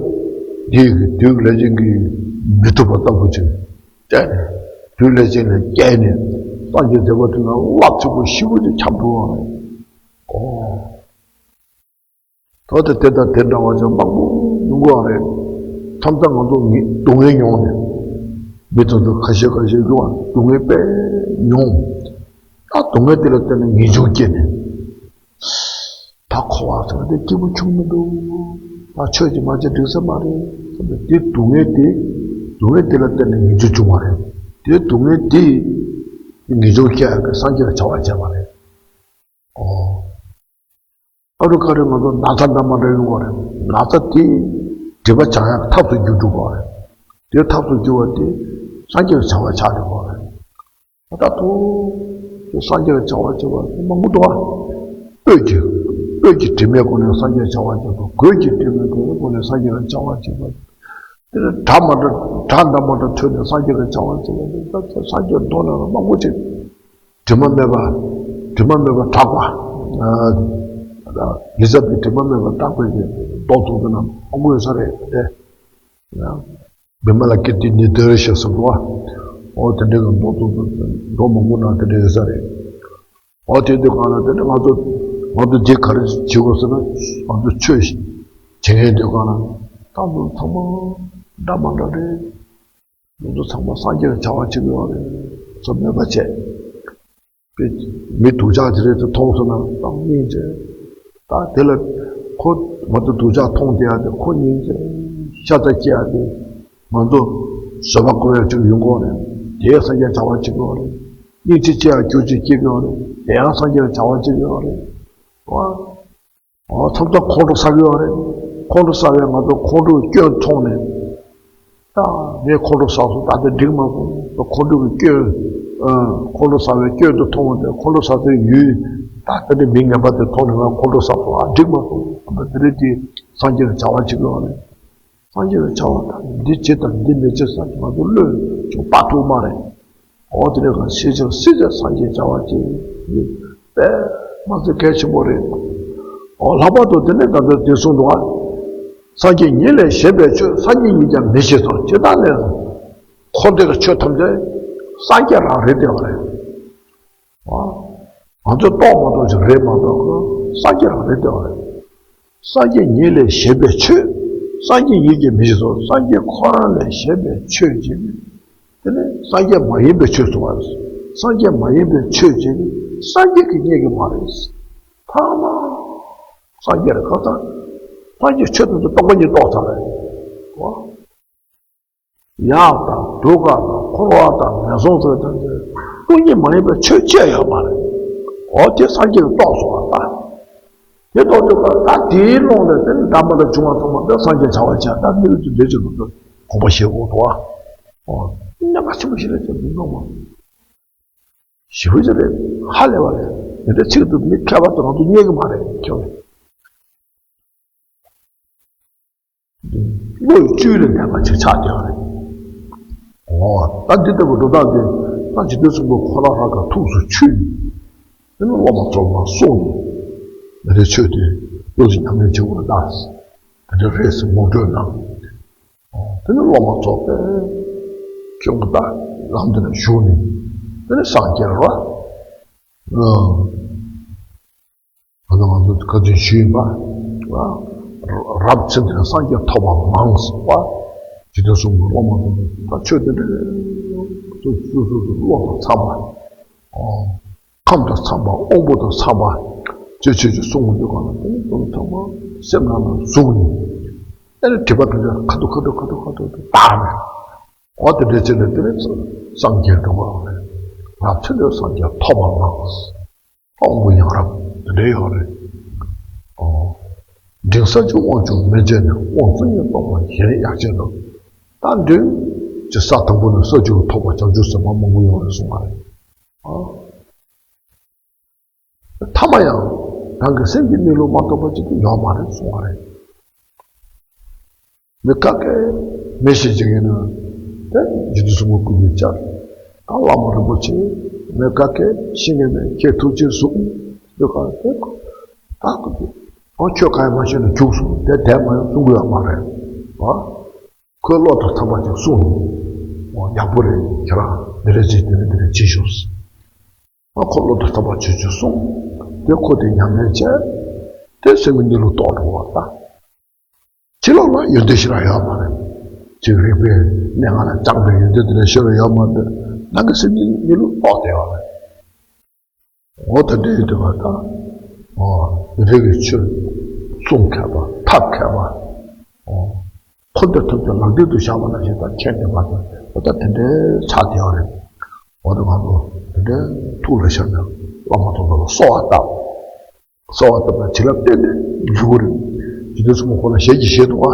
འདི་ཡི་གི་བདུད་ལས་ཅན་གྱིས་མི་ཐུབ་པ་ལྟ་བུ་ཅིག་བསྟན་ནས། བདུད་ལས་ཅན་ལ་སྐྱེས་ནས་སངས་རྒྱས་མཛད་པ་འཕྲིན་ལས་རླབས་ཆེན་པོ་ཞེ་པོ་ཅིག་ཁྱབ་འགྲོ་བ་རེད། ཨོ། ད་ལྟ་དེ་དང་དེ་འདྲ་བ་ཅིག་མང་པོ་ཡོང་གི་རེད། མཚམས་མཚམས་ང་ཚོ་ངི་སྡུག་བསྔལ་མྱོང་ནས། མི་དེ་ཚོ་ཁ་ཤས་ཁ་ཤས་ཡོང་བ་སྡུག་བསྔལ་དཔེ་མྱོང་། ད་སྡུག་བསྔལ་དེ་ལ་བརྟེན་ནས་ངེས་འབྱུང་སྐྱེས་ནས། ད་འཁོར་བ་ཟེར་བ་དེ་སྐྱིད་པོ་བྱུང་མི་འདུག་ད་ཆོས་ཀྱི་མ་བྱས་འགྲིག་ས་མ་རེད་བསམ་པའི་དེ་སྡུག་བསྔལ་དེ། སྡུག་བསྔལ་དེ་ལ་བརྟེན་ནས་ངེས་འབྱུང་བྱུང་བ་རེད། དེ་སྡུག་བསྔལ་དེ་ངེས་འབྱུང་སྐྱེ་ཡག་གི་སངས་རྒྱས་ལ་བྱ་བ་བྱས་པ་རེད། ཨོ། ཨ་རུ་ཁ་རེ་ང་ཚོ་ན་ཚ་འདྲ་མ་འདྲ་ཡོང་བ་རེད། ན་ཚ་དེ་སྒྲིབ་པ་སྦྱང་ཡག་ཐབས་སུ་འགྱུར་འགྲོ་གི་རེད། དེ་ཐབས་སུ་འགྱུར་བ་དེ་སངས་རྒྱས་ལ་བྱ་བ་ཆགས་འགྲོ་གི་རེད། ད་ལྟ་དུ་དེ་སངས་རྒྱས་ལ་བྱ་བ་བྱེད་པ་མང་པོ་འདུག་བ། སྤོས་ཀྱི་སྤོས་ཀྱི་དྲི་མའི་སྒོ་ནས་སངས་རྒྱས་ལ་བྱ་བ་བྱེད་པ། གོས་ཀྱི་དྲི་མའི་སྒོ་ནས་སངས་རྒྱས་ལ་བྱ་བ་བྱེད་པ། དེ་ནས་སྒྲ་མ་འདྲ་སྒྲ་འདྲ་མ་འདྲ་ཐོས་ནས་སངས་རྒྱས་ལ་བྱ་བ་བྱེད་པ། དེ་ལྟ་སངས་རྒྱས་མདོ་ནས་མང་པོ་ཅིག་དྲི་མ་མེད་པ། དྲི་མ་མེད་པར་གྲགས་པ། ཨ། ལི་ཙ་བྱི་དྲི་མ་མེད་པར་གྲགས་པའི་མདོ་ཐུགས་ཀྱི་ནང་དབང་པོ་ཡོད་ས་རེད་དེ། བི་མ་ལ་ཀིརྟི་ནི་དེར་ཞེས་གསུངས་པ། འོ་དེ་འདྲའི་གི་མདོ་ཐུགས་མདོ་མང་པོ་ནང་དེ་འདྲ་ཡོད་ས་རེད། འོ་དེ་དུས་གང་ལ་དེ་ནི་ང་ཚོ་ང་ཚོ་འདི་ག་རེ་བྱེད་དགོས་ཟེར་ན། ང་ཚོ་ཆོས་བྱེད་མཁན་དུས་གང་ལ་ད་ཚང་མ་འདྲ་མ་འདྲ་རེད། ང་ཚོ་ཚང་མ་སངས་རྒྱས་ལ་བྱ་བ་བྱེད་དགོས་པ་རེད། ཚོ་མེད་པ་བྱས། དཔེ་མི་སྡུག་ཅག་དེ་རེད་དེ་མཐོང་སོང་ན་ད་སྙིང་རྗེ། ད་དེ་ལ་ཁོ་ང་ཚོ་སྡུག་ཅག་མཐོང་བསྡད་ཡ་དེ་ཁོ་སྙིང་རྗེ། ཤ་ཚ་སྐྱེ་ཡ་དེ་ང་ཚོ་བཟོད་པ་བསྐུལ་ཡ་ཅིག་ཡོང་གི་རེད། དེ་ཡང་སངས་རྒྱས་ལ་བྱ་བ་བྱེད་དགོས་པ་རེད། སྙིང་རྗེ་སྐྱེ་ཡ་རྒྱུ་ཅིག་སྐྱེ་དགོས་པ་རེད། དེ་ཡང་སངས་རྒྱས་ལ་བྱ་བ་བྱེད་དགོས་པ་རེད། བ། ཨོ། མཚམས་མཚམས་ཁོང་ཁྲོ་ཟ་གི་ཡོད་རེད། ཁོང་ཁྲོ་ཟ་བའི་ང་ཚོ་ཁོང་ཁྲོའི་སྐྱོན་མཐོང་ནས། ད་ངས་ཁོང་ཁྲོ་ཟ་སོང་། ད་དེ་འགྲིག་མ་སོང་། ད་ཁོང་ཁྲོའི་སྐྱོན། ཨ། ཁོང་ཁྲོ་ཟ་བའི་སྐྱོན་དུ་མཐོང་བ་དེ་ཁོང་ཁྲོ་ཟ་སའི་ཡུལ། ད་དེ་འདྲའི་མི་ངན་པ་དེ་མཐོང་ནས་ང་ཁོང་ཁྲོ་ཟ་སོང་། ཨ། འགྲིག་མ་སོང་། ད་དེ་རེད་དེ་སངས་རྒྱས་ལ་བྱ་བ་བྱེད་ཀྱི་ཡོད་རེད། སངས་རྒྱས་ལ་བྱ་བ་དང་འདི་བྱེད་དང་འདི་མི་བྱེད་ཟེར་ང་ཚོ་བློས་ཅུང་སྤར་ཐུབ་མ་རེད། འོ་དེ་ནས་གང་ཤེས་བྱ་སྲིད་པའི་སངས་རྒྱས་བྱ་བ་ཅན་ཡིན་པས་མ་ཚད་གལ་ཆེན་པོ་རེད། འོ་ལྷག་པར་དུ་དེ་ནས་ད་ལྟ་དེ་གསུངས་འདུག་ག་སངས་རྒྱས་ཉིད་ལས་གཞན་པའི་ཆོས་སངས་རྒྱས་ཉིད་ཀྱང་མི་ཤེས་སོ། ཇི་ལྟར་ནས་འཁོར་འདས་ཀྱི་ཆོས་ཐམས་ཅད་སངས་རྒྱས་རང་རེད་བསྡད་པ་རེད། ང་ཚོས་རྟོགས་མ་རྟོགས་ཅིག་རེད་མ་གཏོགས་སངས་རྒྱས་རང་རེད་བསྡད་པ་རེད། སངས་རྒྱས་ཉིད་ལས་གཞན་པའི་ཆོས་སངས་རྒྱས་ཉིད་ཀྱིས་མི་ཤེས་སོ། སངས་རྒྱས་ཁོ་རང་ལས་གཞན་པའི་ཆོས་ཅིག་དེ་ནི་སངས་རྒྱས་མ་ཡིན་པའི་ཆོས་སུ་བ། སངས་རྒྱས་མ་ཡིན་པའི་ཆོས་ཅིག་སངས་རྒྱས་ཀྱིས་རྙེད་ཀྱི་མ་རེད། ཐ་མ་སངས་རྒྱས་རེད་ཁ་ཚ། སངས་རྒྱས་ཆོས་དེ་ཚོ་རྟོག་པ་ཉིད་རྟོགས་ཚར་རེད། ཡག་དང་སྡུག་ག་དང་འཁོར་བ་དང་ངན་སོང་ཚོ་དང་དེ་སྟོང་ཉིད་མ་ཡིན་པའི་ཆོས་ཅི་ཡང་ཡོད་མ་རེད། འོ་དེ་སངས་རྒྱས་ཀྱིས་རྟོགས་སོང་བ་ད། དེ་རྟོགས་དུས་ད་དེའི་ཀློང་ནས་དེ་ནི་འདྲ་མ་འདྲ་བྱུང་བ་ཚང་མ་དེ་སངས་རྒྱས་བྱ་བ་བྱས། ད་མི་ལུས་ཀྱི་འདོད་ཆེན་ལུགས་དེ་དགོངས་པ་བཞེས་དགོས་འདུག་བ། འོ་གནད་འགག་ཆེན་པོ་ཞིག་རེད་དེ་མི་ནོར་མ། ཞེ་པོ་ཅིག་རེད། ཧ་ལས་པ་རེད། དེ་འདྲའི་ཚིག་ཏུ་མི་མཁས་པ་དང་ང་ཚོ་རྙེད་ཀྱི་མ་རེད་ཁྱོད། བློ་ཡི་བཅུད་ལས་འདས་པ་ཅིག་ཆགས་བསྡད་པ་རེད། འོ་ད་འདི་ལྟ་བུ་སྒྲོ་བཏགས་ཏེ་ད་འཇིག་རྟེན་གསུམ་པོ་ཁོ་ན་རང་ག་ཐུགས་སུ་ཆུད་ནས། དེ་ནི་སློབ་མ་ཚོ་ལ་གསུངས་ནས། དེ་འདྲའི་ཆོས་དེ་བློ་གཟིགས་ཉམས་ལེན་བྱེད་དགོས་ད། དེ་འདྲ་རེད་ཟེར་ངོ་སྤྲོད་གནང་། དེ་ནི་སློབ་མ་ཚོགས་པས་ཁྱོད་ཀྱི་ད་ལམ་དེ་ལ་ཞུགས་ནས་དེ་ནི་སངས་རྒྱས་ར། ཨ་ད་ང་ཚོ་བཀའ་དྲིན་ཞུས་ཡིན་པ། རབ་ཚེ་འདིར་སངས་རྒྱས་ཐོབ་པ་མང་ཟེར་བ། ཇི་ལྟར་གསུངས་པའི་སློབ་མ་ཚོ་ད་ཆོས་དེ་འདྲ་སོ་སོ་སོ་སོ་བློ་དང་འཚམས་པ། ཁམས་དང་འཚམས་པ། དབང་པོ་དང་འཚམས་པ། ཅེས་ཆོས་ཀྱི་གསུང་གི་འདུག་ག་ལ་དེ་ནི་དོན་ཚང་མ་སེམས་ནང་ལ་ཟུག་ནས། ཨེ་ནི་དྲི་བ་དེ་འདྲ་ཁ་ཐུག་ཁ་ཐུག་ཁ་ཐུག་ཁ་ཐུག་ཏུ་བཏགས་ནས། འོ་དེ་འདྲ་བྱས་ནས་དེ་ནི་སངས་རྒྱས་འགྲུབ་པ་རེད། རབ་ཚེ་འདིར་སངས་རྒྱས་ཐོབ་པ་མང་། དབང་པོ་ཡང་རབ་དེ་འདྲ་ཡོད་རེད། འོ། འབྲིང་ས་བཅུ་དབང་ཕྱུག་མི་བྱེད་ནས། དབང་བཅུ་གཉིས་རྟོགས་པ་གཞན་ཡང་ཅི་འདུག་ད་འབྲིང་གི་ས་དང་པོ་ནས་ས་བཅུ་ཐོབ་པ་བྱང་ཆུབ་སེམས་དཔའ་མང་པོ་ཡོད་རེད་གསུངས་པ་རེད། ཨ། ཐ་མ་ཡང་རང་གི་སེམས་ཀྱི་གནས་ལུགས་མ་རྟོགས་པ་ཅིག་ཏུ་ཡོད་མ་རེད་གསུང་བ་རེད། མི་ཁ་ཁས་མི་ཤེས་ཅིག་ཡིན་ན་དེ་རྗེ་བཙུན་སྲུང་མ་སྐུ་ཡི་བཅར། ད་བླ་མ་རིན་པོ་ཆེ་མི་ཁ་ཁས་ཤེས་ངེས་མེད་ཁྱེད་ཐུགས་རྗེ་གཟུགས་འདི་ག་དེ་ད་ཁོ་ཁྱོད་གང་ཡང་མ་ཤེས་ན་རྒྱུགས་སོང་དེ་དེ་མ་ཡང་གསུང་གི་ཡོད་མ་རེད་བ། ཁོས་བློ་དང་འཚམ་པ་ཅིག་གསུངས། འོ་ཡག་པོ་རེད། ཁྱེད་རང་འདི་འདྲ་བྱེད་དེ་འདྲ་འདི་འདྲ་བྱེད་ཤོག་ཨ་ཁོ་བློ་དང་འཚམ་པ་བྱེད་ཅིག་གསུངས། དེ་ཁོ་དེ་ཉམས་ལེན་བྱས། དེ་སེམས་ཀྱི་གནས་ལུགས་རྟོགས་འགྲོ་བ་ད། ཕྱི་ལོགས་ལ་ཡོན་ཏན་ཞེ་དྲག་ཡོད་མ་རེད། ཅིག་རིག་པའི་གནས་ལྔ་ལ་སྦྱངས་པའི་ཡོན་ཏན་དེ་འདྲ་ཞེ་དྲག་ཡོད་མ་རེད། ནང་གི་སེམས་ཀྱི་གནས་ལུགས་རྟོགས་བསྡད་ཡོད་རེད། འོ་ད་འདྲ་ཡོད་དུས་ང་ད། འོ་རིགས་ཀྱི་ཆོས་གསུང་མཁས་པ་ཐབས་མཁས་པ། འོ་འཁོར་འདས་ཐམས་ཅད་ལག་མཐིལ་དུ་བཞག་པ་ནང་བཞིན་ད་མཁྱེན་བསྡད་པ་དང་འོ་ད་དེ་འདྲའི་ཆགས་བསྡད་ཡོད་རེད། འོ་ད་ང་ཚོ་དེ་འདྲའི་ཐུགས་ལ་བཞག་ནས་བླ་མ་དང་པོ་ལ་གསོལ་བ་བཏབ། གསོལ་བ་བཏབ་ན་བྱིན་རླབས་གཏན་ནས་འཇུག་གི་རེད། རྗེ་བཙུན་སྲུང་མ་ཁོ་ན་ཞལ་གྱིས་བཞེས་འདུག་ཨ།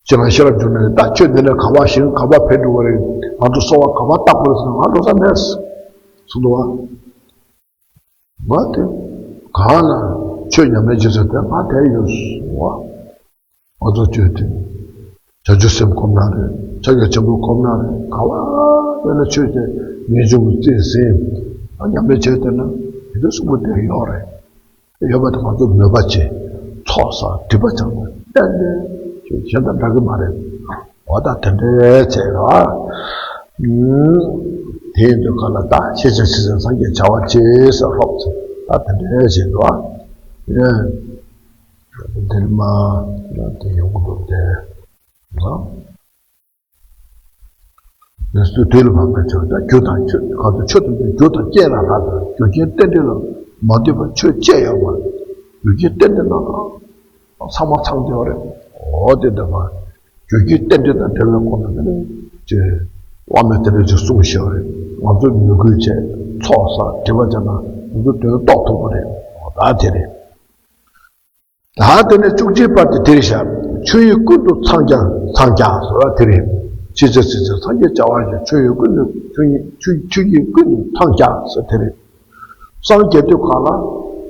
ཁྱེད་རང་ཤེས་རབ་འབྱུང་གནས་ད་ཁྱོད་འདི་ནས་ག་པར་ཞིང་ག་པར་ཕེབས་འགྲོ་བ་རེད། ང་ཚོ་གསོལ་བ་ག་པར་བཏབ་དགོས་རེད་ཟེར་ན་ང་འགྲོ་ས་མེད་གསུངས་འདུག་ཨ། ང་དེ་གང་ལ་ཆོས་ཉམས་ལེན་བྱེད་ས་དེ་ང་དེར་ཡོད་གསུངས་པ། ང་ཚོ་ཆོས་དེ་བྱང་ཆུབ་སེམས་སྒོམ་ན་རེད། ཕྱག་རྒྱ་ཆེན་པོ་སྒོམ་ན་རེད། ག་བ་ཡོད་ན་ཆོས་དེ་ངེས་འབྱུང་གི་རྩིས་ཟིན་ཉམས་ལེན་བྱས་བསྡད་ན་དེ་འདྲ་གསུངས་པ་དེ་ཡོད་རེད། ཡོད་པ་དེ་ང་ཚོ་མོས་པ་བྱེད། ཚོགས་བསགས་སྒྲིབ་པ་སྦྱང་ན་ཏན་ཏན་ཁྱོད་གཞན་དང་འདྲ་གི་མ་རེད། འོ་ད་དེ་འདྲའི་བྱས་ར། དེ་ཡིན་དུས་ག་ལ་ད་ཤེས་བྱ་ཤེས་བྱ་སངས་རྒྱས་བྱ་བ་བྱེད་ཟེར་ཧྲོབ་ཟེར་ད་དེ་འདྲའི་བྱེད་ར། འདིར་མ་དེ་ཡོང་གི་འདུག་སྟེ། ལགས་སོ། དེ་ལ་བབ་པའི་ཚེ་ད་རྒྱུ་དང་ཆོས་གང་དུ་ཆོས་དང་ལྡན་རྒྱུ་དང་རྐྱེན་ལ་རག་ལས་རྒྱུ་རྐྱེན་རྟེན་འབྲེལ་ལ་མ་ལྟོས་པར་ཆོས་ཅི་ཡང་མ་རེད། རྒྱུ་རྐྱེན་རྟེན་འབྲེལ་ལ་ཚང་མ་ཚང་བསྡད་པ་རེད། འོ་དེ་འདྲ་བ། རྒྱུ་རྐྱེན་རྟེན་འབྲེལ་དང་འབྲེལ་བའི་སྐོར་ལ་དེ་ནས་ཅེས་བླ་མས་དེ་འདྲ་ཅིག་གསུངས་བཞག་པ་རེད། ང་ཚོས་མོས་གུས་བྱས་ཚོགས་བསགས་སྒྲིབ་པ་སྦྱང་ན་ང་ཚོ་དོན་རྟོགས་ཐུབ་པ་རེད། འོ་ད་དེ་རེད། ད་དེ་ནས་བཅུ་གཅིག་པ་དེ་དེར་བཞག་ཆོས་དབྱིངས་ཀུན་ཏུ་འཚང་རྒྱ་འཚང་རྒྱ་ཟེར་བ་དེ་རེད། ཕྱི་ཚེ་ཚེ་ཚེ་སངས་རྒྱས་བྱ་བ་ཞིག་ཆོས་དབྱིངས་ཀུན་ཏུ་ཆོས་དབྱིངས་ཆོས་ཆོས་དབྱིངས་ཀུན་ཏུ་འཚང་རྒྱ་ཟེར་དེ་རེད། སངས་རྒྱས་དུས་གང་ལ་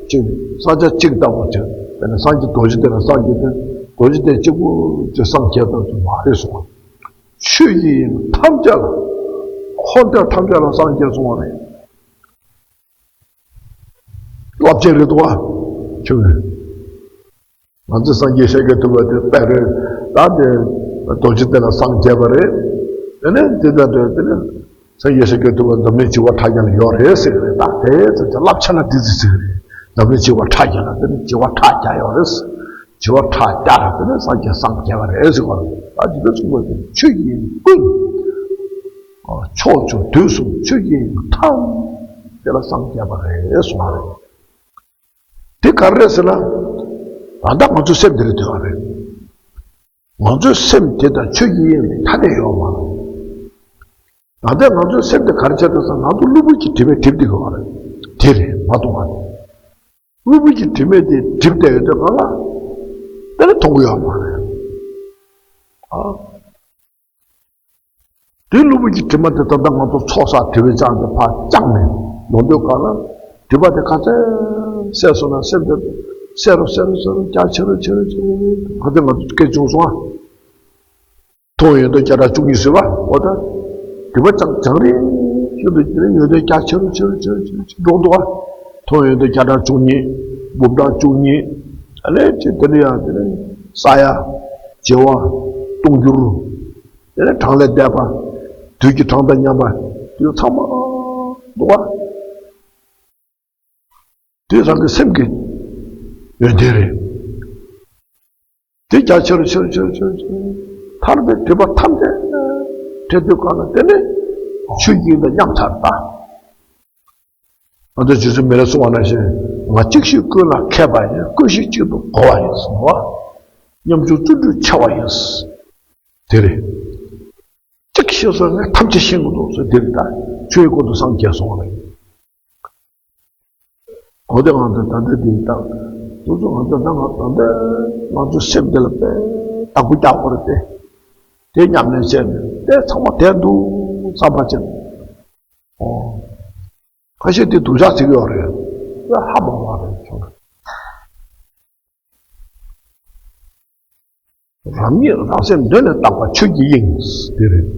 གཅིག་ས་ཆ་གཅིག་ལྟ་བུ་ཅིག་དེ་ནས་སངས་རྒྱས་རྡོ་རྗེ་གདན་ལ་སངས་རྒྱས་ཏེ་རྡོ་རྗེ་གདན་གཅིག་པུ་ཅིག་སངས་རྒྱས་ལྟ་བུ་མ་རེད་གསུངས་པ། ཆོས་དབྱིངས་ཐམས་ཅད་ལ་འཁོར་འདས་ཐམས་ཅད་ལ་སངས་རྒྱས་གསུངས་པ་རེད། རླབས་ཆེན་རེད་འདུག་བ། ཆོས་ང་ཚོས་སངས་རྒྱས་ཤཱཀྱ་ཐུབ་པ་དེ་དཔེ་རེད། ད་དེ་རྡོ་རྗེ་གདན་ལ་སངས་རྒྱས་པ་རེད། དེ་ནས་དེ་ལྟར་དེ་ནས་སངས་རྒྱས་ཤཱཀྱ་ཐུབ་པ་འཛམ་གླིང་བྱེ་བ་ཕྲག་བརྒྱ་ལ་ཡོད་རེད་ཟེར་གི་རེད། ད་དེ་ཚོ་ཅིག་རླབས་ཆེ་ན་དེ་ཚོ་ཟེར་གི་རེད། འཛམ་གླིང་བྱེ་བ་ཕྲག་བརྒྱ་ལ་དེ་ནས་བྱེ་བ་ཕྲག་བརྒྱ་ཡོད་རེད། བྱེ་བ་ཕྲག་བརྒྱ་ལ་དེ་ནས་སངས་རྒྱས་སངས་རྒྱས་པ་རེད་ཟེར་གི་རེད། ད་དེ་ཚོ་གསུངས་པ་དེ་ཆོས་དབྱིངས་ཀུན། ཕྱོགས་བཅུ་དུས་གསུམ་ཆོས་དབྱིངས་ཐམས་ཅད་ལ་སངས་རྒྱས་པ་རེད་གསུངས་པ་རེད། དེ་ག་རེ་རེད་ཟེར་ན། ད་ལྟ་ང་ཚོའི་སེམས་འདི་རེད་འདོད་པ་རེད། ང་ཚོའི་སེམས་དེ་དང་ཆོས་ཀྱི་དབྱིངས་དེ་ཐ་དད་ཡོད་མ་རེད། ད་ལྟ་ང་ཚོའི་སེམས་དེ་ག་རེ་བྱས་འདུག་ཟེར་ན་ང་ཚོ་གློ་བུར་གྱི་དྲི་མས་བསྒྲིབས་བསྡད་ཡོད་རེད། དེ་རེད་མ་གཏོགས་མ་རེད། གློ་བུར་གྱི་དྲི་མས་དེ་བསྒྲིབས་བསྡད་ཡོད་དུས་གང་ལ། དེ་ནི་མཐོང་གི་ཡོད་མ་རེད། ཨ། དེ་གློ་བུར་གྱི་དྲི་མ་དེ་ད་ལྟ་ང་ཚོ་ཚོགས་བསགས་དྲི་མའི་ལྕགས་ཀྱིས་ཕར་བཅག་ནས་ལོག་འདོད་ག་ལ། དྲི་མ་དེ་ག་ཚད་བསལ་སོང་ན་སེམས་དེ་བསལ་རུ་བསལ་རུ་བསལ་རུ་རྒྱ་ཆེ་རུ་ཆེ་རུ་ཆེ་རུ་ག་ཚོད་ང་ཚོ་སྐད་བྱུང་སོང་ཨ། མཐོང་ཡོན་ཏན་བརྒྱ་ཕྲག་བཅུ་གཉིས་ཟེར་བ་འོ་ད། དྲི་མ་བཅག་བྱང་རིང་ཤོས་དུ་དེ་ནས་ཡོན་ཏན་རྒྱ་ཆེ་རུ་ཆེ་རུ་ཆེ་རུ་ཆེ་རུ་འགྲོ་འདུག་ཨ། མཐོང་ཡོན་ཏན་བརྒྱ་ཕྲག་བཅུ་གཉིས། འབུམ་ཕྲག་བཅུ་གཉིས། ཨ་ལས་ཅེ་དེ་ནས་ཡང་དེ་ནས་ས་ཡ། བྱེ་བ། སྟོང་འགྱུར། དེ་ནས་གྲངས་ལས་འདས་པ། དུས་ཀྱི་གྲངས་དང་མཉམ་པ། དེ་ཚང་མ་འདུག་པ། དེ་རང་གི་སེམས་ཀྱི་ཡོན་ཏན་རེད། དེ་རྒྱ་ཆེར་ཆེར་ཆེར་ཆེར་ཆེར་ཐར་པའི་སྒྲིབ་པ་ཐམས་ཅད་བྲལ་དུས་གང་ལ་དེ་ནས་ཆོས་ཀྱི་དབྱིངས་དང་མཉམ་ཐར་ལྟ། ང་ཚོས་རྗེ་བཙུན་མི་ལས་གསུངས་པ་ནང་བཞིན་ང་གཅིག་ཤོས་ཀུན་ལ་མཁས་པ་ཡིན། ཀུན་ཤེས་གཅིག་ཏུ་གོ་བ་ཡིན་གསུངས་པ། ཉམ་ཆུང་བརྩོན་འགྲུས་ཆེ་བ་ཡིན། དེ་རེད། གཅིག་ཤེས་སོང་ངས་ཐམས་ཅད་ཤེས་དགོས་འདུག་ཟེར་དེ་རེད་ད། ཆོས་ཀྱི་སྐོར་དུ་སངས་རྒྱས་སོང་བ་རེད། གོ་བདེ་ངང་དུ་ད་ལྟ་འདི་ལྟ། དུས་ཚོད་ང་ཚོ་ད་ང་ད་ལྟ་ང་ཚོའི་སེམས་འདི་ལ་དཔེ་བདག་པོ་རྒྱག་དགོས་རེད་དེ། དེ་ཉམས་ལེན་བྱས་ནས་དེ་ཚང་མ་བདེ་འདུག་བསམ་པ་ཅིག་ཨོ། ཁ་ཤས་དེ་སྡུག་ཅག་བྱེད་ཀྱི་ཡོད་རེད། ཧ་མ་གོ་བ་རེད་བྱུང་། རང་ཉིད་རང་སེམས་གདོད་ནས་དག་པ་ཆོས་ཀྱི་དབྱིངས་དེ་རེད།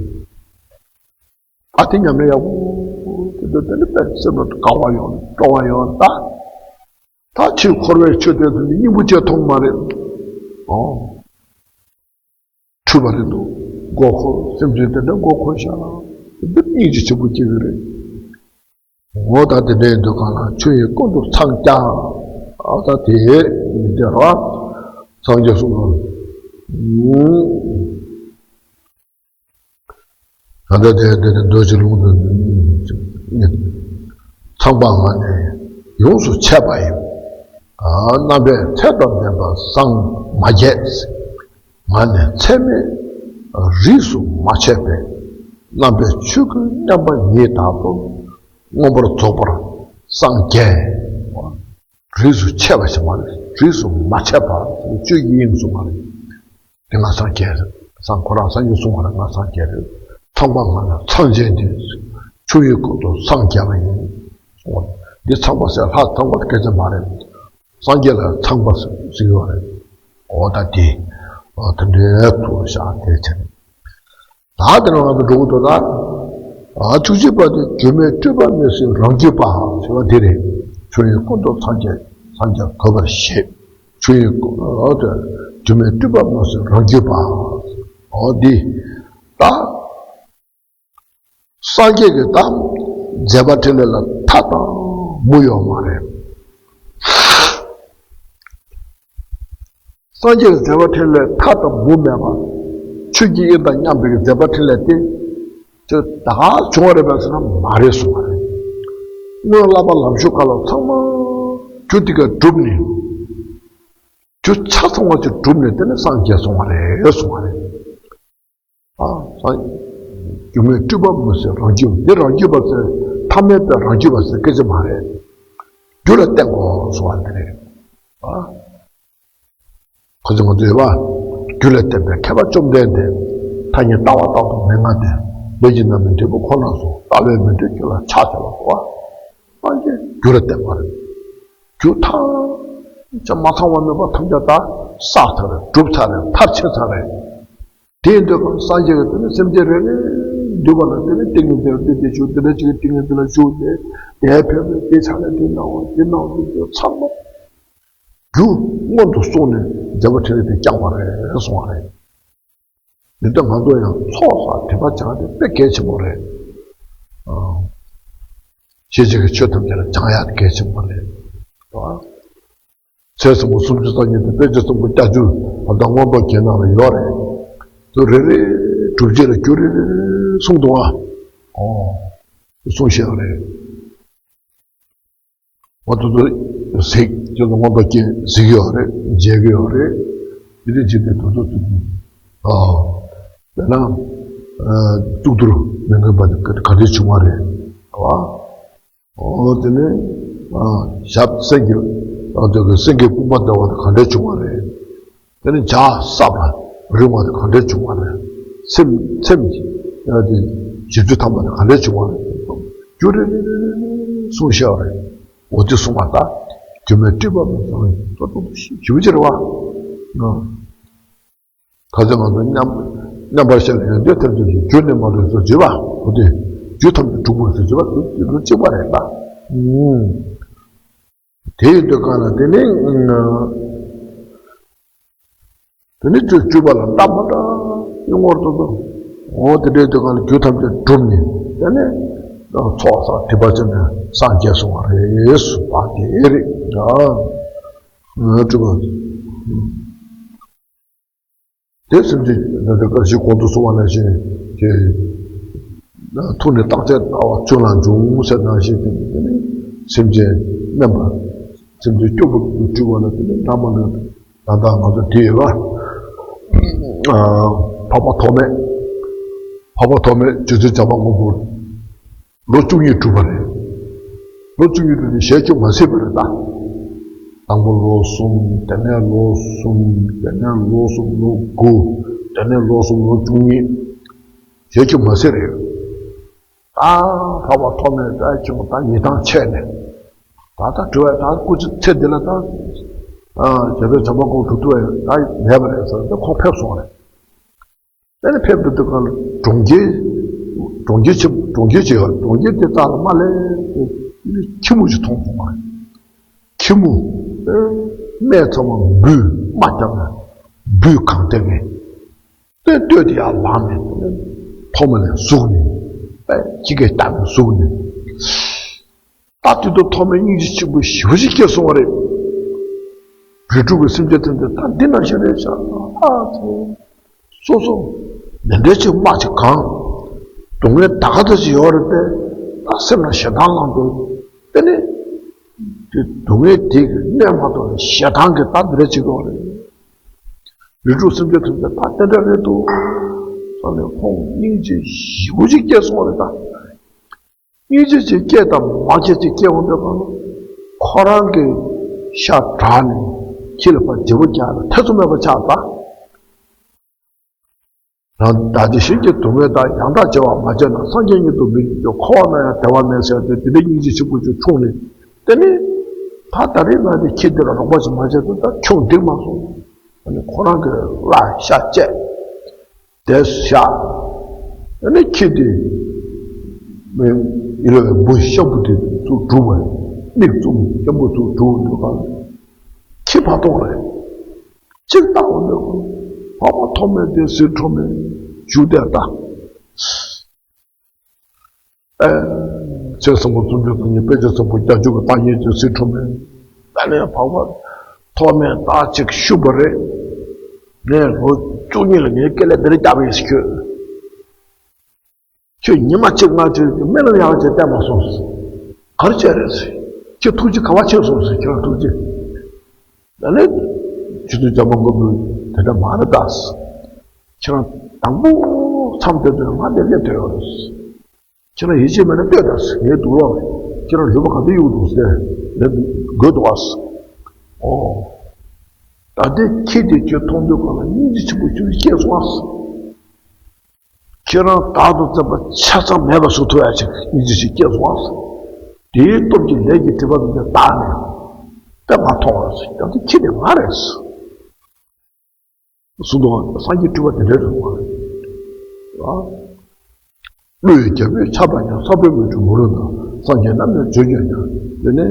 ཨ་དེ་ཉམས་ལེན་ཡག་པོ་དེ་འདྲ་དེ་ནི་དཔེ་སེམས་ལ་དགའ་བ་ཡོང་སྤྲོ་བ་ཡོང་། ད་ད་ཕྱིར་འཁོར་བའི་ཆོས་དེ་ཚོ་ནི་སྙིང་པོ་བཅས་མཐོང་མ་རེད། ཨོ། འཁྲུལ་པ་རེད་འདུག་མགོ་འཁོར་སེམས་ཅན་དེ་འདྲ་མགོ་འཁོར་ཤག་འདི་སྙིང་རྗེ་ཆེན་པོ་སྐྱེ་གི་རེད། འོ་ད་དེ་འདྲའི་འདུག་ག་ལ་ཆོས་ཡི་ཀུན་ཏུ་འཚང་རྒྱ། ཨ་ད་དེ་མི་འདོད་ར་འཚང་རྒྱ་གསུངས་པ། ད་ལྟ་དེ་དེ་ནི་མདོ་ཕྱི་ལུང་དུ་ཚངས་པ་ང་ནི་ཡོངས་སུ་ཆད་པ་ཡིན། རྣམ་པའི་ཚད་དང་ལྡན་པ་སངས་མ་རྒྱས། ང་ནི་ཚད་མེད་རིས་སུ་མ་ཆད་པའི་རྣམ་པའི་ཆོས་ཀུན་མཉམ་པ་ཉིད་དག་ཏུ་མངོན་པར་རྫོགས་པར་སངས་རྒྱས། རིས་སུ་ཆད་པ་ཞིག་མ་རེད། རིས་སུ་མ་ཆད་པ་ཆོས་ཀྱི་དབྱིངས་སུ་མ་རེད། དེ་ང་སངས་རྒྱས་རེད། སངས་ཁོ་རང་སངས་རྒྱས་གསུང་བ་ལ་ང་སངས་རྒྱས་རེད། ཚངས་པ་ང་ལ་ཚངས་ཆེན་དེ་ཆུ་ཡི་ཀུན་ཏུ་སངས་རྒྱས་པ་ཡིན། འདི་ཚངས་པ་ཟེར་ལྷ་ཚངས་པ་སྐད་ཆ་མ་རེད། སངས་རྒྱས་ལ་ཚངས་པ་ཟེར་གྱི་ཡོད་རེད། འོ་ད་དེ་དེ་འདྲའི་ཐུགས་ལ་བཞག་དེ་བྱས་ནས། ད་དེ་ནང་ང་འགྲོ་གི་འདུག་ད། ཨ་བཅུ་གཅིག་པ་དེ་སྒྱུ་མའི་སྤྲུལ་པ་མི་བཟད་རང་རྒྱུད་པ་ཟེར་བ་དེ་རེད། ཆུ་ཡི་ཀུན་ཏུ་སངས་རྒྱས་སངས་རྒྱས་འགོད་པར་བཞེད། ཆུ་ཡི་ཀུན་ཏུ་སྒྱུ་མའི་སྤྲུལ་པ་མི་བཟད་རང་རྒྱུད་པ། འོ་འདི་ད་སངས་རྒྱས་ཀྱི་ད་མཛད་པ་འཕྲིན་ལས་ལ་མཐའ་དང་མུ་ཡོད་མ་རེད། སངས་རྒྱས་ཀྱི་མཛད་པ་འཕྲིན་ལས་མཐའ་དང་མུ་མེད་པ། ཆོས་ཀྱི་དབྱིངས་དང་མཉམ་པའི་མཛད་པ་འཕྲིན་ལས་དེ་ཅི་ད་བྱུང་བ་རེད་པས་ཟེར་ན་མ་རེད་གསུངས་པ་རེད། སྔོན་བསླབ་པ་ལམ་ཞུགས་ཁག་ལ་ཚང་མ་རྒྱུ་དེ་ག་གྲུབ་ནས་རྒྱུ་ཆ་ཚང་བ་ཅིག་གྲུབ་ནས་དེ་ནས་སངས་རྒྱས་སོང་བ་རེད་གསུངས་པ་རེད། ཨ་སངས་སྒྱུ་མའི་སྤྲུལ་པ་མི་བཟད་རང་རྒྱུད་པ་འདི་རང་རྒྱུད་པ་ཟེར་ཐ་མལ་པའི་རང་རྒྱུད་པ་ཟེར་སྐད་ཆ་མ་རེད། རྒྱུ་ལ་བརྟེན་དགོས་གསུངས་པ་འདི་རེད། ཨ། ཁོ་ཚོས་ང་ཚོས་ཡོད་པ། རྒྱུ་ལ་བརྟེན་པའི་མཁས་པ་བཅོམ་ལྡན་འདས། ཐ་སྙད་ལྟ་བ་རྟག་ཏུ་མི་མངའ་སྟེ། ལས་ཀྱི་རྣམ་སྨིན་འབྲས་བུ་ཁོ་ན་སོགས། ལྟ་བས་མི་འགྲུབ་རྒྱུ་ལ་ཕྱག་འཚལ་ལོ་ཟེར་བ། སངས་རྒྱས་རྒྱུ་ལ་བརྟེན་པ་རེད། རྒྱུ་ཐམས་ཅད་མ་ཚང་བ་མེད་པ་ཐམས་ཅད་ད་བསགས་ཚར་རེད། གྲུབ་ཚར་རེད། མཐར་ཕྱིན་ཚར་རེད། དེ་ཡིན་དུས་ཀྱང་སངས་རྒྱས་ཀྱིས་དེ་ནི་སེམས་ཅན་རེ་རེ་འདུས་པ་ལ་དེ་ནི་ཏིང་ངེ་འཛིན་འདི་འདི་བྱུང་འདི་འདྲ་ཅིག་གི་ཏིང་ངེ་འཛིན་ལ་ཞུགས་ཏེ་དེ་ཕེབས་ནས་དེ་ཆ་ནས་དེ་སྣང་བ་དེ་སྣང་བ་དེ་ཚང་མ། རྒྱུ་སྔོན་དུ་སོང་ནས་མཛད་པ་འཕྲིན་ལས་དེ་བསྐྱངས་པ་རེད་གསུངས་པ་རེད། མི་ལྟ་ང་ཚོ་ཡང་ཚོགས་བསགས་དད་པ་སྦྱང་དེ་དཔེ་གལ་ཆེན་པོ་རེད། ཨ། ཤེས་བྱའི་གི་ཆོས་ཐམས་ཅད་ལ་སྦྱང་ཡག་དེ་གལ་ཆེན་པོ་རེད། ཨ། ཚེ་གསུམ་པོ་སུམ་ཅུ་རྩ་གཉིས་དེ་དཔེ་ཆ་གསུམ་པོ་བརྒྱད་ཅུ་བར་དང་མངོན་རྟོགས་རྒྱན་ནང་ལ་ཡོད་རེད། དེ་རེ་རེ་སྒྲུབ་བྱེད་ལ་རྒྱུ་རེ་རེ་རེ་གསུངས་འདུག་ཨ། ཨོ། གསུངས་བཞག་རེད། འོ་དེ་ཚོ་གཟིགས། ཁྱེད་ཚོ་མངོན་རྟོགས་རྒྱན་གཟིགས་ཡོད་རེད། མཇལ་གྱི་ཡོད་རེད། དེ་འདྲ་བྱས་ཏེ་དེ་ཚོ་ཚུད་ཀྱི། ཨ། དཔེར་ན། ཨ། གཙུག་ཏོར་མི་མངོན་པ་དེ་ག་ག་འདྲས་བྱུང་བ་རེད། ཨ། ཨོ་དེ་ནས། ཨ། ཞབས་སེང་གེ། ཨ་དེ་གི་སེང་གེ་དཔུང་པ་བརྡལ་བ་དེ་ག་འདྲས་བྱུང་བ་རེད། དེ་ནས་ལྗགས་སྲབ་ལ་རིང་བ་དེ་ག་འདྲས་བྱུང་བ་རེད། ཚེམས་ཚེམས། ཨ་དེ་བཞི་བཅུ་ཐམ་པ་དེ་ག་འདྲས་བྱུང་བ་རེད། རྒྱུ་རེ་རེ་རེ་རེ་རེ་གསུངས་བཞག་པ་རེད། འོ་དེ་གསུངས་པ་ད། སྒྱུ་མའི་སྤྲུལ་པ་མི་གཙང་བའི་ཏོག་ཏོག་ཏོ་ཞིག་ཞིབ་ཅིག་རེད་བ། ཨ། ཁ་ཚ་ང་ཚོ་མཉམ་མཉམ་པར་བཤད་ཡོན་ཏན་ཐམས་ཅད་ཀྱི་རྒྱུ་ནི་མ་གྲུབ་ཟེར་བརྗོད་པ། འོ་དེ་རྒྱུ་ཐམས་ཅད་གྲུབ་དགོས་ཟེར་བརྗོད་པ་དེ་དེ་ཚོ་གཅིག་པ་རེད་ད། ཨུམ། དེ་ཡི་དུས་གང་ལ་དེ་ནི། དེ་ནི་སྤྲུལ་སྤྲུལ་པ་ལ་བལྟ་མ་བལྟ་ཡོང་བར་དུ་དུ། འོ་དེ་འདྲའི་དུས་གང་ལ་རྒྱུ་ཐམས་ཅད་གྲུབ་ནས་དེ་ནི་ཚོགས་བསགས་དད་པ་བྱས་ནས་སངས་རྒྱས་སོང་བ་རེད་ཟེར་བ་དེ་རེད། ཨ། སྤྲུལ་པ། དེ་སེམས་ཅན་འདི་འདྲ་བཀྲ་ཤིས་གོང་དུ་གསུངས་པ་ནང་བཞིན་གྱི་ཐུགས་ནི་རྟག་ཆད་ལྟ་བ་ཆོས་ལ་འབྱུང་ཟེར་ནང་བཞིན་དེ་ནི་སེམས་ཅན་དམན་པ་སེམས་ཅན་སྐྱོ་པོ་སྤྲུལ་པ་ལ་དེ་ནི་འདྲ་མ་ལུས་ད་ལྟ་ང་ཚོ་དེ་ཡོད་པ། འཕགས་པ་ཐོགས་མེད། འཕགས་པ་ཐོགས་མེད་རྗེ་བཙུན་བྱམས་པ་མགོན་པོ། ལོ་བཅུ་གཉིས་བསྒྲུབས་པ་རེད། ལོ་བཅུ་གཉིས་བསྒྲུབས་ནས་ཞལ་བཅུ་མ་གཟིགས་པ་རེད་ད། དང་པོ་ལོ་གསུམ། དེ་ནས་ལོ་གསུམ། དེ་ནས་ལོ་གསུམ་ལོ་དགུ། དེ་ནས་ལོ་གསུམ་ལོ་བཅུ་གཉིས། ཞལ་བཅུ་མ་གཟིགས་རེད། ད་འཕགས་པ་ཐོགས་མེད་ད་ཁྱོད་ད་ཡིད་ཐང་ཆད་ནས། ད་ལྟ་དྲི་བ་ད་སྐུ་ཚེ་འདི་ལ་ད་རྒྱལ་པོའི་བྱམས་པ་ཁོང་གྲུབ་ཐུབ་ཡ་ད་མེད་པ་རེད་ཟེར་ཏེ་ཁོང་ཕེབས་སོང་རེད། དེ་ནས་ཕེབས་འདུག་དུས་གང་ལ་གྲོང་ཁྱེར་གྲོང་ཁྱེར་ཆེ་གྲོང་ཁྱེར་ཆེ་བ་གྲོང་ཁྱེར་དེ་དག་ལ་མ་སླེབས་ཏེ་ཁྱི་མོ་ཞིག་མཐོང་སོང་བ་རེད། ཁྱི་མོ་སྨད་ཚང་མ་འབུས་རྨ་བརྒྱབ་ནས་འབུས་གང་བསྡད་མཁན། དེ་སྟོད་དེ་ཡར་ལངས་ནས་ཐོག་མ་ལ་ཟུག་ནས་པས་ཁྱི་སྐད་བཏང་ནས་ཟུག་ནས། ད་དེ་དུས་ཐོག་མའི་སྙིང་རྗེ་ཆེན་པོ་ཞེ་པོ་ཅིག་སྐྱེས་སོང་བ་རེད། རིགས་དྲུག་གི་སེམས་ཅན་ཐམས་ཅད་ད་འདི་ནང་བཞིན་རེད་ཤག་ཨ་ཙི། སོ་སོ་འདི་འདྲའི་ཅིག་དམག་ཅིག་གང་། སྡུག་བསྔལ་ད་ག་ཚོད་ཅིག་ཡོད་རེད་པས། ད་སེམས་ལ་ཞེ་སྡང་ལངས་འདུག་དེ་ནི་དེ་སྡུག་བསྔལ་དེ་གི་གནས་མ་ཐོབ་ནས་ཞེ་སྡང་གི་ད་འདི་འདྲ་ཅིག་ཡོད་རེད། རིགས་དྲུག་སེམས་ཅན་ཐམས་ཅད་ད་དེ་འདྲ་རེད་འདུག་བསམ་ནས་ཁོང་སྙིང་རྗེ་ཞེ་པོ་ཅིག་སྐྱེས་སོང་བ་རེད་ད། སྙིང་རྗེ་ཅིག་སྐྱེས་དང་མ་སྐྱེས་ཅིག་སྐྱེས་འོང་དུས་གང་ལ་ཁོ་རང་གི་ཤ་དྲག་ནས་ཁྱི་ལ་ཕར་བརྗེ་པོ་རྒྱག་ལ་ཐེ་ཚོམ་མེད་པ་ཆགས་ད། རང་ད་དེ་བཞིན་གྱི་སྡུག་བསྔལ་དང་ཡང་དག་བརྗེ་བ་མ་བྱས་ན་སངས་རྒྱས་ཉིད་དུ་མི་འགྱུར་ཏེ་འཁོར་བ་ན་ཡང་བདེ་བ་མེད་ཟེར་ཏེ་དེ་འདྲའི་སྙིང་རྗེ་ཆེན་པོ་ཅིག་འཁྲུངས་ནས་དེ་ནི་ད་ད་རེས་ང་དེ་ཁྱི་འདི་ལ་རོགས་པ་ཞིག་མ་བྱས་ན་ད་ཁྱོད་འགྲིག་མ་སོང་། ཨ་ནི་ཁོ་རང་གི་བླ་ཤ་བཅད། དེ་བཞག་ཨ་ནི་ཁྱི་དེ་མི་ཡི་ར་བའི་འབུ་ཤམ་བུ་དེ་ཚུར་སྒྲུག་པ་མིག་བཙུམ་ཤམ་བུ་ཚུར་སྒྲུག་འདུག་ག་ཁྱི་ཕར་གཏོང་རེད། གཅིག་བཏང་བ་ནི་འཕགས་པ་ཐོགས་མེད་དེ་ཟིལ་ཁྲོ་མེད་བཞུགས་བསྡད་ད། ཨེ། ཚེ་སྲིན་པོ་སུམ་ཅུ་སོ་གཉིས་དཔེ་ཆ་སྲིན་པོ་བརྒྱད་ཅུ་གི་བརྟག་གཉིས་ཀྱི་ཟིལ་ཁྲོ་མེད། ད་ནས་འཕགས་པ་ཐོགས་མེད་ད་ཅིག་ཤུགས་པ་རེད། ངས་ལོ་བཅུ་གཉིས་ལ་ངའི་སྐེ་ལས་འདི་རིགས་བརྒྱབ་ཡིན་ཟེར་ཁྱོད། ཁྱོད་ཉི་མ་གཅིག་ང་ཁྱོད་ཀྱི་སྨོན་ལམ་ཡག་ཅིག་བསྟན་མ་སོང་ཟེར། ག་རེ་བྱས་རེད་ཟེར། ཁྱོད་ཐུགས་རྗེ་ག་བ་ཆེ་སོང་ཟེར་ཁྱོད་ཐུགས་རྗེ། ད་ནི། ཁྱོད་ཚོ་འཇམ་དཔལ་མགོན་པོས་དེ་འདྲ་མ་རེད་ད་ཟེར། ཁྱེད་རང་དང་པོ་མཚམས་དེ་ཚོ་ང་འདིར་སླེབས་བསྡད་ཡོད་རེད་ཟེར། ཁྱེད་རང་ཡིད་ཆེས་མེད་ན་ལྟོས་དང་ཟེར་ངས་འདུག་རོགས། ཁྱེད་རང་ལུས་པོ་ག་དུས་གཡུག་འདུག་ཟེར་ལབ་དགོས་འདུག་བ་ཟེར། ཨོ། ད་ལྟའི་ཁྱེད་དེ་ཁྱོད་མཐོང་དུས་གང་ལ་སྙིང་རྗེ་ཆེན་པོ་ཁྱོད་སྐྱེས་སོང་བ་ཟེར། ཁྱེད་རང་བདག་ཏུ་བཙན་པ་ཆ་ཚང་མེད་པ་བཟོ་ཐུབ་ཡ་ཅིག་སྙིང་རྗེ་ཞིག་སྐྱེས་སོང་བ་ཟེར། དེའི་སྟོབས་ཀྱིས་ལས་ཀྱི་སྒྲིབ་པ་འདི་དག་ནས་དཔེ་མ་མཐོང་བ་ཟེར། ད་ལྟའི་ཁྱེད་དེ་ང་རེད་ཟེར། གསུངས་འདུག་ག་སངས་རྒྱས་སྤྲུལ་པ་དེ་འདྲའི་རེད་བ། ཀླུ་ཡི་རྒྱལ་པོས་ཆབ་བཏང་ཀྱང་། ས་བོན་མི་འཁྲུགས་མུན་རུབ་ན། སངས་རྒྱས་རྣམས་ནི་བརྗོད་བྱ་ཀྱང་། དེ་ནས་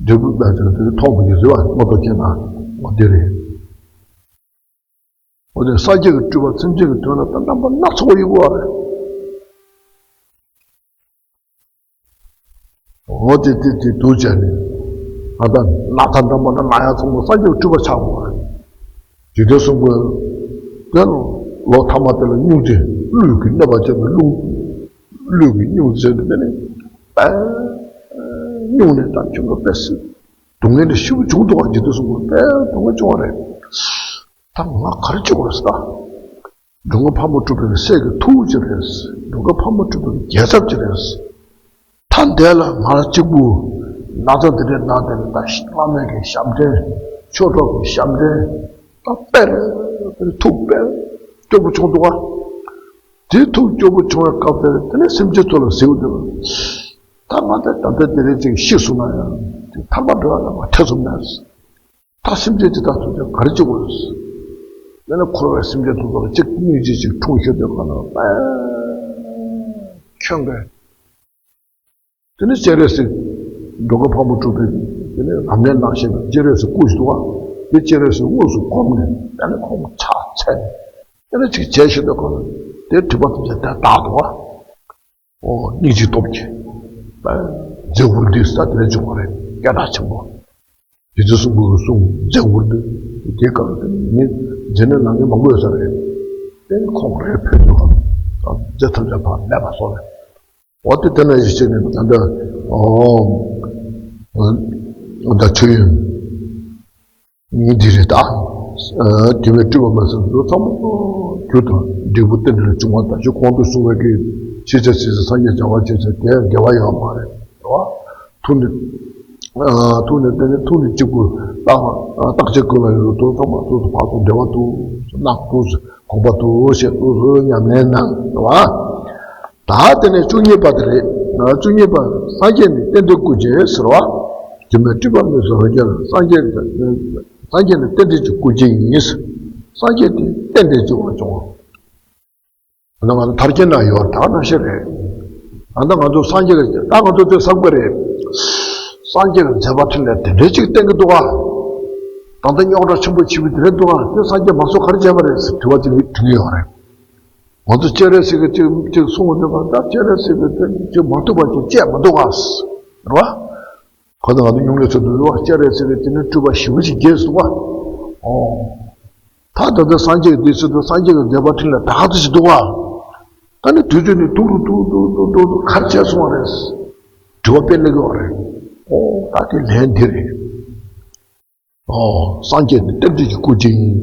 འབྲས་བུ་ལ་དེ་མཐོང་བ་ཡི་རེད་བ། མ་གཏོགས་ཁྱེད་ན་འོ་དེ་རེད། འོ་དེ་སངས་རྒྱས་ཀྱི་སྤྲུལ་པ་སེམས་ཅན་གྱི་དོན་ལ་ད་རྣམ་པ་སྣ་ཚོགས་པ་ཡོད་པ་རེད། འོ་དེ་དེ་དེ་འདུག་བྱས་ནས་ང་ད་སྣ་ཐ་འདྲ་མ་འདྲ་ན་ཡ་ཚང་མ་སངས་རྒྱས་སྤྲུལ་པ་ཆགས་པ་རེད། རྗེ་བཙུན་གསུམ་པོས་དེ་ལོ་ཐ་མ་དེ་ལ་སྨྱུང་རྩེ་ཀླུ་གིས་གནོད་པ་བྱས་པའི་ཀླུ་ཀླུ་གིས་སྨྱུང་རྩེ་དེ་ནས་པས་སྨྱུང་ནས་ད་ཁྱོད་ཀྱི་པས་སྲིད་སྡུག་བསྔལ་འདི་ཞེ་པོ་བྱུང་འདུག་ག་རྗེ་བཙུན་གསུམ་པོ་དཔེ་སྡུག་བསྔལ་བྱུང་བ་རེད། ད་ང་ག་རེ་བྱེད་དགོས་རེད་ཟེར་ད། འགྲོ་མགོན་ཕག་མོ་གྲུ་པའི་སྲས་ཀྱི་ཐུ་བོ་ཅིག་རེད། འགྲོ་མགོན་ཕག་མོ་གྲུ་པའི་རྒྱལ་ཚབ་ཅིག་རེད། ད་འདས་ལ་ང་རང་གཅིག་པུ་ན་ཚ་འདི་འདྲའི་ནང་དེ་ལ་ད་བླ་མའི་གི་ཞབས་འདྲེན་ཆོས་གྲོགས་ཀྱི་ཞབས་འདྲེན་ད་དཔེ་རེད་ཐུགས་དཔེ་སྐྱོ་པོ་བྱུང་འདུག་ག་དེ་ཐུགས་སྐྱོ་པོ་བྱུང་བའི་སྐབས་དེར་དེ་ནས་སེམས་ཅན་ཚོ་ལ་ཟེར་བ་དེ་ལ་ད་ང་དེ་ད་ལྟ་དེ་རིང་ཅིག་ཤི་སོང་ན་ཡང་དེ་ཐར་པ་འགྲོ་ཡ་ལ་མ་ཐེ་ཚོམ་མེད། ད་སེམས་ཅན་དེ་དག་ཐམས་ཅད་ག་རེ་བྱེད་དགོས་རེད། དེ་ནས་འཁོར་བའི་སེམས་ཅན་དེ་དག་ལ་གཅིག་སྙིང་རྗེ་ཅིག་འཁྲུངས་ཤོར་དུས་གང་ལ་ཁྱོད་ཀྱིས་དེ་ནས་སྤྱན་རས་གཟིགས་འགྲོ་མགོན་ཕག་མོ་གྲུ་པའི་དེ་ནས་རབ་གནས་གནང་བཞིན་སྤྱན་རས་གཟིགས་སྐུ་ཞིག་འདུག་ག་དེ་སྤྱན་རས་གཟིགས་དངོས་སུ་བསྒོམས་ནས་དེ་ནས་ཁོང་ཕྱག་འཚལ་ནས་དེ་ནས་ཅིག་བྱས་ཤོར་དུས་གང་ལ་དེ་སྒྲིབ་པ་ཐམས་ཅད་དེ་དག་འདུག་ག་ཨོ་སྙིང་རྗེའི་སྟོབས་ཀྱིས། མཛད་འུར་འདི་ས་དེ་ལས་བྱུང་བ་རེད་སྐད་གྲགས་ཆེན་པོ། རྗེ་བཙུན་གསུམ་པོ་གི་གསུང་མཛད་འུར་འདི་དེ་སྐབས་དེ་ནི་མཛད་ནས་ལངས་མཁན་མང་པོ་ཡོད་ས་རེད། དེ་ནི་ཁོང་རེ་ཕེབས་འདུག་ག་མཛད་ཐམས་ཅད་ཕར་མེད་པ་སོང་རེད། འོ་དེ་དེ་ནས་ཡིད་ཆེས་ནས་ད་ལྟ་ཨོ་ད་མཆོད་ཡོན། འདི་རེད་ད། དེ་བས་སྤྲུལ་པ་མ་ཟེར་དུ་ཚང་མ་རྒྱུ་དང་འབྲས་བུ་རྟེན་འབྲེལ་བྱུང་བ་དང་ཆོས་གོང་དུ་གསུངས་པའི་གི་ཤེས་བྱ་ཤེས་བྱ་སངས་རྒྱས་བྱ་བ་བྱེད་ཚེ་དེ་དགེ་བ་ཡོད་མ་རེད་རེད་བ། ཐུགས་ནི། ཐུགས་ནི་དེ་ནི་ཐུགས་ནི་གཅིག་པུ་བརྟག་བརྟག་དཔྱད་ཀུན་ལ་ཡོད་དོ་ཚང་མ་དུས་སུ་བར་དུ་འབྲེལ་བ་དུ་གནང་དུས་སུ་གོམས་པ་དུ་བཤད་དུས་སུ་ཉམས་ལེན་གནང་རེད་བ། ད་དེ་ནས་བཅུ་གཉིས་པ་དེ་རེད། བཅུ་གཉིས་པ། སངས་རྒྱས་ནི་རྟེན་འབྲེལ་སྐུ་ཅན་ཟེར་བ། དེ་མོ་སྤྲུལ་པ་མི་བཟོ་བའི་རྒྱལ་སངས་རྒྱས། སངས་རྒྱས་ནི་རྟེན་འབྲེལ་གྱི་སྐུ་ཅན་ཡིན། སངས་རྒྱས་དེ་རྟེན་འབྲེལ་གྱི་བ་བྱུང་བ། ད་ང་ཚོ་མཐར་གྱིས་ན་ཡོད་ད་ནང་བཞིན་རེད། ད་ལྟ་ང་ཚོ་སངས་རྒྱས་ཀྱི་ད་ང་ཚོ་དེ་བསམ་གི་རེད། སངས་རྒྱས་ཀྱི་མཛད་པ་འཕྲིན་ལས་དེ་འདྲའི་ཅིག་བསྟན་གྱི་འདུག་ག་ད་ལྟ་རྙོག་དྲ་ཆེན་པོ་ཆེ་བའི་དེ་རེད་འདུག་ག་དེ་སངས་རྒྱས་མ་གསུངས་ག་རེ་བྱས་པ་རེད་ཟེར་དྲི་བ་དེ་འདྲ་དྲི་གི་ཡོད་རེད། ང་ཚོ་སྤྱན་རས་གཟིགས་ཀྱིས་ཅིག་ཅིག་གསུངས་པ་འདུག་ག་ད་སྤྱན་རས་གཟིགས་ཀྱིས་དེ་ཅིག་མ་ཐུབ་པ་ཅིག་བྱས་མི་འདུག་ག་རེད་བ། ཁོ་ན་ང་ཚོ་སྙུང་གླུ་ཚོ་འདུག་བ། སྤྱན་རས་གཟིགས་ཀྱིས་དེ་ནས་སྤྲུལ་པ་ཞེ་པོ་ཅིག་བརྒྱབ་སོང་བ། ཨོ། ད་ད་ལྟ་སངས་རྒྱས་ཀྱི་འདི་ཚོ་དང་སངས་རྒྱས་ཀྱི་མཛད་པ་འཕྲིན་ལས་ད་ག་ཚོད་ཅིག་འདུག་བ། ད་ནི་དུས་ཚོད་ནི་ཐུང་རུ་ཐུང་རུ་ཐུང་རུ་ཐུང་རུ་ག་རེ་བྱས་སོང་བ་རེད། དྲི་བ་དཔེ་སླེབས་ཡོད་རེད། ཨོ་ད་དེ་ལན་འདི་རེད། ཨོ། སངས་རྒྱས་ནི་རྟེན་འབྲེལ་གྱི་སྐུ་ཅན་ཡིན།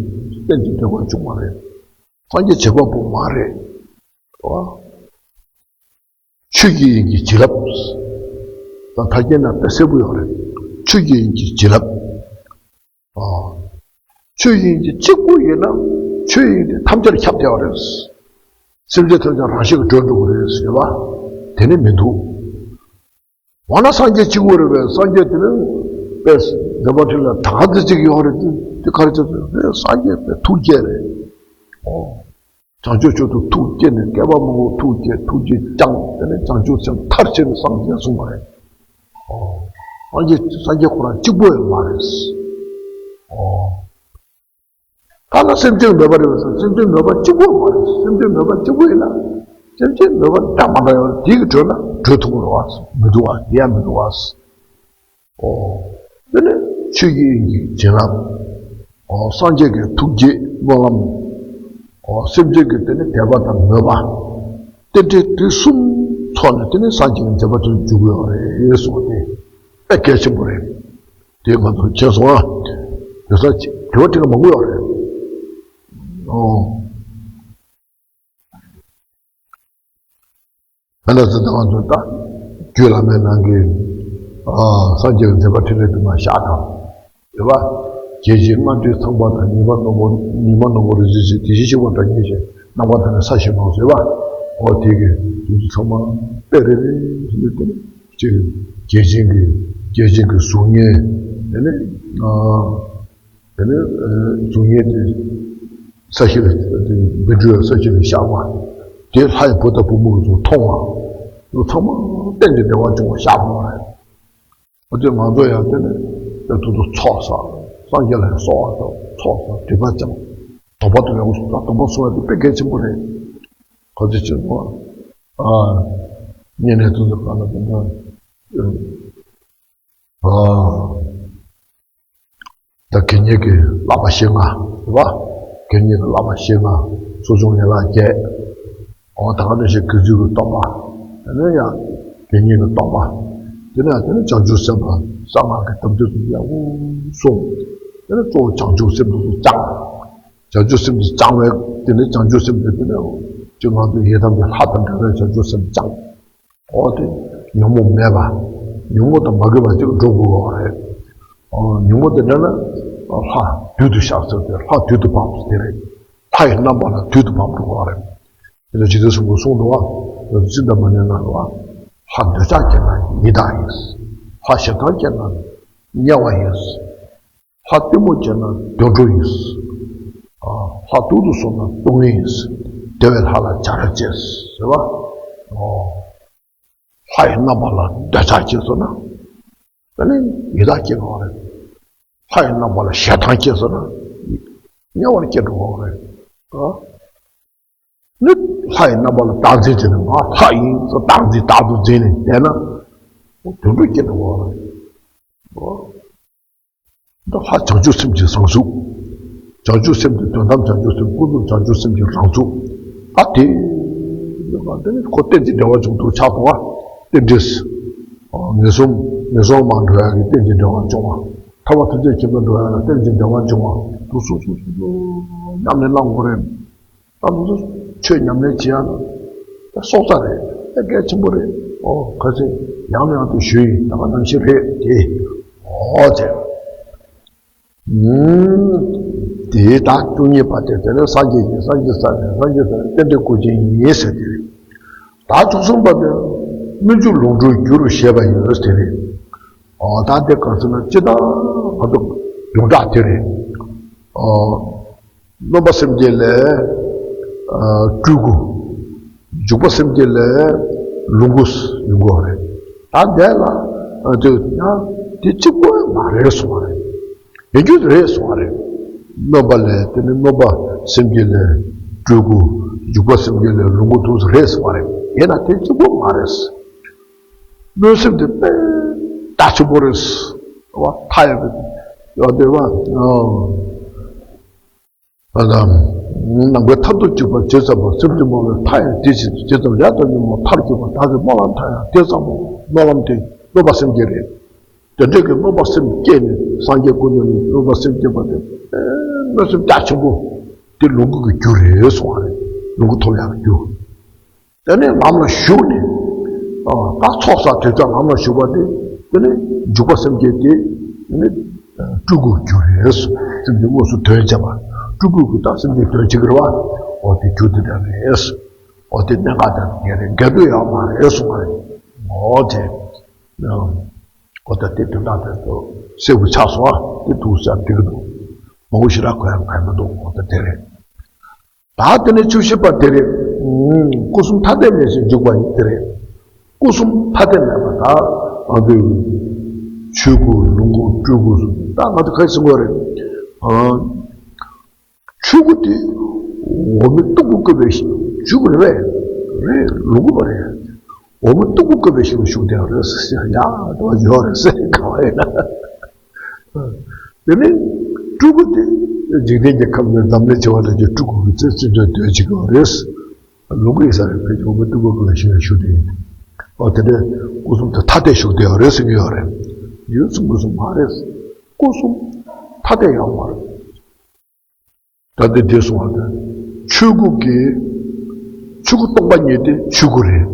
རྟེན་འབྲེལ་འབྲེལ་བ་བྱུང་བ་རེད། སངས་རྒྱས་བྱེད་པ་པོ་མ་རེད། ཨོ། ཆོས་ཀྱི་དབྱིངས་ཀྱི་བྱིན་རླབས། ད་ཕལ་སྐད་ན་དཔེ་གསལ་པོ་ཡོད་རེད། ཆོས་ཀྱི་དབྱིངས་ཀྱི་བྱིན་རླབས། ཨ། ཆོས་དབྱིངས་ཀྱི་གཅིག་པུ་ཡིན་ན་ཆོས་དབྱིངས་དེ་ཐམས་ཅད་ཁྱབ་བསྡད་པ་རེད། སེམས་ཅན་ཐམས་ཅད་རང་བཞིན་གྱིས་གྲོལ་འགྲོ་གི་རེད་ཟེར་བ་དེ་ནི་མི་འདུག་འོ་ན་སངས་རྒྱས་གཅིག་པུ་རེད་པས། སངས་རྒྱས་དེ་ནི་དཔེ་མཛད་པ་འཕྲིན་ལས་ད་ག་ཚོད་ཅིག་ཡོད་རེད། དེ་དེ་ག་རེ་བྱས་ཟེར་ན་སངས་རྒྱས་དཔེ་ཐུགས་བསྐྱེད་རེད། ཨོ། བྱང་ཆུབ་མཆོག་ཏུ་ཐུགས་བསྐྱེད་ནས་བསྐལ་པ་མང་པོ་ཐུགས་བསྐྱེད་ཐུགས་རྗེ་བསྐྱངས། དེ་ནས་བྱང་ཆུབ་སེམས་མཐར་ཕྱིན་ནས་སངས་རྒྱས་གསུངས་པ་རེད། ཨོ། སངས་རྒྱས་སངས་རྒྱས་ཁོ་རང་གཅིག་པོ་ཡང་མ་རེད། ཨོ། ཐ་ན་སེམས་ཅན་མོས་པ་རེད་པས་སོ། སེམས་ཅན་མོས་པ་གཅིག་པོ་མ་རེད། སེམས་ཅན་མོས་པ་གཅིག་པོ་ཡིན་ན་སེམས་ཅན་མོས་པ་འདྲ་མ་འདྲ་ཡོད་རེད། དེ་གི་གྲོལ་ན་གྲོལ་ཐུབ་ཀྱི་རེད་པ། མི་འདུག་པ། དེ་ཡང་མི་འདུག་པ། ཨོ། དེ་ནས་ཆོས་ཀྱི་དབྱིངས་ཀྱི་བྱིན་རླབས། ཨོ། སངས་རྒྱས་ཀྱི་ཐུགས་བསྐྱེད་སྨོན་ལམ། ཨོ། སེམས་ཅན་གྱི་དེ་ནས་དད་པ་དང་མོས་པ། རྟེན་འབྲེལ་དེ་གསུམ་ཚོགས་ནས་དེ་ནས་སངས་རྒྱས་ཀྱི་མཛད་པ་དེ་འཇུག་གི་ཡོད་རེད་གསུངས་པ་དེ་དཔེ་གལ་ཆེན་པོ་རེད། དེ་ང་ཚོ་མཁྱེན་སོང་ཨ། དེ་ས་དྲི་བ་དྲི་ང་མང་པོ་ཡོད་རེད། ཨོ། ཨ་ནི་ཙི་ད་ང་ཚོ་ད་རྒྱུད་བླ་མའི་ནང་གི་ཨ་སངས་རྒྱས་ཀྱི་མཛད་པ་འཕྲིན་ལས་དུ་མ་བཞག་དང་། རེད་པ། རྒྱལ་ཆེན་སྔ་འགྲོའི་ཚངས་པ་དང་། ཉི་མ་རྣམ་པོ་ཉི་མ་རྣམ་པོ་རིག་འཛིན་གྱི་དེ་བཞིན་གཤེགས་པ་དང་། ཉིན་བྱེད་ནམ་མཁའ་དང་ནི་ས་གཞི་མང་ཟེར་བ། འོ་དེ་གི་དེ་ཚོ་ཚང་མ་དཔེ་རེ་རེ་བཞིན་དུ་དེ་ནི་ཅིག་རྒྱལ་ཆེན་གྱི་རྒྱལ་ཆེན་གྱི་གཟུགས་བརྙན། དེ་ནི་ཨ། དེ་ནས་ཨ་གཟུགས་བརྙན་དེ་ས་གཞི་ལ་བཻ་ཌཱུརྱ་ས་གཞི་ལ་བཞག་པ། དེ་ལྷ་ཡི་བུ་དང་བུ་མོ་ཚོ་མཐོང་བ། དེ་ཚང་མ་རྟེན་གྱི་འབྲེལ་བ་བྱུང་བ་བཞག་པ་རེད། འོ་དེ་ང་ཚོ་ཡང་དེ་ནས་དེ་ཚོ་ཚོགས་བསགས། སངས་རྒྱས་ལ་ཡང་གསོལ་བ་དང་ཚོགས་བསགས། སྒྲིབ་པ་སྦྱངས། སྡོམ་པ་དང་ཡང་སྡོམ་པ་སྲུང་བ་དེ་དཔེ་གལ་ཆེན་པོ་རེད། ག་ཚོད་ཅིག་ནོ། ཨ་བསྙེན་གནས་དེ་ཚོ་ག་ལ་དེ་འདྲ། ཨ། ད་དགེ་བསྙེན་གྱི་བསླབ་པ་བཞི་ལྔ་རེད་པ། དགེ་བསྙེན་གྱི་བསླབ་པ་བཞི་ལྔ། ཚོགས་བསོད་ནམས་ལ་བརྒྱད། འོ་ད་ག་ནང་བཞིན་དགེ་ཚུལ་གྱི་སྡོམ་པ། དེ་ནས་ཡང་དགེ་བསྙེན་གྱི་སྡོམ་པ། དེ་ནས་དེ་ནས་བྱང་ཆུབ་སེམས་དཔའ་གསང་སྔགས་ཀྱི་དམ་ཚིག་ཏུ་ཡག་པོ་སྲུང་། དེ་ནས་གཙོ་བོ་བྱང་ཆུབ་སེམས་དེ་ཚོ་བཅང་། བྱང་ཆུབ་སེམས་དེ་བཅང་བའི་དེ་ནས་བྱང་ཆུབ་སེམས་དེ་དེ་ནས་ཅིག་ང་ཚོ་ཡི་དམ་གྱི་ལྷ་དང་འདྲ་བའི་བྱང་ཆུབ་སེམས་བཅང་། འོ་དེ་ཉོན་མོངས་མེད་པ། ཉོན་མོངས་དང་མ་གོས་པ་ཅིག་འགྲོ་དགོས་པ་རེད། ཨོ་ཉོན་མོངས་དེ་འདྲ་ན་ལྷ་བདུད་དུ་ཤར་ཟེར་ཏེ་ལྷ་བདུད་དུ་བབས་ཟེར་དེ་རེད། ལྷ་ཡི་རྣམ་པ་ལ་བདུད་དུ་བབས་འགྲོ་བ་རེད། དེ་ལ་རྗེ་བཙུན་གསུང་གི་གསུང་འདུག་བ། ཅི་འདྲ་མ་ནས་ན་རེད་བ། ལྷ་འདོད་ཆགས་སྐྱེས་ན་ཡི་དྭགས་ཡིན། ལྷ་ཞེ་སྡང་སྐྱེས་ན་དམྱལ་བ་ཡིན། ལྷ་གཏི་མུག་སྐྱེས་ན་གདོན་གྲུ་ཡིན། ཨ་ལྷ་དུག་ཏུ་སོང་ན་སྡུག་བསྔལ་ཡིན། བདེ་བའི་ལྷ་ལ་བྱ་ར་བྱེད་ཟེར་བ། ཨོ། ལྷ་ཡི་རྣམ་པ་ལ་འདོད་ཆགས་སྐྱེས་སོང་ན། དེ་ནི་ཡི་དྭགས་སྐྱེ་འགྲོ་བ་རེད། ལྷ་ཡི་རྣམ་པ་ལ་ཞེ་སྡང་སྐྱེས་སོང་ན། དམྱལ་བར་སྐྱེ་འགྲོ་བ་རེད། ཨ། ནི་ལྷ་ཡི་རྣམ་པ་ལ་བདག་འཛིན་བྱས་ནས་ང་ལྷ་ཡིན་ཟེར་བདག་འཛིན་བདག་ཏུ་འཛིན་ནས་བསྡད་ན། དུད་འགྲོ་སྐྱེ་འགྲོ་བ་རེད། ཨ། འདི་ལྷ་བྱང་ཆུབ་སེམས་ཀྱི་བཟང་ཚུལ། བྱང་ཆུབ་སེམས་ཀྱི་དོན་དམ་བྱང་ཆུབ་སེམས་ཀུན་རྫོབ་བྱང་ཆུབ་སེམས་ཀྱི་རང་ཚུལ། ད་དེ་ཡོད་པ་འདི་ནི་ཁོ་རྟེན་གྱི་འབྲེལ་བ་བྱུང་འདུག་ཆགས་འདུག་བ། རྟེན་འབྲེལ། ངན་སོང་ངན་སོང་མ་འགྲོ་ཡག་གི་རྟེན་གྱི་འབྲེལ་བ་བྱུང་བ། ཐར་པ་ཐམས་ཅད་མཁྱེན་པར་འགྲོ་ཡག་ལ་རྟེན་གྱི་འབྲེལ་བ་བྱུང་བ། དུ་སོ་སོ་སོ་སོ་ཉམས་ལེན་གནང་དགོས་རེད། ད་ང་ཚོ་ཆོས་ཉམས་ལེན་བྱེད་ཡག་ན་ད་སྲོག་རྩ་རེད། ད་གལ་ཆེན་པོ་རེད། ཨོ་ཁ་ཆེ་ཡང་ནས་ཡང་དུ་ཞུས་ཡིན། ད་ག་ནང་བཞིན་རེད་དེ། ཨོ་ཙེ། དེའི་ད་བཅུ་གཉིས་པ་དེ་དེ་ནས་སངས་རྒྱས་ཀྱི་སངས་རྒྱས་ས་ནས་སངས་རྒྱས་ས་ནས་རྟེན་འབྲེལ་སྐུ་ཅན་ཡིན་ཟེར་དེ་རེད། ད་བཅུ་གསུམ་པ་དེ་སྨོན་འཇུག་ལོངས་སྤྲུལ་རྒྱུ་རུ་བཤད་པ་ཡིན་ཟེར་དེ་རེད། ཨོ་ད་དེ་ག་ཚོད་ན་སྤྱིར་བཏང་ང་ཚོ་ཡོངས་གྲགས་དེ་རེད། ཨོ། སྨོན་པ་སེམས་བསྐྱེད་ལས་སྤྲུལ་སྐུ། འཇུག་པ་སེམས་བསྐྱེད་ལས་ལོངས་སྐུ་ཡོང་གི་ཡོད་རེད། ད་འདས་ལ་དེ་ཡང་དེ་གཅིག་པོ་མ་རེད་གསུངས་པ་རེད། ཡིན་རྒྱུ་རེད་གསུངས་པ་རེད། སྨོན་པ་ལས་དེ་ནི་སྨོན་པ་སེམས་བསྐྱེད་ལས་སྤྲུལ་སྐུ། འཇུག་པ་སེམས་བསྐྱེད་ལས་ལོངས་སྐུ་ཐུགས་སུ་རེད་གསུངས་པ་རེད། ཡིན་ན་དེ་གཅིག་པོ་མ་རེད། སྨོན་སེམས་དེ་དཔེ་རྒྱ་ཆེན་པོ་རེད། བ་མཐའ་ཡས་པའི་ཡོད་དེ་བ། ཨ་དང་། ནམ་མཁའི་མཐར་ཐུག་གཅིག་པ་ཇི་ཙམ་པ། སེམས་ཀྱི་སྨོན་ལམ་མཐའ་ཡས་དེ་བཞིན་དུ། ཇི་ཙམ་ལས་དང་ཉོན་མོངས་མཐར་གྱུར་པ། བདག་གི་སྨོན་ལམ་མཐའ་ཡས་དེ་ཙམ་པ། སྨོན་ལམ་དེ་སྨོན་པ་སེམས་བསྐྱེད་རེད། དེ་འདྲའི་གི་སྨོན་པ་སེམས་བསྐྱེད་ནས་སངས་རྒྱས་སྐུ་མདུན་ནས་སྨོན་པ་སེམས་བསྐྱེད་པ་དེ། སྨོན་སེམས་རྒྱ་ཆེན་པོ་དེ་ལོངས་སྐུ་གི་རྒྱུ་རེད་གསུངས་པ་རེད། ལོངས་སྐུ་ཐོབ་ཡག་གི་རྒྱུ། དེ་ནས་ལམ་ལ་ཞུགས་ནས། ཨ་ད་ཚོགས་བསགས་དེ་ཚོ་ལམ་ལ་ཞུགས་པ་དེ། དེ་ནས་འཇུག་པ་སེམས་བསྐྱེད་དེ། དེ་ནས་སྤྲུལ་སྐུ་རྒྱུ་རེད་གསུངས། སེམས་ཀྱི་དངོས་སུ་དོན་བྱེད་པ། སྤྲུལ་སྐུ་གི་ད་སེམས་ཀྱི་དོན་བྱེད་ཀྱི་རེད་བ། འོ་དེ་རྒྱུ་དེ་འདྲ་རེད། འོ་དེ་གནད་འགག་དེ་འདྲ་རེད། འགལ་འདུ་ཡོད་མ་རེད་གསུངས་པ་རེད། འོ་དེ། འོ་ད་དེ་དོན་དག་དེ་ཚོ་གསལ་པོ་ཆགས་སོང་ཨ། དེ་འདུག་ཟེར་འགྲིག་གི་འདུག་མང་པོ་ཞིག་ར་གོ་ཡང་གོ་ཡང་མི་འདུག་འོ་ད་དེ་རེད། ད་དེ་ནས་བཅུ་བཞི་པ་དེ་རེད། སྐུ་གསུམ་ཐ་དད་མེད་ཅིང་བཞུགས་པ་ཡིན་དེ་རེད། སྐུ་གསུམ་ཐ་དད་མེད་པ་ད་ང་ཚོས་ཆོས་སྐུ་ལོངས་སྐུ་སྤྲུལ་སྐུ་གསུམ་ད་ང་ཚོ་ག་རེ་ཟེར་དགོས་རེད། ཆོས་སྐུ་དེ་འོག་མིན་སྟུག་པོ་བཀོད་པའི་ཞིང་བཞུགས་རེད་པས། རེད། ལོངས་སྐུ་མ་རེད། འོག་མིན་སྟུག་པོ་བཀོད་པའི་ཞིང་ལ་བཞུགས་བསྡད་པ་རེད་ཟེར་ཡ་དེ་བ་ཡོད་རེད་ཟེར་ག་བ་ཡིན་ན། དེ་ནས་སྤྲུལ་སྐུ་དེ་འཇིག་རྟེན་གྱི་ཁམས་ནས་འཛམ་གླིང་བྱེ་བ་ལྷག་གི་སྤྲུལ་སྐུ་གི་ཚེ་བཙུན་དོན་བྱེད་ཀྱི་བ་རེད། ལོངས་སྐུ་ཡིན་ས་རེད། ཕལ་ཆེར་འོག་མིན་སྟུག་པོ་བཀོད་པའི་ཞིང་ལ་བཞུགས་བསྡད་ཡིན། འོ་དེ་འདྲའི་སྐུ་གསུམ་དེ་ཐ་དད་བཞུགས་བསྡད་པ་རེད་ཟེར་གྱི་ཡོད་རེད། ཡུལ་གསུམ་སྐུ་གསུམ་མ་རེད། སྐུ་གསུམ་ཐ་དད་ཡོད་མ་རེད། ད་ལྟ་འདི་གསུངས་པ་དང་། ཆོས་སྐུ་གི། ཆོས་སྐུ་སྟོང་པ་ཉིད་དེ་ཆོས་སྐུ་རེད།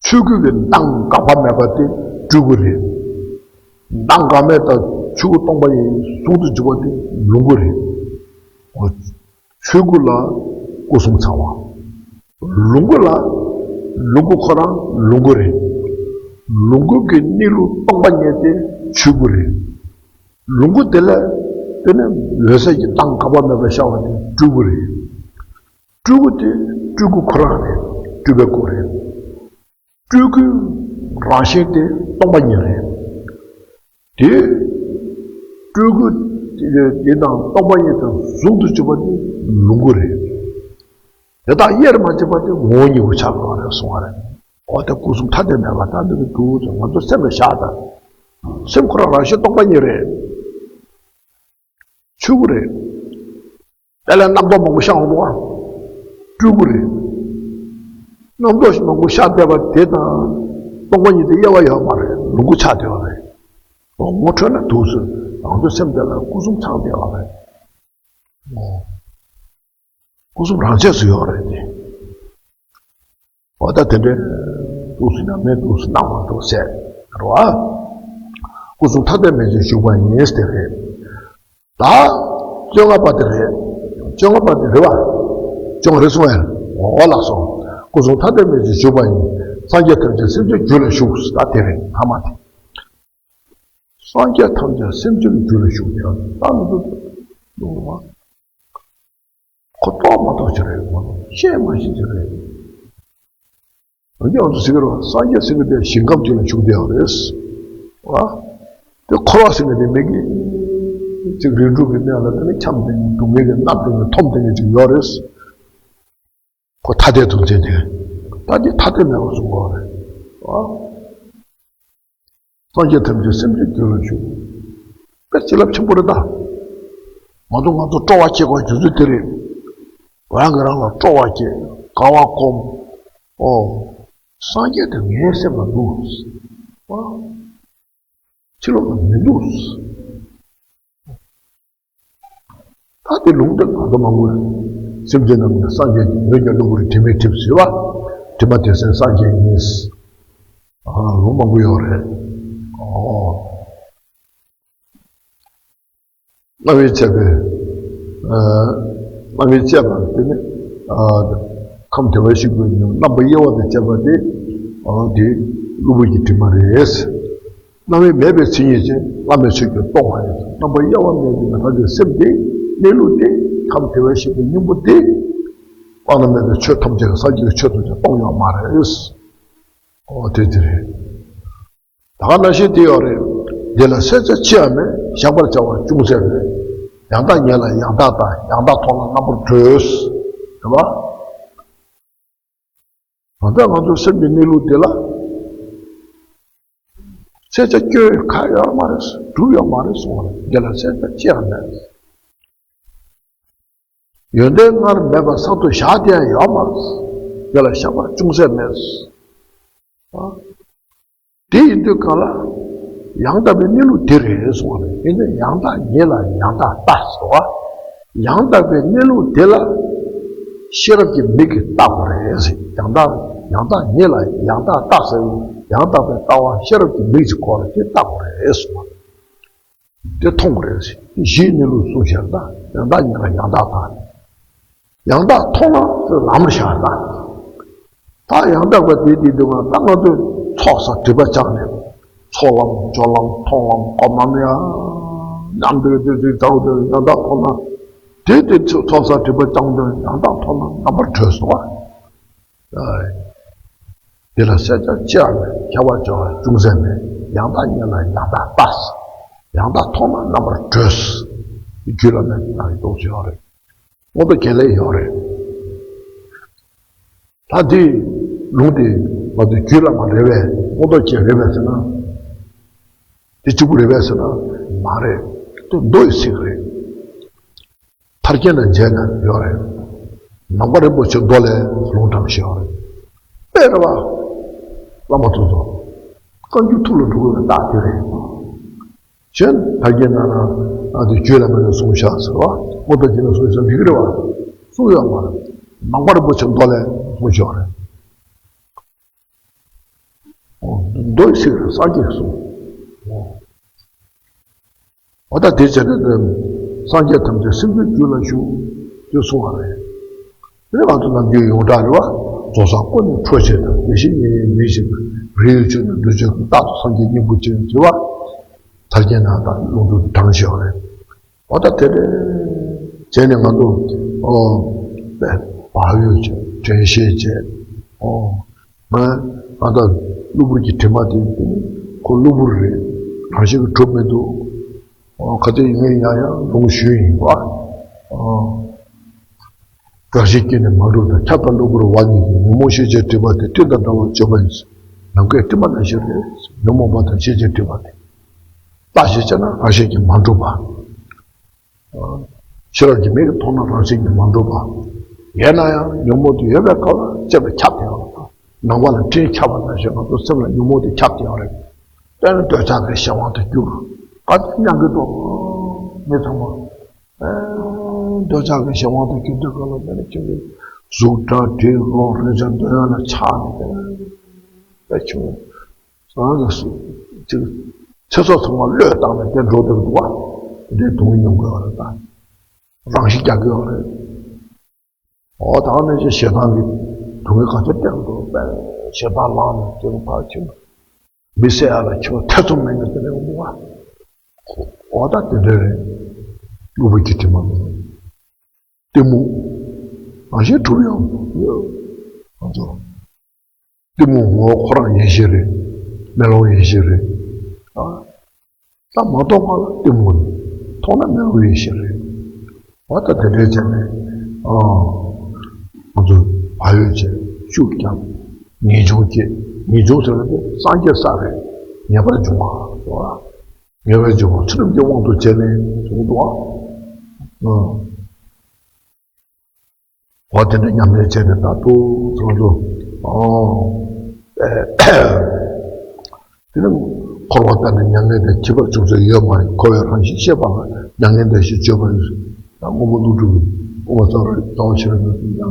ཆོས་སྐུ་གི་མདངས་འགག་པ་མེད་པ་དེ་སྤྲུལ་སྐུ་རེད། མདངས་འགག་མེད་དང་ཆོས་སྐུ་སྟོང་པ་ཉིད་ཟུང་དུ་འཇུག་པ་དེ་ལོངས་སྐུ་རེད། འོ། ཆོས་སྐུ་ལ་སྐུ་གསུམ་ཚང་བ། ལོངས་སྐུ་ལ་ལོངས་སྐུ་ཁོ་རང་ལོངས་སྐུ་རེད། ལོངས་སྐུ་གི་གནས་ལུགས་སྟོང་པ་ཉིད་དེ་ཆོས་སྐུ་རེད། ལོངས་སྐུ་དེ་ལས་དེ་ནི་འོད་གསལ་གྱི་མདངས་འགག་པ་མེད་པར་ཤར་བ་དེ་སྤྲུལ་སྐུ་རེད། སྤྲུལ་སྐུ་དེ་སྤྲུལ་སྐུ་ཁོ་རང་རེད། སྤྲུལ་པའི་སྐུ་རེད། སྤྲུལ་སྐུའི་རང་བཞིན་དེ་སྟོང་པ་ཉིད་རེད། དེ་སྤྲུལ་སྐུ་དེ་དང་སྟོང་པ་ཉིད་དང་ཟུང་དུ་འཇུག་པ་དེ་ལོངས་སྐུ་རེད། དེ་དག་དབྱེར་མ་མཆིས་པ་དེ་ངོ་བོ་ཉིད་སྐུ་ཆགས་པ་རེད་གསུང་བ་རེད། འོ་དེ་སྐུ་གསུམ་ཐ་དད་མེད་པ་ད་འདི་གི་འདུག་ང་ཚོ་སེམས་ལ་བཞག་དང་། སེམས་ཁོ་རང་རང་བཞིན་སྟོང་པ་ཉིད་རེད། ཆོས་སྐུ་རེད། དེ་ལས་རྣམ་རྟོག་མང་པོ་ཤར་འོང་འདུག་ཨ། སྤྲུལ་སྐུ་རེད། རྣམ་རྟོག་མང་པོ་ཤར་བསྡད་པ་དེ་དང་སྟོང་པ་ཉིད་དེ་དབྱེ་བ་ཡོད་མ་རེད། ལོངས་སྐུ་ཆགས་བསྡད་པ་རེད། ངོ་འཕྲོད་ན་འདུག་ཟེར་ང་ཚོའི་སེམས་དེ་ལ་སྐུ་གསུམ་ཚང་བསྡད་པ་རེད། སྐུ་གསུམ་རང་ཆས་སུ་ཡོད་རེད་དེ། འོ་ད་དེ་འདྲའི་འདུག་སེ་ཉམས་ལེན་འདུག་སེ་གནང་བ་འདུག་ཟེར་རོ། སྐུ་གསུམ་ཐ་དད་མེད་ཅིང་བཞུགས་པ་ཡིན་ཟེར་དེ་རེད། ད་བཅོ་ལྔ་པ་དེ་རེད། བཅོ་ལྔ་པ་དེ་རེད་བ། བཅོ་ལྔ་རེད་སོང་ངས། འོ་ལགས་སོ། སྐུ་གསུམ་ཐ་དད་མེད་ཅིང་བཞུགས་པ་ཡིན། སངས་རྒྱས་ཐམས་ཅད་སེམས་ཅན་རྒྱུད་ལ་ཞུགས། ད་དེ་རེད་ཐ་མ་དེ། སངས་རྒྱས་ཐམས་ཅད་སེམས་ཅན་རྒྱུད་ལ་ཞུགས་ཡོད་ད་མི་འདུག་འདུག་བ། ཁོ་རྟོགས་མ་རྟོགས་ཅིག་རེད་མ་གཏོགས་ཤེས་མ་ཤེས་ཅིག་རེད། འོན་ཀྱང་ང་ཚོ་ཟེར་གི་རེད་བ། སངས་རྒྱས་ཟེར་གི་དེ་ཞིང་ཁམས་ཅིག་ལ་བཞུགས་བསྡད་ཡོད་རེད་བ། དེ་འཁོར་བ་ཟེར་གི་དེ་མི་དགེ་ཅིག་རིགས་དྲུག་གི་གནས་ལ་དེ་ནི་འཁྱམས་ཏེ་སྡུག་བསྔལ་གྱིས་མནར་ཏེ་ནི་འཐོམས་ཏེ་ནི་ཅིག་ཡོད་རེད། ཁོ་ཐ་དད་དུ་འཛིན་ཏེ། ད་འདི་ཐ་དད་མེད་པར་གསུངས་པ་རེད་བ། སངས་རྒྱས་ཐམས་ཅད་སེམས་ཅན་རྒྱུད་ལ་ཞུགས། དཔེ་བྱིན་རླབས་ཆེན་པོ་རེད་ད། མ་གཏོགས་ང་ཚོ་སྤྲོ་བ་སྐྱེ་དགོས་རྒྱུ་མཚན་དེ་རེད། རང་གིས་རང་ལ་སྤྲོ་བ་སྐྱེ། དགའ་བ་སྒོམ། ཨོ། སངས་རྒྱས་དེ་ངའི་སེམས་ལ་འདུག་ཨ། ཕྱི་ལོགས་ལ་མི་འདུག་ད་དེ་ལུང་དེ་ང་ཚོ་མང་པོ་རེད། སེམས་ཅན་རྣམས་ཀྱང་སངས་རྒྱས་ཀྱི། འོན་ཀྱང་བླུན་པོར་དྲི་མས་འཁྲིད་ཟེར་བ། དྲི་མ་དེ་སེལ་སངས་རྒྱས་ཉིད། ཨ། ལུང་མང་པོ་ཡོད་རེད། ཨོ། རྣམ་དབྱེ་བྱས་པའི། ཨ། རྣམ་དབྱེ་བྱས་པ་དེ་ནི། ཨ། ཁམས་བདེ་བར་གཤེགས་པའི་ཉིན་མོ་རྣམ་པ་དབྱེ་བ་དང་བཅས་པ་དེ། ཨ་དེ་གློ་བུར་གྱི་དྲི་མ་རེད། རྣམ་དབྱེ་མེད་པའི་མཚན་ཉིད་ཅན་བླ་མའི་ཆོས་ཀྱིས་སྟོང་བ་ཡིན། རྣམ་པ་དབྱེ་བ་མེད་པའི་ང་རང་གི་སེམས་དེ། གནས་ལུགས་དེ། ཁམས་བདེ་བར་གཤེགས་པའི་སྙིང་པོ་དེ། བླ་ན་མེད་པའི་ཆོས་ཐམས་ཅད་ཀྱི་སངས་རྒྱས་ཀྱི་ཆོས་ཐམས་ཅད་སྟོང་ཡོད་མ་རེད། ཨོ་དེ་དེ་རེད། ད་ག་ནང་བཞིན་དེ་ཡོད་རེད། འདི་ལ་གསལ་ཆ་ཅི་ཡང་མེད། བཞག་པར་བྱ་བ་ཅུང་ཟད་མེད། ཡང་དག་ཉིད་ལ་ཡང་དག་ལྟ། ཡང་དག་མཐོང་ན་རྣམ་པར་གྲོལ། རེད་པ། ད་ལྟ་ང་ཚོ་སེམས་ཀྱི་གནས་ལུགས་འདི་ལ་གསལ་ཆ་སྐྱོན་གང་ཡོད་མ་རེད། གྲུབ་ཡོད་མ་རེད་གསུངས་པ་རེད། འདི་ལ་གསལ་ཆ་ཅི་ཡང་མེད། ཡོན་ཏན་སྔར་མེད་པ་གསར་དུ་བཞག་དེ་ཡང་ཡོད་མ་རེད། འདི་ལ་བཞག་པ་ཅུང་ཟད་མེད། ཨ། དེ་ཡིན་དུས་གང་ལ། ཡང་དག་པའི་གནས་ལུགས་དེ་རེད་གསུངས་པ་རེད། ཡིན་ནའི་ཡང་དག་ཉིད་ལ་ཡང་དག་ལྟ་ཟེར་བ། ཡང་དག་པའི་གནས་ལུགས་དེ་ལ་ཤེས་རབ་ཀྱི་མིག་གིས་བལྟ་དགོས་རེད་ཟེར། ཡང་དག་ཡང་དག་ཉིད་ལ་ཡང་དག་ལྟ་ཟེར་བའི་ཡང་དག་པའི་ལྟ་བ་ཤེས་རབ་ཀྱི་མིག་གིས་ཁོ་ལ་དེ་བལྟ་དགོས་རེད་གསུངས་པ་རེད། དེ་མཐོང་དགོས་རེད་ཟེར། དེ་གཞིའི་གནས་ལུགས་གསུངས་བཞག་ད་ཡང་དག་ཉིད་ལ་ཡང་དག་ལྟ། ཡང་དག་མཐོང་ན་ལམ་ལ་བཞག་ད། ད་ཡང་དག་པ་དེ་དེ་དུས་ང་ད་ང་ཚོས་ཚོགས་བསགས་སྒྲིབ་པ་སྦྱངས་ནས། ཚོགས་ལམ་སྦྱོར་ལམ་མཐོང་ལམ་སྒོམ་ལམ་ཡང་ཉམས་དེ་དེ་དེ་དག་དེ་ཡང་དག་མཐོང་ན། དེ་དེ་ཚོགས་བསགས་སྒྲིབ་པ་སྦྱངས་དེ་ཡང་དག་མཐོང་ན་རྣམ་པར་གྲོལ་སོང་བ། དེ་ལ་གསལ་ཆ་ཅི་ཡང་མེད། བྱ་བ་བྱ་བ་ཅུང་ཟད་མེད། ཡང་དག་ཉིད་ལ་ཡང་དག་ལྟ། ཡང་དག་མཐོང་ན་རྣམ་པར་གྲོལ། རྒྱུད་བླ་མའི་ནང་གི་རྟོགས་བྱེད་ཡོད་རེད། མངོན་རྟོགས་རྒྱན་ལས་ཡོད་རེད། ད་འདི་ལུང་དེ་ང་ཚོའི་རྒྱུད་བླ་མ་རེད་པས། མངོན་རྟོགས་རྒྱན་རེད་པས་ཟེར་ན། དེ་གཅིག་པུ་རེད་པས་ཟེར་ན་མ་རེད། དེ་མདོ་ཡི་ཚིག་རེད། ཐར་རྒྱན་དང་མཇལ་ན་ཡོད་རེད། ནང་པ་རིན་པོ་ཆེ་མདོ་ལས་ལུང་དྲངས་བཞག་རེད། དཔེ་རེད་པ། བླ་མ་ཚོ་ཚོ། བཀའ་འགྱུར་ཐུགས་ལ་འགྲོ་དགོས་པའི་རྟགས་དེ་རེད། གཞན་ཐར་རྒྱན་ནང་ན་ཨ་དེ་རྒྱུད་བླ་མ་ནས་གསུངས་བཞག་ཟེར་བ། མངོན་རྟོགས་རྒྱན་ནས་གསུངས་བཞག་འགྲིག་གི་རེད་པ། གསུངས་ཡོད་མ་རེད། ནང་པ་རིན་པོ་ཆེ་མདོ་ལས་གསུངས་བཞག་རེད། མདོ་ཡི་ཚིག་རེད། སངས་རྒྱས་གསུངས། འོ་ད་དེ་བྱས་ནས་སངས་རྒྱས་ཐམས་ཅད་སེམས་ཅན་རྒྱུད་ལ་ཞུགས་ཏེ་གསུངས་པ་རེད། དེ་ང་ཚོ་ནམ་རྒྱུན་ཡོངས་གྲགས་རེད་པ། རྫོགས་སངས་ཀུན་ནས་འཕྲོ་བྱེད་དང་། ཡེ་ཤེས་ཉིད་ཡིན་མིན་ཞེས་དང་། རིགས་ཡོད་ཆོས་རྣམས་འདུས་བྱས་ཀུན། རྟག་ཏུ་སངས་རྒྱས་སྙིང་པོ་ཅན་ཟེར་བ། ཐར་རྒྱན་ནང་དང་ལུང་དུ་དྲངས་བཞག་རེད། འོ་ད་དེ་འདྲ་བྱས་ནས་ང་ཚོ་ཨོ་བག་ཡོད་བྱས། དྲན་ཤེས་བྱས། ཨོ་ང་ང་ད་གློ་བུར་གྱི་དྲི་མ་དེ་ཁོ་གློ་བུར་རེད། རང་བཞིན་གྱིས་གྲུབ་མི་འདུག་ཨོ་ག་དུས་ཡིན་ཡང་ཡང་ལུང་ཞུས་ཡིན་པ། ཨོ་རང་བཞིན་གྱིས་ནི་མ་གྲུབ་ལྟར། ཁྱབ་དང་གློ་བུར་བ་ཉིད་ཀྱིས། ཉོན་མོངས་ཤེས་བྱའི་སྒྲིབ་པ་དེ། སྤྲིན་དང་འདྲ་བར་བརྗོད་པ་ཡིན། ནམ་མཁའི་སྤྲིན་པ་ནང་བཞིན་རེད། ཉོན་མོངས་པ་དང་ཤེས་བྱའི་སྒྲིབ་པ་དེ། ལྟ་ཞིག་བྱས་ན་རང་བཞིན་གྱིས་མ་གྲུབ་པ། ཤེས་རབ་ཀྱི་མིག་གིས་མཐོང་ན་རང་བཞིན་གྱིས་མ་གྲུབ་པ། ཡིན་ན་ཡང་ཉོན་མོངས་དེ་ཡོད་པའི་སྐབས་ལ་སེམས་ལ་ཁྱབ་བསྡད་ཡོད་རེད། ནམ་མཁའ་ལ་སྤྲིན་ཁྱབ་པ་ནང་བཞིན་ང་ཚོ་སེམས་ལ་ཉོན་མོངས་དེ་ཁྱབ་བསྡད་ཡོད་རེད། དཔེར་ན་འདོད་ཆགས་ཀྱི་གཞན་དབང་དུ་གྱུར། ག་ཚོད་མྱང་གི་འདུག་མི་ཚང་མ། ཨེ། འདོད་ཆགས་ཀྱི་གཞན་དབང་དུ་གྱུར་དུས་སྐབས་ལ་དཔེར་ན་ཁྱོད་ཀྱི་གཟུགས་སྒྲ་དྲི་རོ་རེག་བྱ་འདོད་ཡོན་ལ་ཆགས་ནས་དེ་ལ་ཁྱོད། རང་གི་སུ་ཅིག་ཚེ་སྲོག་ཚང་མ་བློས་བཏང་ནས་དེ་འགྲོ་བསྡད་འདུག་བ། དེ་འདྲའི་སྡུག་བསྔལ་མྱོང་དགོས་པ་རེད་ད། རང་ཤི་རྒྱག་གི་ཡོད་རེད། འོ་ད་ནས་ཀྱི་ཞེ་སྡང་གི་སྡུག་བསྔལ་ག་ཚོད་སྟེར་འདུག་པས། ཞེ་སྡང་ལངས་ནས་དེ་ཕར་ཕྱིན། མི་བསད་ཡ་ལ་ཁྱོད་ཐེ་ཚོམ་མེད་ནས་དེ་འདྲའི་འོང་བ། འོ་ད་དེ་འདྲ་རེད། གློ་བུར་གྱི་དྲི་མ་མེད། གཏི་མུག་གང་ཞིག་གྲུབ་ཡང་ང་ཚོ། གཏི་མུག་ངོ་བོ་ཁོ་རང་ཡེ་ཤེས་རེད། མེ་ལོང་ཡེ་ཤེས་རེད། ཨ། ད་མ་མཐོང་ག་ལ་གཏི་མུག་རེད། མཐོང་ན་མེ་ལོང་ཡེ་ཤེས་རེད། འོ་ད་དེ་འདྲའི་བྱས་ནས། ཨ། ང་ཚོ་བག་ཡོད་བྱས་ཤུགས་རྒྱབ། ངེས་འབྱུང་སྐྱེ། ངེས་འབྱུང་ཟེར་བ་དེ་སངས་རྒྱས་ས་རེད། ངེས་པར་འབྱུང་བ་རེད་བ། ངེས་པར་འབྱུང་བ་ཚུལ་ཁྲིམས་ཀྱི་དབང་དུ་བྱས་ནས་བྱུང་འདུག་བ། ཨ། འོ་དེ་འདྲ་ཉམས་ལེན་བྱས་ནས་ད་དུང་ཚང་དུ། ཨོ། དེ་ནི་འཁོར་བ་ལྟར་ནི་མྱ་ངན་འདས། ཁྱད་པར་ཅུང་ཟད་ཡོད་མ་ཡིན། འཁོར་བའི་རང་བཞིན་ཤེས་པ་ལ། མྱ་ངན་འདས་ཞེས་བརྗོད་པ་ཡིན། ད་སྔོན་པོ་ཀླུ་སྒྲུབ་ཀྱི་དབུ་མ་རྩ་བ་རྩ་བ་ཤེས་རབ་མྱ་ངན་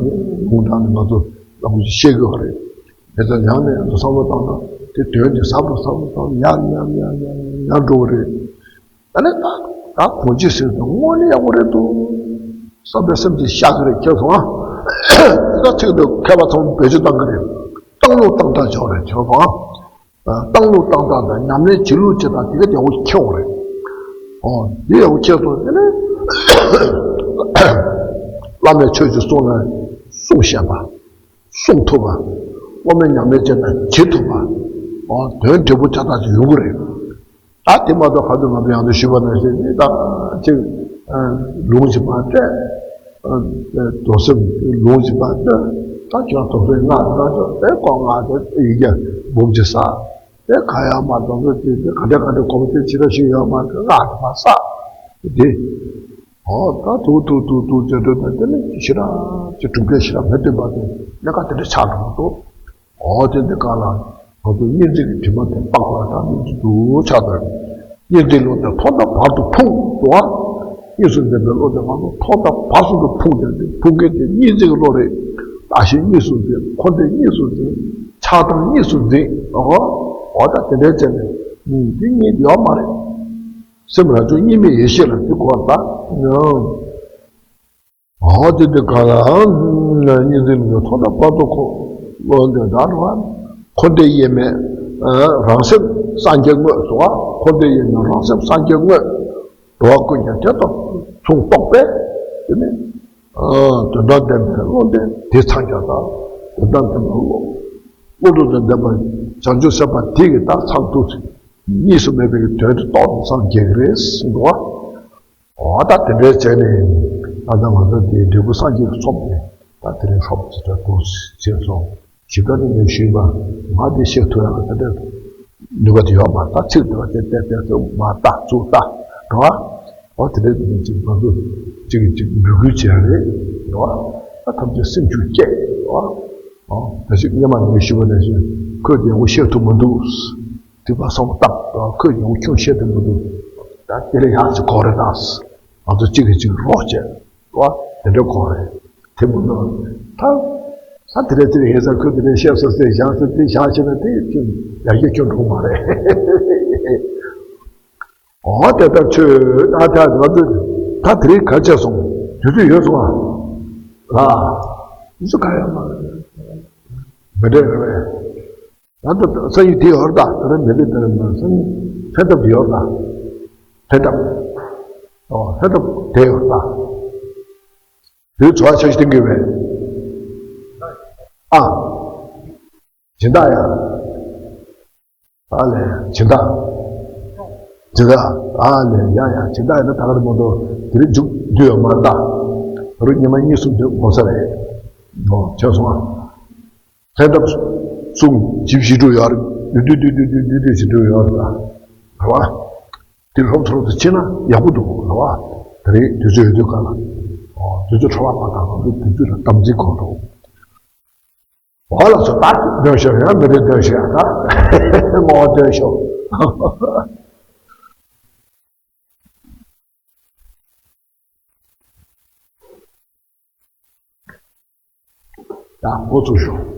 ལུང་དྲངས་ནས་ང་ཚོ་ལ་ཁུ་ཤེས་དགོས་པ་རེད། དེ་ཚོ་ཡང་ནས་ཡང་དུ་བསམ་བློ་བཏང་ན་དེ་དོན་དེ་ཟབ་རུ་ཟབ་རུ་ཟབ་རུ་ཡར་ཡར་ཡར་ཡར་ཡར་འགྲོ་བ་རེད། ད་ནི་ད་ད་གོང་ཆེ་ཟེར་དུས་དངོས་གནས་ཡག་པོ་རེད་འདུག་བསམ་པའི་སེམས་ཀྱིས་བཤགས་ཀྱི་རེད། ཁྱེད་ཚོ་ཨ། དེ་ཚོ་ཚིག་འདི་མཁས་པ་ཚང་མ་བེད་སྤྱོད་བཏང་གི་རེད། བཏང་ལུགས་བཏང་སྟངས་བྱས་པ་རེད། བྱས་པ། བཏང་ལུགས་བཏང་སྟངས་དང་ཉམས་ལེན་བྱེད་ལུགས་བྱེད་སྟངས་དེ་ག་དེ་འོ་ཁྱེར་བ་རེད། ཨོ་དེ་འོ་ཁྱེར་སོང་དེ་ནས་བླ་མས་ཆོས་ཀྱི་གསུང་ལ་གསུང་ཤེས་པ། གསུང་ཐུབ་པ། སློབ་མས་ཉམས་ལེན་བྱས་ན་བྱེད་ཐུབ་པ། ཨོ་དོན་འབྲས་བུ་ཆ་ཚང་ཅིག་ཡོང་གི་རེད། ད་དེ་མ་གཏོགས་ཁ་ཚོན་ང་ཚོ་ཡང་དུ་ཞུས་པ་ནང་བཞིན་ནི་ད་ཅིག་ལུང་ཅིག་མ་སྤྲད། རྡོ་སེམས་ལུང་ཅིག་མ་སྤྲད། ད་ཁྱོད་རྡོ་སེམས་ལྔ་ལྔ་ཅོ་དེ་ཀོ་ལྔ་དེ་ཡི་གེ་འབུམ་གཅིག་བསགས། དེ་ག་ཡང་མ་རྡོ་སེམས་དེ་དེ་ག་འདྲ་ག་འདྲ་གོམས་དེ་ཇི་འདྲ་ཞིག་ཡོད་མ་དེ་ལྔ་དེ་མ་བསགས། དེ་ཨོ་ད་ཐུག་ཐུག་ཐུག་ཐུག་ཅེས་འདོད་ན་དེ་ནི་ཞེ་དྲག་ཅིག་གྲུབ་འབྲས་ཞེ་དྲག་མི་སྟོན་པ་དེ་གནད་འགག་དེ་འདྲ་ཆགས་འགྲོ་མ་གཏོགས། ཨོ་དེ་འདི་ག་ལ་ང་ཚོ་གཉིས་འཛིན་གྱི་དྲི་མ་དེ་སྤངས་པ་དང་གཉིས་འཛིན་དུ་ཆགས་པའི་གཉིས་འཛིན་བློ་དེ་ཐོག་མཐའ་བར་དུ་ཕུང་དུ་བ། གཉིས་སུ་འཛིན་པའི་བློ་དེ་ང་ཚོ་ཐོག་མཐའ་བར་གསུམ་དུ་ཕུང་སྟེ་དེ་ཕུང་མཁན་དེ་གཉིས་འཛིན་གྱི་བློ་རེད། བརྟགས་ཤིང་གཉིས་སུ་འཛིན། འཁོར་འདས་གཉིས་སུ་འཛིན། ཆགས་སྡང་གཉིས་སུ་འཛིན། ཨོ་ཨོ་ད་དེ་འདྲའི་བྱས་ནས་གཉིས་འདི་གཉིས་ཡོད་མ་རེད། སེམས་རང་བྱུང་གཉིས་མེད་ཡེ་ཤེས་ལ་འདི་གོ་བ་ད། ཨོ་དེ་དེ་ག་ལ་གཉིས་འཛིན་མི་ཐོག་མཐའ་བར་དུ་ཁོ་བློ་འདོད་ད་རུང་འཁོར་འདས་དབྱེར་མེད་རང་སེམས་སངས་རྒྱས་དངོས་སུ་བ། འཁོར་འདས་དབྱེར་མེད་རང་སེམས་སངས་རྒྱས་དངོས། འགྲོ་བ་ཀུན་ཀྱང་དེ་དང་མཚུངས་རྟོགས་པས། དེ་ནི་དོན་དམ་བདེན་པའི་བློ་འདི་དེ་འཚང་རྒྱ་དང་དོན་དམ་བདེན་པའི་བློ། བློ་གྲོས་དང་ལྡན་པ་བྱང་ཆུབ་སེམས་དཔའ་དེ་གི་ད་ཚང་ཐུག་གཉིས་སུ་མེད་པའི་དོན་དེ་རྟོགས་ནས་སངས་རྒྱས་ཀྱི་རེད་གསུངས་འདུག་བ། འོ་ད་དེ་འདྲའི་བྱས་ནས་ད་ལྟ་ང་ཚོ་འདིའི་འབྲས་བུ་སངས་རྒྱས་ཀྱི་ཚོགས་དེ་ད་དེ་རིང་ཧྲོབ་ཙམ་ཅིག་འདུག་ཟེར་སོང་། ཞིབ་ཕྲ་ནས་ངས་ཞུས་པ་ང་འདི་བཤད་ཐུབ་ཡག་ལ་དེ་འདྲའི་ནུས་པ་དེ་ཡོད་མ་རེད། ད་ཚིག་འདི་བ་དེ་བལྟས་བལྟས་ཚུར་མ་བལྟ་ཚུར་བལྟ་འགྲོ་བ། འོ་དེ་འདྲའི་ཅིག་ང་ཚོ་གཅིག་གིས་གཅིག་འབོད་སྐུལ་བྱས་རེད་འགྲོ་བ། ད་ཐམས་ཅད་སེམས་ཤུགས་བསྐྱེད་འགྲོ་བ། འོ་ད་ཅིག་སྔོན་མ་ངས་ཞུས་པ་ནང་བཞིན་ཁོས་དེ་ཡག་པོ་བཤད་ཐུབ་མི་འདུག་དེ་བ་སོང་བཏང་ཁོས་ཡོང་ཁྱོད་བཤད་དུ་མི་འདུག་ད་དེ་ལས་ཡག་ཅིག་གོ་རེ་དང་། ང་ཚོ་གཅིག་གིས་གཅིག་རོགས་བྱས་བ་དེ་འདྲ་གོ་རེ་དེ་མི་འདུག་ད་ས་དེ་རེ་དེ་རེ་ཧེ་ས་ཁོས་དེ་རེ་བཤད་སོ་སོས་བཞག་སོ་དེ་བཞག་བྱས་ན་དེ་ཅིག་ཡར་རྒྱས་ཁྱོན་འགྲོ་མ་རེད། འོ་དེ་ལྟར་ཆོས་ད་ད་ང་ཚོ་ད་དེ་རིང་ག་བྱས་སོང་དུས་ཚོད་ཡོད་སོང་ཨ། ལ་དུས་ཚོད་ག་ཡོད་མ་རེད། མི་འདྲ་རེད་པས། ད་ལྟ་སང་ཉིན་དེ་ཡོད་རེད་ད། ད་ལྟ་མི་ལི་དེ་ནས་སང་ཉིན་ཕན་ཐབས་དེ་ཡོད་རེད་ད། ཕན་ཐབས། ཨོ་ཕན་ཐབས་དེ་ཡོད་རེད་ད། དེའི་ཚོ་བ་ཆ་ཞིག་སྟོན་གྱི་བས། ཨ། སྦྱིན་བདག་ཡ། ཨ་ལས་སྦྱིན་བདག་སྦྱིན་བདག་ཨ་ལས་ཡ་ཡ་སྦྱིན་བདག་ཡིན་ན་ད་ག་རེ་མ་གཏོགས་དེ་རིང་མཇུག་བསྡུས་ཡོད་མ་རེད་ད། ད་རུང་ཉི་མ་གཉིས་གསུམ་དུ་འགོར་ས་རེད། ཨོ་ཆོད་སོང་ཨ། ལྷན་ཐབས་གསུམ་ཇི་བཞི་དྲུག་ཡོད་རེད། བདུན་བདུན་བདུན་བདུན་བཞི་དྲུག་ཡོད་རེད་ད། རེད་བ། དེ་ལྷོབ་ཐོབ་ཏུ་ཕྱིན་ན་ཡག་པོ་འདུག་རེད་བ། ད་རེས་དུས་ཚོད་ཡོད་དུས་ག་ལ། ཨོ་དུས་ཚོད་འཕྲོ་བརླག་མ་བཏང་རོགས། དུས་ཚོད་ལ་དམ་འཛིན་དགོས་རོགས། འོ་ལགས་སོ། ད་འདོན་ཤོག་ཡང་མི་རེ་འདོན་ཤོག་ཡང་ད་ངོ་འདོན་ཤོག་ཡང་འགོ་ཚུགས་ཤོག